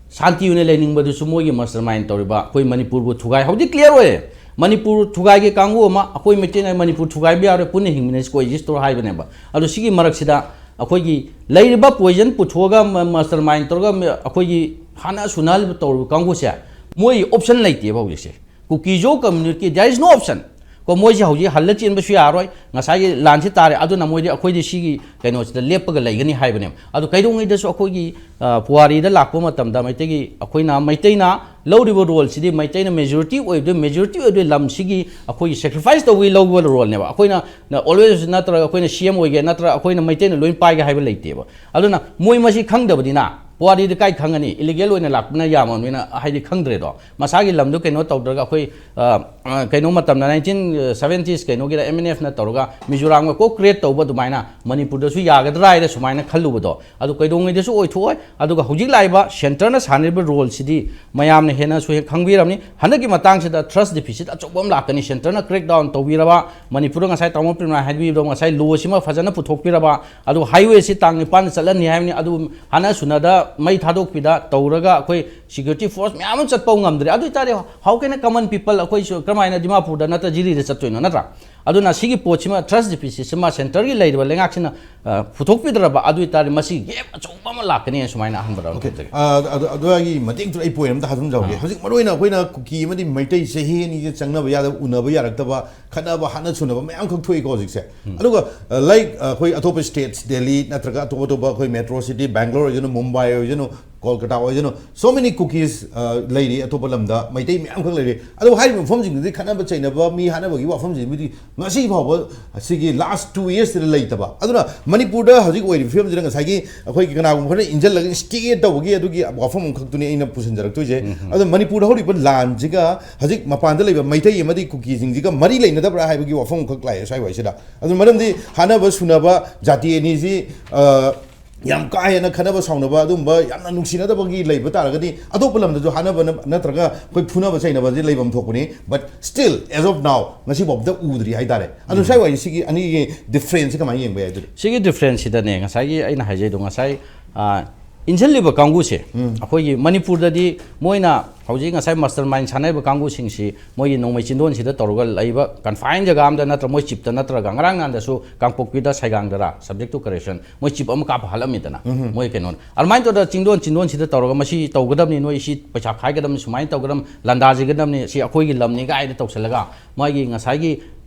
ꯁꯥꯟꯇꯤ ꯑꯣꯏꯅ ꯂꯩꯅꯤꯡꯕꯗꯨꯁꯨ ꯃꯣꯏꯒꯤ ꯃꯥꯁꯇꯔ ꯃꯥꯏꯟ ꯇꯧꯔꯤꯕ ꯑꯩꯈꯣꯏ ꯃꯅꯤꯄꯨꯔꯕꯨ ꯊꯨꯒꯥꯏ, ꯍꯧꯖꯤꯛ ꯀ꯭ꯂꯤꯌꯥꯔ ꯑꯣꯏꯔꯦ꯫ ꯃꯅꯤꯄꯨꯔ ꯊꯨꯒꯥꯏꯒꯦ ꯀꯥꯡꯕꯨ ꯑꯃ, ꯑꯩꯈꯣꯏ ꯃꯩꯇꯩꯅ ꯃꯅꯤꯄꯨꯔ ꯊꯨꯒꯥꯏꯕ ꯌꯥꯔꯣꯏ, ꯄꯨꯟꯅ ꯍꯤꯡꯃꯤꯟꯅꯁꯤ, ꯀꯣ ꯑꯦꯛꯖꯤꯁ ꯇꯧꯔ ꯍꯥꯏꯕꯅꯦꯕ꯫ ꯑꯗꯣ ꯁꯤꯒꯤ ꯃꯔꯛꯁꯤꯗ ꯑꯩꯈꯣꯏꯒꯤ ꯂꯩꯔꯤꯕ ꯄꯣꯏꯖꯟ ꯄꯨꯊꯣꯛꯑꯒ ꯃ-, ꯃꯥꯁꯇꯔ ꯃꯥꯏꯟ ꯇꯧꯔꯒ ꯃ-, ꯑꯩꯈꯣꯏꯒꯤ ꯍꯥꯠꯅ ꯁꯨꯅꯍꯜꯂꯤꯕ ꯇꯧꯔꯤꯕ ꯀꯥꯡꯕꯨꯁꯦ, ꯃꯣꯏ ꯑꯣꯞꯁꯟ ꯂꯩꯇꯦꯕ ꯍꯧꯖꯤꯛꯁꯦ꯫ ꯀꯨꯀꯤꯖꯣ community, there is no option꯫ ꯀꯣ, ꯃꯣꯏꯁꯦ ꯍꯧꯖꯤꯛ ꯍꯜꯂ ꯆꯦꯟꯕꯁꯨ ꯌꯥꯔꯣꯏ, ꯉꯁꯥꯏꯒꯤ ꯂꯥꯟꯁꯤ ꯇꯥꯔꯦ, ꯑꯗꯨꯅ ꯃꯣꯏꯗꯤ ꯑꯩꯈꯣꯏꯗꯤ ꯁꯤꯒꯤ ꯀꯩꯅꯣꯁꯤꯗ ꯂꯦꯞꯄꯒ ꯂꯩꯒꯅꯤ ꯍꯥꯏꯕꯅꯦꯕ꯫ ꯑꯗꯣ ꯀꯩꯗꯧꯉꯩꯗꯁꯨ ꯑꯩꯈꯣꯏꯒꯤ, ꯑ, ꯄꯨꯋꯥꯔꯤꯗ ꯂꯥꯛꯄ ꯃꯇꯝꯗ ꯃꯩꯇꯩꯒꯤ, ꯑꯩꯈꯣꯏꯅ, ꯃꯩꯇꯩꯅ ꯂꯧꯔꯤꯕ ꯔꯣꯜꯁꯤꯗꯤ, ꯃꯩꯇꯩꯅ ꯃꯦꯖꯣꯔꯤꯇꯤ ꯑꯣꯏꯕꯗꯣ, ꯃꯦꯖꯣꯔꯤꯇꯤ ꯑꯣꯏꯕ ꯂꯝꯁꯤꯒꯤ ꯑꯩꯈꯣꯏꯒꯤ ꯁꯦꯀ꯭ꯔꯤꯐꯥꯏꯁ ꯇꯧꯕꯒꯤ ꯂꯧꯕ ꯔꯣꯜꯅꯦꯕ꯫ ꯑꯩꯈꯣꯏꯅ always, ꯅꯠꯇ꯭ꯔꯒ ꯑꯩꯈꯣꯏꯅ ꯁꯤ ꯑꯦꯝ ꯑꯣꯏꯒꯦ, ꯅꯠꯇ꯭ꯔꯒ ꯑꯩꯈꯣꯏꯅ ꯃꯩꯇꯩꯅ ꯂꯣꯏ ꯄꯥꯏꯒꯦ ꯍꯥꯏꯕ ꯂꯩꯇꯦꯕ꯫ ꯑꯗꯨꯅ ꯃꯣꯏ ꯃꯁꯤ ꯈꯪꯗꯕꯅꯤꯅ, ꯄꯨꯋꯥꯔꯤꯗꯤ ꯀꯥꯏ ꯈꯪꯒꯅꯤ? ꯏꯂꯤꯒꯦꯜ ꯑꯣꯏꯅ ꯂꯥꯛꯄꯅ ꯌꯥꯝꯃꯕꯅꯤꯅ ꯍꯥꯏꯗꯤ ꯈꯪꯗ꯭ꯔꯦꯗꯣ꯫ ꯃꯁꯥꯒꯤ ꯂꯝꯗꯣ ꯀꯩꯅꯣ ꯇꯧꯗ꯭ꯔꯒ ꯑꯩꯈꯣꯏ, ꯑ, ꯑ, ꯀꯩꯅꯣ ꯃꯇꯝꯗ nineteen seventies ꯀꯩꯅꯣꯒꯤꯗ ꯑꯦꯝ ꯑꯦꯟ ꯑꯦꯐꯅ ꯇꯧꯔꯒ ꯃꯤꯖꯣꯔꯥꯝꯒ ꯀꯣ ꯀ꯭ꯔꯤꯌꯦꯠ ꯇꯧꯕ ꯑꯗꯨꯃꯥꯏꯅ ꯃꯅꯤꯄꯨꯔꯗꯁꯨ ꯌꯥꯒꯗ꯭ꯔꯥ ꯍꯥꯏꯅ ꯁꯨꯃꯥꯏꯅ ꯈꯜꯂꯨꯕꯗꯣ, ꯑꯗꯨ ꯀꯩꯗꯧꯉꯩꯗꯁꯨ ꯑꯣꯏꯊꯣꯛꯑꯣꯏ꯫ ꯑꯗꯨꯒ ꯍꯧꯖꯤꯛ ꯂꯥꯛꯏꯕ ꯁꯦꯟꯇꯔꯅ ꯁꯥꯟꯅꯔꯤꯕ ꯔꯣꯜꯁꯤꯗꯤ ꯃꯌꯥꯝꯅ ꯍꯦꯟꯅꯁꯨ ꯍꯦꯛ ꯈꯪꯕꯤꯔꯝꯅꯤ꯫ ꯍꯟꯗꯛꯀꯤ ꯃꯇꯥꯡꯁꯤꯗ ꯇ꯭ꯔꯁ ꯗꯤꯐꯤꯁꯤꯠ ꯑꯆꯧꯕ ꯑꯃ ꯂꯥꯛꯀꯅꯤ꯫ ꯁꯦꯟꯇꯔꯅ ꯀ꯭ꯔꯦꯛ ꯗꯥꯎꯟ ꯇꯧꯕꯤꯔꯕ, ꯃꯅꯤꯄꯨꯔꯗ ꯉꯁꯥꯏ ꯇꯥꯃꯣ ꯄ꯭ꯔꯦꯝꯅ ꯍꯥꯏꯕꯤꯕꯗꯣ, ꯉꯁꯥꯏ ꯂꯣꯁꯤꯃ ꯐꯖꯅ ꯄꯨꯊꯣꯛꯄꯤꯔꯕ, ꯑꯗꯨ ꯍꯥꯏꯋꯦꯁꯤ ꯇꯥꯡ ꯅꯤꯄꯥꯟꯗ ꯆꯠꯍꯟꯅꯤ ꯍꯥꯏꯕꯅꯤ, ꯑꯗꯨ ꯍꯥꯠꯅ ꯁꯨꯅꯗ ꯃꯩ ꯊꯥꯗꯣꯛꯄꯤꯗ ꯇꯧꯔꯒ ꯑꯩꯈꯣꯏ ꯁꯦꯀ꯭ꯌꯨꯔꯤꯇꯤ ꯐꯣꯔꯁ ꯃꯌꯥꯝ ꯑꯃ ꯆꯠꯄ ꯉꯝꯗ꯭ꯔꯦ꯫ ꯑꯗꯨ ꯑꯣꯏꯇꯥꯔꯗꯤ how can a common people, ꯑꯩꯈꯣꯏꯁꯨ ꯀꯔꯝꯍꯥꯏꯅ ꯗꯤꯃꯥꯄꯨꯔꯗ ꯅꯠꯇ꯭ꯔ ꯖꯤꯔꯤꯗ ꯆꯠꯇꯣꯏꯅꯣ, ꯅꯠꯇ꯭ꯔꯥ? ꯑꯗꯨꯅ ꯁꯤꯒꯤ ꯄꯣꯠꯁꯤꯃ ꯇ꯭ꯔꯁ ꯗꯤꯐꯤꯁꯤꯠꯁꯤꯃ ꯁꯦꯟꯇꯔꯒꯤ ꯂꯩꯔꯤꯕ ꯂꯩꯉꯥꯛꯁꯤꯅ, ꯑ, ꯄꯨꯊꯣꯛꯄꯤꯗ꯭ꯔꯕ ꯑꯗꯨ ꯑꯣꯏꯇꯥꯔꯗꯤ ꯃꯁꯤ ꯒꯦꯞ ꯑꯆꯧꯕ ꯑꯃ ꯂꯥꯛꯀꯅꯤ ꯍꯥꯏꯅ ꯁꯨꯃꯥꯏꯅ ꯑꯍꯥꯟꯕꯗ ꯑꯃ ꯊꯝꯖꯒꯦ꯫ ꯑ, ꯑꯗꯨ, ꯑꯗꯨꯒꯤ ꯃꯇꯦꯡꯗꯨ ꯑꯩ ꯄꯣꯏꯟ ꯑꯝꯇ ꯍꯥꯞꯆꯤꯟꯖꯍꯧꯒꯦ꯫ ꯑꯥ꯫ ꯍꯧꯖꯤꯛ ꯃꯔꯨꯑꯣꯏꯅ ꯑꯩꯈꯣꯏꯅ ꯀꯨꯀꯤ ꯑꯃꯗꯤ ꯃꯩꯇꯩꯁꯦ ꯍꯤ ꯑꯅꯤꯁꯦ ꯆꯪꯅꯕ ꯌꯥꯗꯕ, ꯎꯅꯕ ꯌꯥꯔꯛꯇꯕ, ꯈꯠꯅꯕ, ꯍꯥꯠꯅ ꯁꯨꯅꯕ ꯃꯌꯥꯝ ꯈꯛ ꯊꯣꯛꯏꯀꯣ ꯍꯧꯖꯤꯛꯁꯦ꯫ ꯎꯝ꯫ ꯑꯗꯨꯒ, ꯑ, ꯂꯥꯏꯛ, ꯑ, ꯑꯩꯈꯣꯏ ꯑꯇꯣꯞꯄ ꯁ꯭ꯇꯦꯠꯁ, ꯗꯦꯜꯂꯤ ꯅꯠꯇ꯭ꯔꯒ ꯑꯇꯣꯞ ꯑꯇꯣꯞꯄ ꯑꯩꯈꯣꯏ ꯃꯦꯇ꯭ꯔꯣ ꯁꯤꯇꯤ, ꯕꯦꯡꯒ꯭ꯂꯣꯔ ꯑꯣꯏꯖꯅꯨ, ꯃꯨꯝꯕꯥꯏ ꯑꯣꯏꯖꯅꯨ, ꯀꯣꯜꯀꯇꯥ ꯑꯣꯏꯁꯅꯨ, so many Kukis ꯂꯩꯔꯤ, ꯑꯇꯣꯞꯄ ꯂꯝꯗ ꯃꯩꯇꯩ ꯃꯌꯥꯝꯈꯛ ꯂꯩꯔꯤ꯫ ꯑꯗꯨꯕꯨ ꯍꯥꯏꯔꯤꯕ ꯃꯐꯝꯁꯤꯡꯗꯨꯗꯤ ꯈꯠꯅꯕ ꯆꯩꯅꯕ, ꯃꯤ ꯍꯥꯠꯅꯕꯒꯤ ꯋꯥꯐꯝꯁꯤꯡꯗꯨꯗꯤ ꯉꯁꯤ ꯐꯥꯎꯕ ꯁꯤꯒꯤ last two yearsꯁꯤꯗ ꯂꯩꯇꯕ꯫ ꯑꯗꯨꯅ ꯃꯅꯤꯄꯨꯔꯗ ꯍꯧꯖꯤꯛ ꯑꯣꯏꯔꯤꯕ ꯐꯤꯕꯝꯁꯤꯗ ꯉꯁꯥꯏꯒꯤ ꯑꯩꯈꯣꯏꯒꯤ ꯀꯅꯥꯒꯨꯝꯕ ꯈꯔꯅ ꯏꯟꯖꯜꯂꯒ ꯏꯁꯇꯦ ꯇꯧꯕꯒꯤ ꯑꯗꯨꯒꯤ ꯋꯥꯐꯝ ꯑꯃꯈꯛꯇꯨꯅꯤ ꯑꯩꯅ ꯄꯨꯁꯤꯟꯖꯔꯛꯇꯣꯏꯁꯦ꯫ ꯑꯗꯣ ꯃꯅꯤꯄꯨꯔꯗ ꯍꯧꯔꯤꯕ ꯂꯥꯟꯁꯤꯒ ꯍꯧꯖꯤꯛ ꯃꯄꯥꯟꯗ ꯂꯩꯕ ꯃꯩꯇꯩ ꯑꯃꯗꯤ ꯀꯨꯀꯤꯁꯤꯡꯁꯤꯒ ꯃꯔꯤ ꯂꯩꯅꯗꯕ꯭ꯔꯥ ꯍꯥꯏꯕꯒꯤ ꯋꯥꯐꯝ ꯑꯃꯈꯛ ꯂꯥꯛꯑꯦ ꯁ꯭ꯋꯥꯏ ꯋꯥꯏꯁꯤꯗ꯫ ꯑꯗꯨ ꯃꯔꯝꯗꯤ ꯍꯥꯠꯅꯕ ꯁꯨꯅꯕ ꯖꯥꯇꯤ ꯑꯅꯤꯁꯤ, ꯑ, ꯌꯥꯝ ꯀꯥ ꯍꯦꯟꯅ ꯈꯠꯅꯕ ꯁꯥꯎꯅꯕ ꯑꯗꯨꯝꯕ ꯌꯥꯝꯅ ꯅꯨꯡꯁꯤꯅꯗꯕꯒꯤ ꯂꯩꯕ ꯇꯥꯔꯒꯗꯤ ꯑꯇꯣꯞꯄ ꯂꯝꯗꯁꯨ ꯍꯥꯠꯅꯕ ꯅꯠꯇ꯭ꯔꯒ ꯑꯩꯈꯣꯏ ꯐꯨꯅꯕ ꯆꯩꯅꯕꯁꯦ ꯂꯩꯐꯝ ꯊꯣꯛꯄꯅꯤ꯫ But still, as of now, ꯉꯁꯤ ꯐꯥꯎꯕꯗ ꯎꯗ꯭ꯔꯤ ꯍꯥꯏꯇꯥꯔꯦ꯫ ꯑꯗꯨ ꯁ꯭ꯋꯥꯏ ꯋꯥꯏꯁꯤꯒꯤ ꯑꯅꯤꯒꯤ differenceꯁꯦ ꯀꯃꯥꯏꯅ ꯌꯦꯡꯕ ꯌꯥꯏ ꯑꯗꯨꯗꯤ? ꯁꯤꯒꯤ differenceꯁꯤꯗꯅꯦ ꯉꯁꯥꯏꯒꯤ ꯑꯩꯅ ꯍꯥꯏꯖꯩꯗꯣ, ꯉꯁꯥꯏ, ꯑ, ꯏꯟꯁꯤꯜꯂꯤꯕ ꯀꯥꯡꯕꯨꯁꯦ, ꯑꯩꯈꯣꯏꯒꯤ ꯃꯅꯤꯄꯨꯔꯗꯗꯤ ꯃꯣꯏꯅ ꯍꯧꯖꯤꯛ ꯉꯁꯥꯏ mastermind ꯁꯥꯟꯅꯔꯤꯕ ꯀꯥꯡꯕꯨꯁꯤꯡꯁꯤ ꯃꯣꯏꯒꯤ ꯅꯣꯡꯃꯩ ꯆꯤꯟꯗꯣꯟꯁꯤꯗ ꯇꯧꯔꯒ ꯂꯩꯕ confine ꯖꯒꯥ ꯑꯃꯗ ꯅꯠꯇ꯭ꯔ ꯃꯣꯏ ꯆꯤꯞꯇ ꯅꯠꯇ꯭ꯔꯒ ꯉꯔꯥꯡ ꯅꯍꯥꯟꯗꯁꯨ ꯀꯥꯡꯄꯣꯛꯄꯤꯗ ꯁꯩꯒꯥꯡꯗꯔꯥ, subject to correction, ꯃꯣꯏ ꯆꯤꯞ ꯑꯃ ꯀꯥꯞꯄ ꯍꯥꯠꯂꯝꯃꯤꯗꯅ, ꯃꯣꯏ ꯀꯩꯅꯣꯅ꯫ ꯑꯗꯨꯃꯥꯏꯅ ꯇꯧꯗꯅ ꯆꯤꯡꯗꯣꯟ ꯆꯤꯟꯗꯣꯟꯁꯤꯗ ꯇꯧꯔꯒ ꯃꯁꯤ ꯇꯧꯒꯗꯕꯅꯤ, ꯅꯣꯏ ꯁꯤ ꯄꯩꯁꯥ ꯈꯥꯏꯒꯗꯕꯅꯤ, ꯁꯨꯃꯥꯏꯅ ꯇꯧꯒꯗꯕꯅꯤ, ꯂꯥꯟꯗꯥꯁꯤꯒꯗꯕꯅꯤ, ꯁꯤ ꯑꯩꯈꯣꯏꯒꯤ ꯂꯝꯅꯤ ꯀꯥꯏꯅ ꯇꯧꯁꯜꯂꯒ ꯃꯥꯒꯤ ꯉꯁꯥꯏꯒꯤ,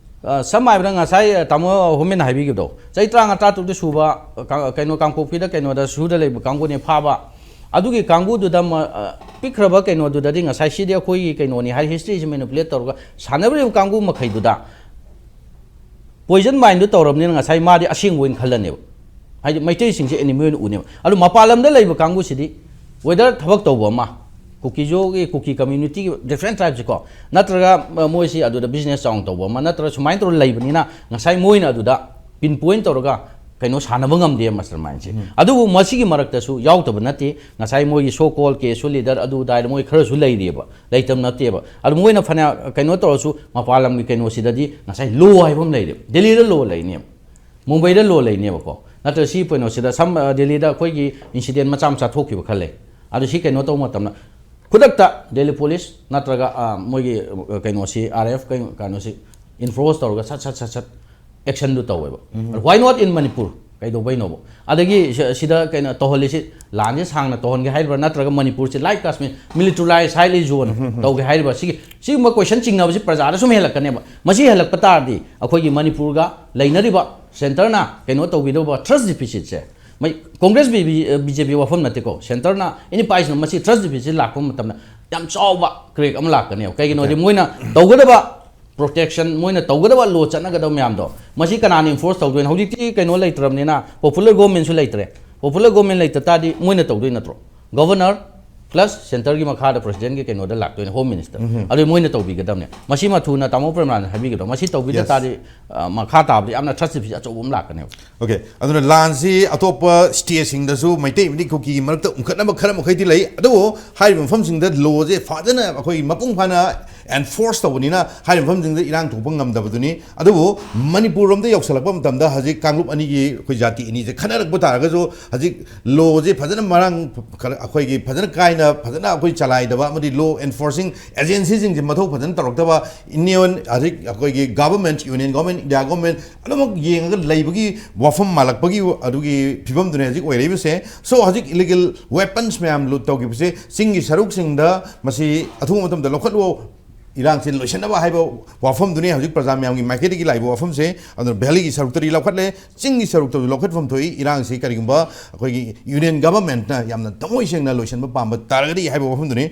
ꯑ, ꯁꯝꯅ ꯍꯥꯏꯔꯕꯗ ꯉꯁꯥꯏ, ꯑ, ꯇꯥꯃꯣ ꯍꯣꯃꯦꯟꯅ ꯍꯥꯏꯕꯤꯈꯤꯕꯗꯣ, ꯆꯍꯤ ꯇꯔꯥꯃꯉꯥ ꯇꯔꯥꯇꯔꯨꯛꯇ ꯁꯨꯕ, ꯑ, ꯀ-, ꯀꯩꯅꯣ, ꯀꯥꯡꯄꯣꯛꯄꯤꯗ ꯀꯩꯅꯣꯗ ꯁꯨꯗ ꯂꯩꯕ ꯀꯥꯡꯕꯨꯅꯦ ꯐꯥꯕ꯫ ꯑꯗꯨꯒꯤ ꯀꯥꯡꯕꯨꯗꯨꯗ ꯃ-, ꯑ, ꯄꯤꯛꯈ꯭ꯔꯕ ꯀꯩꯅꯣꯗꯨꯗꯗꯤ ꯉꯁꯥꯏ ꯁꯤꯗꯤ ꯑꯩꯈꯣꯏꯒꯤ ꯀꯩꯅꯣꯅꯤ ꯍꯥꯏ historyꯁꯤ manipulate ꯇꯧꯔꯒ ꯁꯥꯟꯅꯔꯤꯕ ꯀꯥꯡꯕꯨ ꯃꯈꯩꯗꯨꯗ poison mindꯗꯨ ꯇꯧꯔꯕꯅꯤꯅ ꯉꯁꯥꯏ ꯃꯥꯗꯤ ꯑꯁꯦꯡꯕ ꯑꯣꯏꯅ ꯈꯜꯂꯅꯦꯕ꯫ ꯍꯥꯏꯗꯤ ꯃꯩꯇꯩꯁꯤꯡꯁꯦ enemy ꯑꯣꯏꯅ ꯎꯅꯦꯕ꯫ ꯑꯗꯨ ꯃꯄꯥꯟ ꯂꯝꯗ ꯂꯩꯕ ꯀꯥꯡꯕꯨꯁꯤꯗꯤ whether ꯊꯕꯛ ꯇꯧꯕ ꯑꯃ, ꯀꯨꯀꯤꯖꯣꯒꯤ, ꯀꯨꯀꯤ communityꯒꯤ different tribeꯁꯦꯀꯣ, ꯅꯠꯇ꯭ꯔꯒ, ꯑ, ꯃꯣꯏꯁꯤ ꯑꯗꯨꯗ business ꯆꯥꯎꯅ ꯇꯧꯕ ꯑꯃ, ꯅꯠꯇ꯭ꯔꯒ ꯁꯨꯃꯥꯏꯅ ꯇꯧꯔ ꯂꯩꯕꯅꯤꯅ ꯉꯁꯥꯏ ꯃꯣꯏꯅ ꯑꯗꯨꯗ pinpoint ꯇꯧꯔꯒ ꯀꯩꯅꯣ ꯁꯥꯟꯅꯕ ꯉꯝꯗꯦ mastermindꯁꯦ꯫ ꯑꯗꯨꯕꯨ ꯃꯁꯤꯒꯤ ꯃꯔꯛꯇꯁꯨ ꯌꯥꯎꯗꯕ ꯅꯠꯇꯦ, ꯉꯁꯥꯏ ꯃꯣꯏꯒꯤ so called KSO leader ꯑꯗꯨ ꯑꯗꯥ ꯃꯣꯏ ꯈꯔꯁꯨ ꯂꯩꯔꯤꯑꯕ, ꯂꯩꯇꯕ ꯅꯠꯇꯦꯕ꯫ ꯑꯗꯨ ꯃꯣꯏꯅ ꯐꯅ ꯀꯩꯅꯣ ꯇꯧꯔꯁꯨ ꯃꯄꯥꯟ ꯂꯝꯒꯤ ꯀꯩꯅꯣꯁꯤꯗꯗꯤ ꯉꯁꯥꯏ law ꯍꯥꯏꯕ ꯑꯃ ꯂꯩꯔꯦꯕ, ꯗꯦꯜꯂꯤꯗ law ꯂꯩꯅꯦꯕ, ꯃꯨꯝꯕꯩꯗ law ꯂꯩꯅꯦꯕꯀꯣ꯫ ꯅꯠꯇ꯭ꯔ ꯁꯤ ꯀꯩꯅꯣꯁꯤꯗ ꯁꯝ-, ꯑ, ꯗꯦꯜꯂꯤꯗ ꯑꯩꯈꯣꯏꯒꯤ incident ꯃꯆꯥ ꯃꯆꯥ ꯊꯣꯛꯈꯤꯕ ꯈꯔ ꯂꯩ꯫ ꯑꯗꯨ ꯁꯤ ꯀꯩꯅꯣ ꯇꯧꯕ ꯃꯇꯝꯗ ꯈꯨꯗꯛꯇ ꯗꯦꯜꯂꯤ ꯄꯨꯂꯤꯁ ꯅꯠꯇ꯭ꯔꯒ, ꯑ, ꯃꯣꯏꯒꯤ, ꯑ, ꯀꯩꯅꯣꯁꯤ, RAF ꯀꯩ-, ꯀꯩꯅꯣꯁꯤ enforce ꯇꯧꯔꯒ ꯁꯠ ꯁꯠ ꯁꯠ ꯁꯠ actionꯗꯨ ꯇꯧꯋꯦꯕ꯫ Why not in Manipur? ꯀꯩꯗꯧꯕꯩꯅꯣꯕ? ꯑꯗꯒꯤ ꯁ-, ꯁꯤꯗ ꯀꯩꯅꯣ ꯇꯧꯍꯜꯂꯤꯁꯤ, ꯂꯥꯟꯁꯦ ꯁꯥꯡꯅ ꯇꯧꯍꯟꯒꯦ ꯍꯥꯏꯔꯤꯕ꯭ꯔꯥ, ꯅꯠꯇ꯭ꯔꯒ ꯃꯅꯤꯄꯨꯔꯁꯦ like Kashmir militarized highly zone ꯇꯧꯒꯦ ꯍꯥꯏꯔꯤꯕ꯭ꯔꯥ? ꯁꯤꯒꯤ, ꯁꯤꯒꯨꯝꯕ question ꯆꯤꯡꯅꯕꯁꯤ ꯄ꯭ꯔꯖꯥꯗ ꯁꯨꯝ ꯍꯦꯜꯂꯛꯀꯅꯦꯕ꯫ ꯃꯁꯤ ꯍꯦꯜꯂꯛꯄ ꯇꯥꯔꯗꯤ ꯑꯩꯈꯣꯏꯒꯤ ꯃꯅꯤꯄꯨꯔꯒ ꯂꯩꯅꯔꯤꯕ centreꯅ ꯀꯩꯅꯣ ꯇꯧꯕꯤꯗꯧꯕ trust deficitꯁꯦ ꯃꯩ ꯀꯣꯡꯒ꯭ꯔꯦꯁ ꯕꯤ ꯖꯦ ꯄꯤ ꯋꯥꯐꯝ ꯅꯠꯇꯦꯀꯣ, ꯁꯦꯟꯇꯔꯅ ꯑꯦꯅꯤ ꯄꯥꯔꯇꯤꯁꯤꯅ ꯃꯁꯤ ꯇ꯭ꯔꯁ ꯗꯤꯐꯤꯁꯤꯠ ꯂꯥꯛꯄ ꯃꯇꯝꯗ ꯌꯥꯝ ꯆꯥꯎꯕ ꯀ꯭ꯔꯦꯛ ꯑꯃ ꯂꯥꯛꯀꯅꯦꯕ꯫ ꯀꯩꯒꯤꯅꯣꯗꯤ ꯃꯣꯏꯅ ꯇꯧꯒꯗꯕ ꯄ꯭ꯔꯣꯇꯦꯛꯁꯟ, ꯃꯣꯏꯅ ꯇꯧꯒꯗꯕ ꯂꯣ ꯆꯠꯅꯒꯗꯕ ꯃꯌꯥꯝꯗꯣ ꯃꯁꯤ ꯀꯅꯥꯅ ꯏꯟꯐꯣꯔꯁ ꯇꯧꯗꯣꯏꯅꯣ? ꯍꯧꯖꯤꯛꯇꯤ ꯀꯩꯅꯣ ꯂꯩꯇ꯭ꯔꯕꯅꯤꯅ, ꯄꯣꯄꯨꯂꯔ ꯒꯣꯔꯃꯦꯟꯁꯨ ꯂꯩꯇ꯭ꯔꯦ꯫ ꯄꯣꯄꯨꯂꯔ ꯒꯣꯔꯃꯦꯟ ꯂꯩꯇ ꯇꯥꯔꯗꯤ ꯃꯣꯏꯅ ꯇꯧꯗꯣꯏ ꯅꯠꯇ꯭ꯔꯣ? ꯒꯣꯕꯔꯅꯔ ꯄ꯭ꯂꯁ ꯁꯦꯟꯇꯔꯒꯤ ꯃꯈꯥꯗ ꯄ꯭ꯔꯁꯤꯗꯦꯟꯒꯤ ꯀꯩꯅꯣꯗ ꯂꯥꯛꯇꯣꯏꯅꯦ, ꯍꯣꯝ ꯃꯤꯅꯤꯁꯇꯔ꯫ ꯑꯗꯨ ꯃꯣꯏꯅ ꯇꯧꯕꯤꯒꯗꯕꯅꯦ꯫ ꯃꯁꯤꯃ ꯊꯨꯅ ꯇꯥꯃꯣ ꯄ꯭ꯔꯦꯝꯅꯥꯟꯅ ꯍꯥꯏꯕꯤꯒꯗꯕ, ꯃꯁꯤ ꯇꯧꯕꯤꯗ ꯇꯥꯔꯗꯤ ꯑ, ꯃꯈꯥ ꯇꯥꯕꯗ ꯌꯥꯝꯅ ꯇ꯭ꯔꯁ ꯗꯤꯐꯤꯁꯤꯠ ꯑꯆꯧꯕ ꯑꯃ ꯂꯥꯛꯀꯅꯦꯕ꯫ ꯑꯣꯀꯦ, ꯑꯗꯨꯅ ꯂꯥꯟꯁꯤ ꯑꯇꯣꯞꯄ ꯁ꯭ꯇꯦꯠꯁꯤꯡꯗꯁꯨ ꯃꯩꯇꯩ ꯑꯃꯗꯤ ꯀꯨꯀꯤꯒꯤ ꯃꯔꯛꯇ ꯎꯪꯈꯠꯅꯕ ꯈꯔ ꯃꯈꯩꯗꯤ ꯂꯩ, ꯑꯗꯨꯕꯨ ꯍꯥꯏꯔꯤꯕ ꯃꯐꯝꯁꯤꯡꯗ ꯂꯣꯁꯦ ꯐꯖꯅ ꯑꯩꯈꯣꯏ ꯃꯄꯨꯡ ꯐꯥꯅ ꯑꯦꯟꯐꯣꯔꯁ ꯇꯧꯕꯅꯤꯅ ꯍꯥꯏꯔꯤꯕ ꯃꯐꯝꯁꯤꯡꯗ ꯏꯔꯥꯡ ꯊꯣꯛꯄ ꯉꯝꯗꯕꯗꯨꯅꯤ꯫ ꯑꯗꯨꯕꯨ ꯃꯅꯤꯄꯨꯔ ꯔꯣꯝꯗ ꯌꯧꯁꯜꯂꯛꯄ ꯃꯇꯝꯗ ꯍꯧꯖꯤꯛ ꯀꯥꯡꯂꯨꯞ ꯑꯅꯤꯒꯤ, ꯑꯩꯈꯣꯏ ꯖꯥꯇꯤ ꯑꯅꯤꯁꯦ ꯈꯠꯅꯔꯛꯄ ꯇꯥꯔꯒꯁꯨ ꯍꯧꯖꯤꯛ ꯂꯣꯁꯦ ꯐꯖꯅ ꯃꯔꯥꯡ ꯈꯔ ꯑꯩꯈꯣꯏꯒꯤ ꯐꯖꯅ ꯀꯥꯏꯅ ꯐꯖꯅ ꯑꯩꯈꯣꯏ ꯆꯂꯥꯏꯗꯕ ꯑꯃꯗꯤ ꯂꯣ ꯑꯦꯟꯐꯣꯔꯁꯤꯡ ꯑꯦꯖꯦꯟꯁꯤꯁꯤꯡꯁꯦ ꯃꯊꯧ ꯐꯖꯅ ꯇꯧꯔꯛꯇꯕ, ꯏꯟꯗꯤꯌꯟ ꯍꯧꯖꯤꯛ ꯑꯩꯈꯣꯏꯒꯤ government, union government, India government ꯑꯗꯨꯃꯛ ꯌꯦꯡꯉꯒ ꯂꯩꯕꯒꯤ ꯋꯥꯐꯝ ꯃꯥꯜꯂꯛꯄꯒꯤ ꯑꯗꯨꯒꯤ ꯐꯤꯕꯝꯗꯨꯅꯦ ꯍꯧꯖꯤꯛ ꯑꯣꯏꯔꯛꯏꯕꯁꯦ꯫ ꯁꯣ ꯍꯧꯖꯤꯛ ꯏꯂꯤꯒꯦꯜ ꯋꯦꯄꯟꯁ ꯃꯌꯥꯝ ꯂꯨꯠ ꯇꯧꯈꯤꯕꯁꯦ ꯆꯤꯡꯒꯤ ꯁꯔꯨꯛꯁꯤꯡꯗ ꯃꯁꯤ ꯑꯊꯨꯕ ꯃꯇꯝꯗ ꯂꯧꯈꯠꯂꯨ, ꯏꯔꯥꯡꯁꯤ ꯂꯣꯏꯁꯤꯟꯅꯕ ꯍꯥꯏꯕ ꯋꯥꯐꯝꯗꯨꯅꯤ ꯍꯧꯖꯤꯛ ꯄ꯭ꯔꯖꯥ ꯃꯌꯥꯝꯒꯤ ꯃꯥꯏꯀꯩꯗꯒꯤ ꯂꯥꯛꯏꯕ ꯋꯥꯐꯝꯁꯦ꯫ ꯑꯗꯨꯅ ꯚꯦꯂꯤꯒꯤ ꯁꯔꯨꯛꯇꯗꯤ ꯂꯧꯈꯠꯂꯦ, ꯆꯤꯡꯒꯤ ꯁꯔꯨꯛꯇꯁꯨ ꯂꯧꯈꯠꯐꯝ ꯊꯣꯛꯏ꯫ ꯏꯔꯥꯡꯁꯤ ꯀꯔꯤꯒꯨꯝꯕ ꯑꯩꯈꯣꯏꯒꯤ ꯌꯨꯅꯤꯌꯟ ꯒꯚꯔꯟꯃꯦꯟꯠꯅ ꯌꯥꯝꯅ ꯊꯃꯣꯏ ꯁꯦꯡꯅ ꯂꯣꯏꯁꯤꯟꯕ ꯄꯥꯝꯕ ꯇꯥꯔꯒꯗꯤ ꯍꯥꯏꯕ ꯋꯥꯐꯝꯗꯨꯅꯤ꯫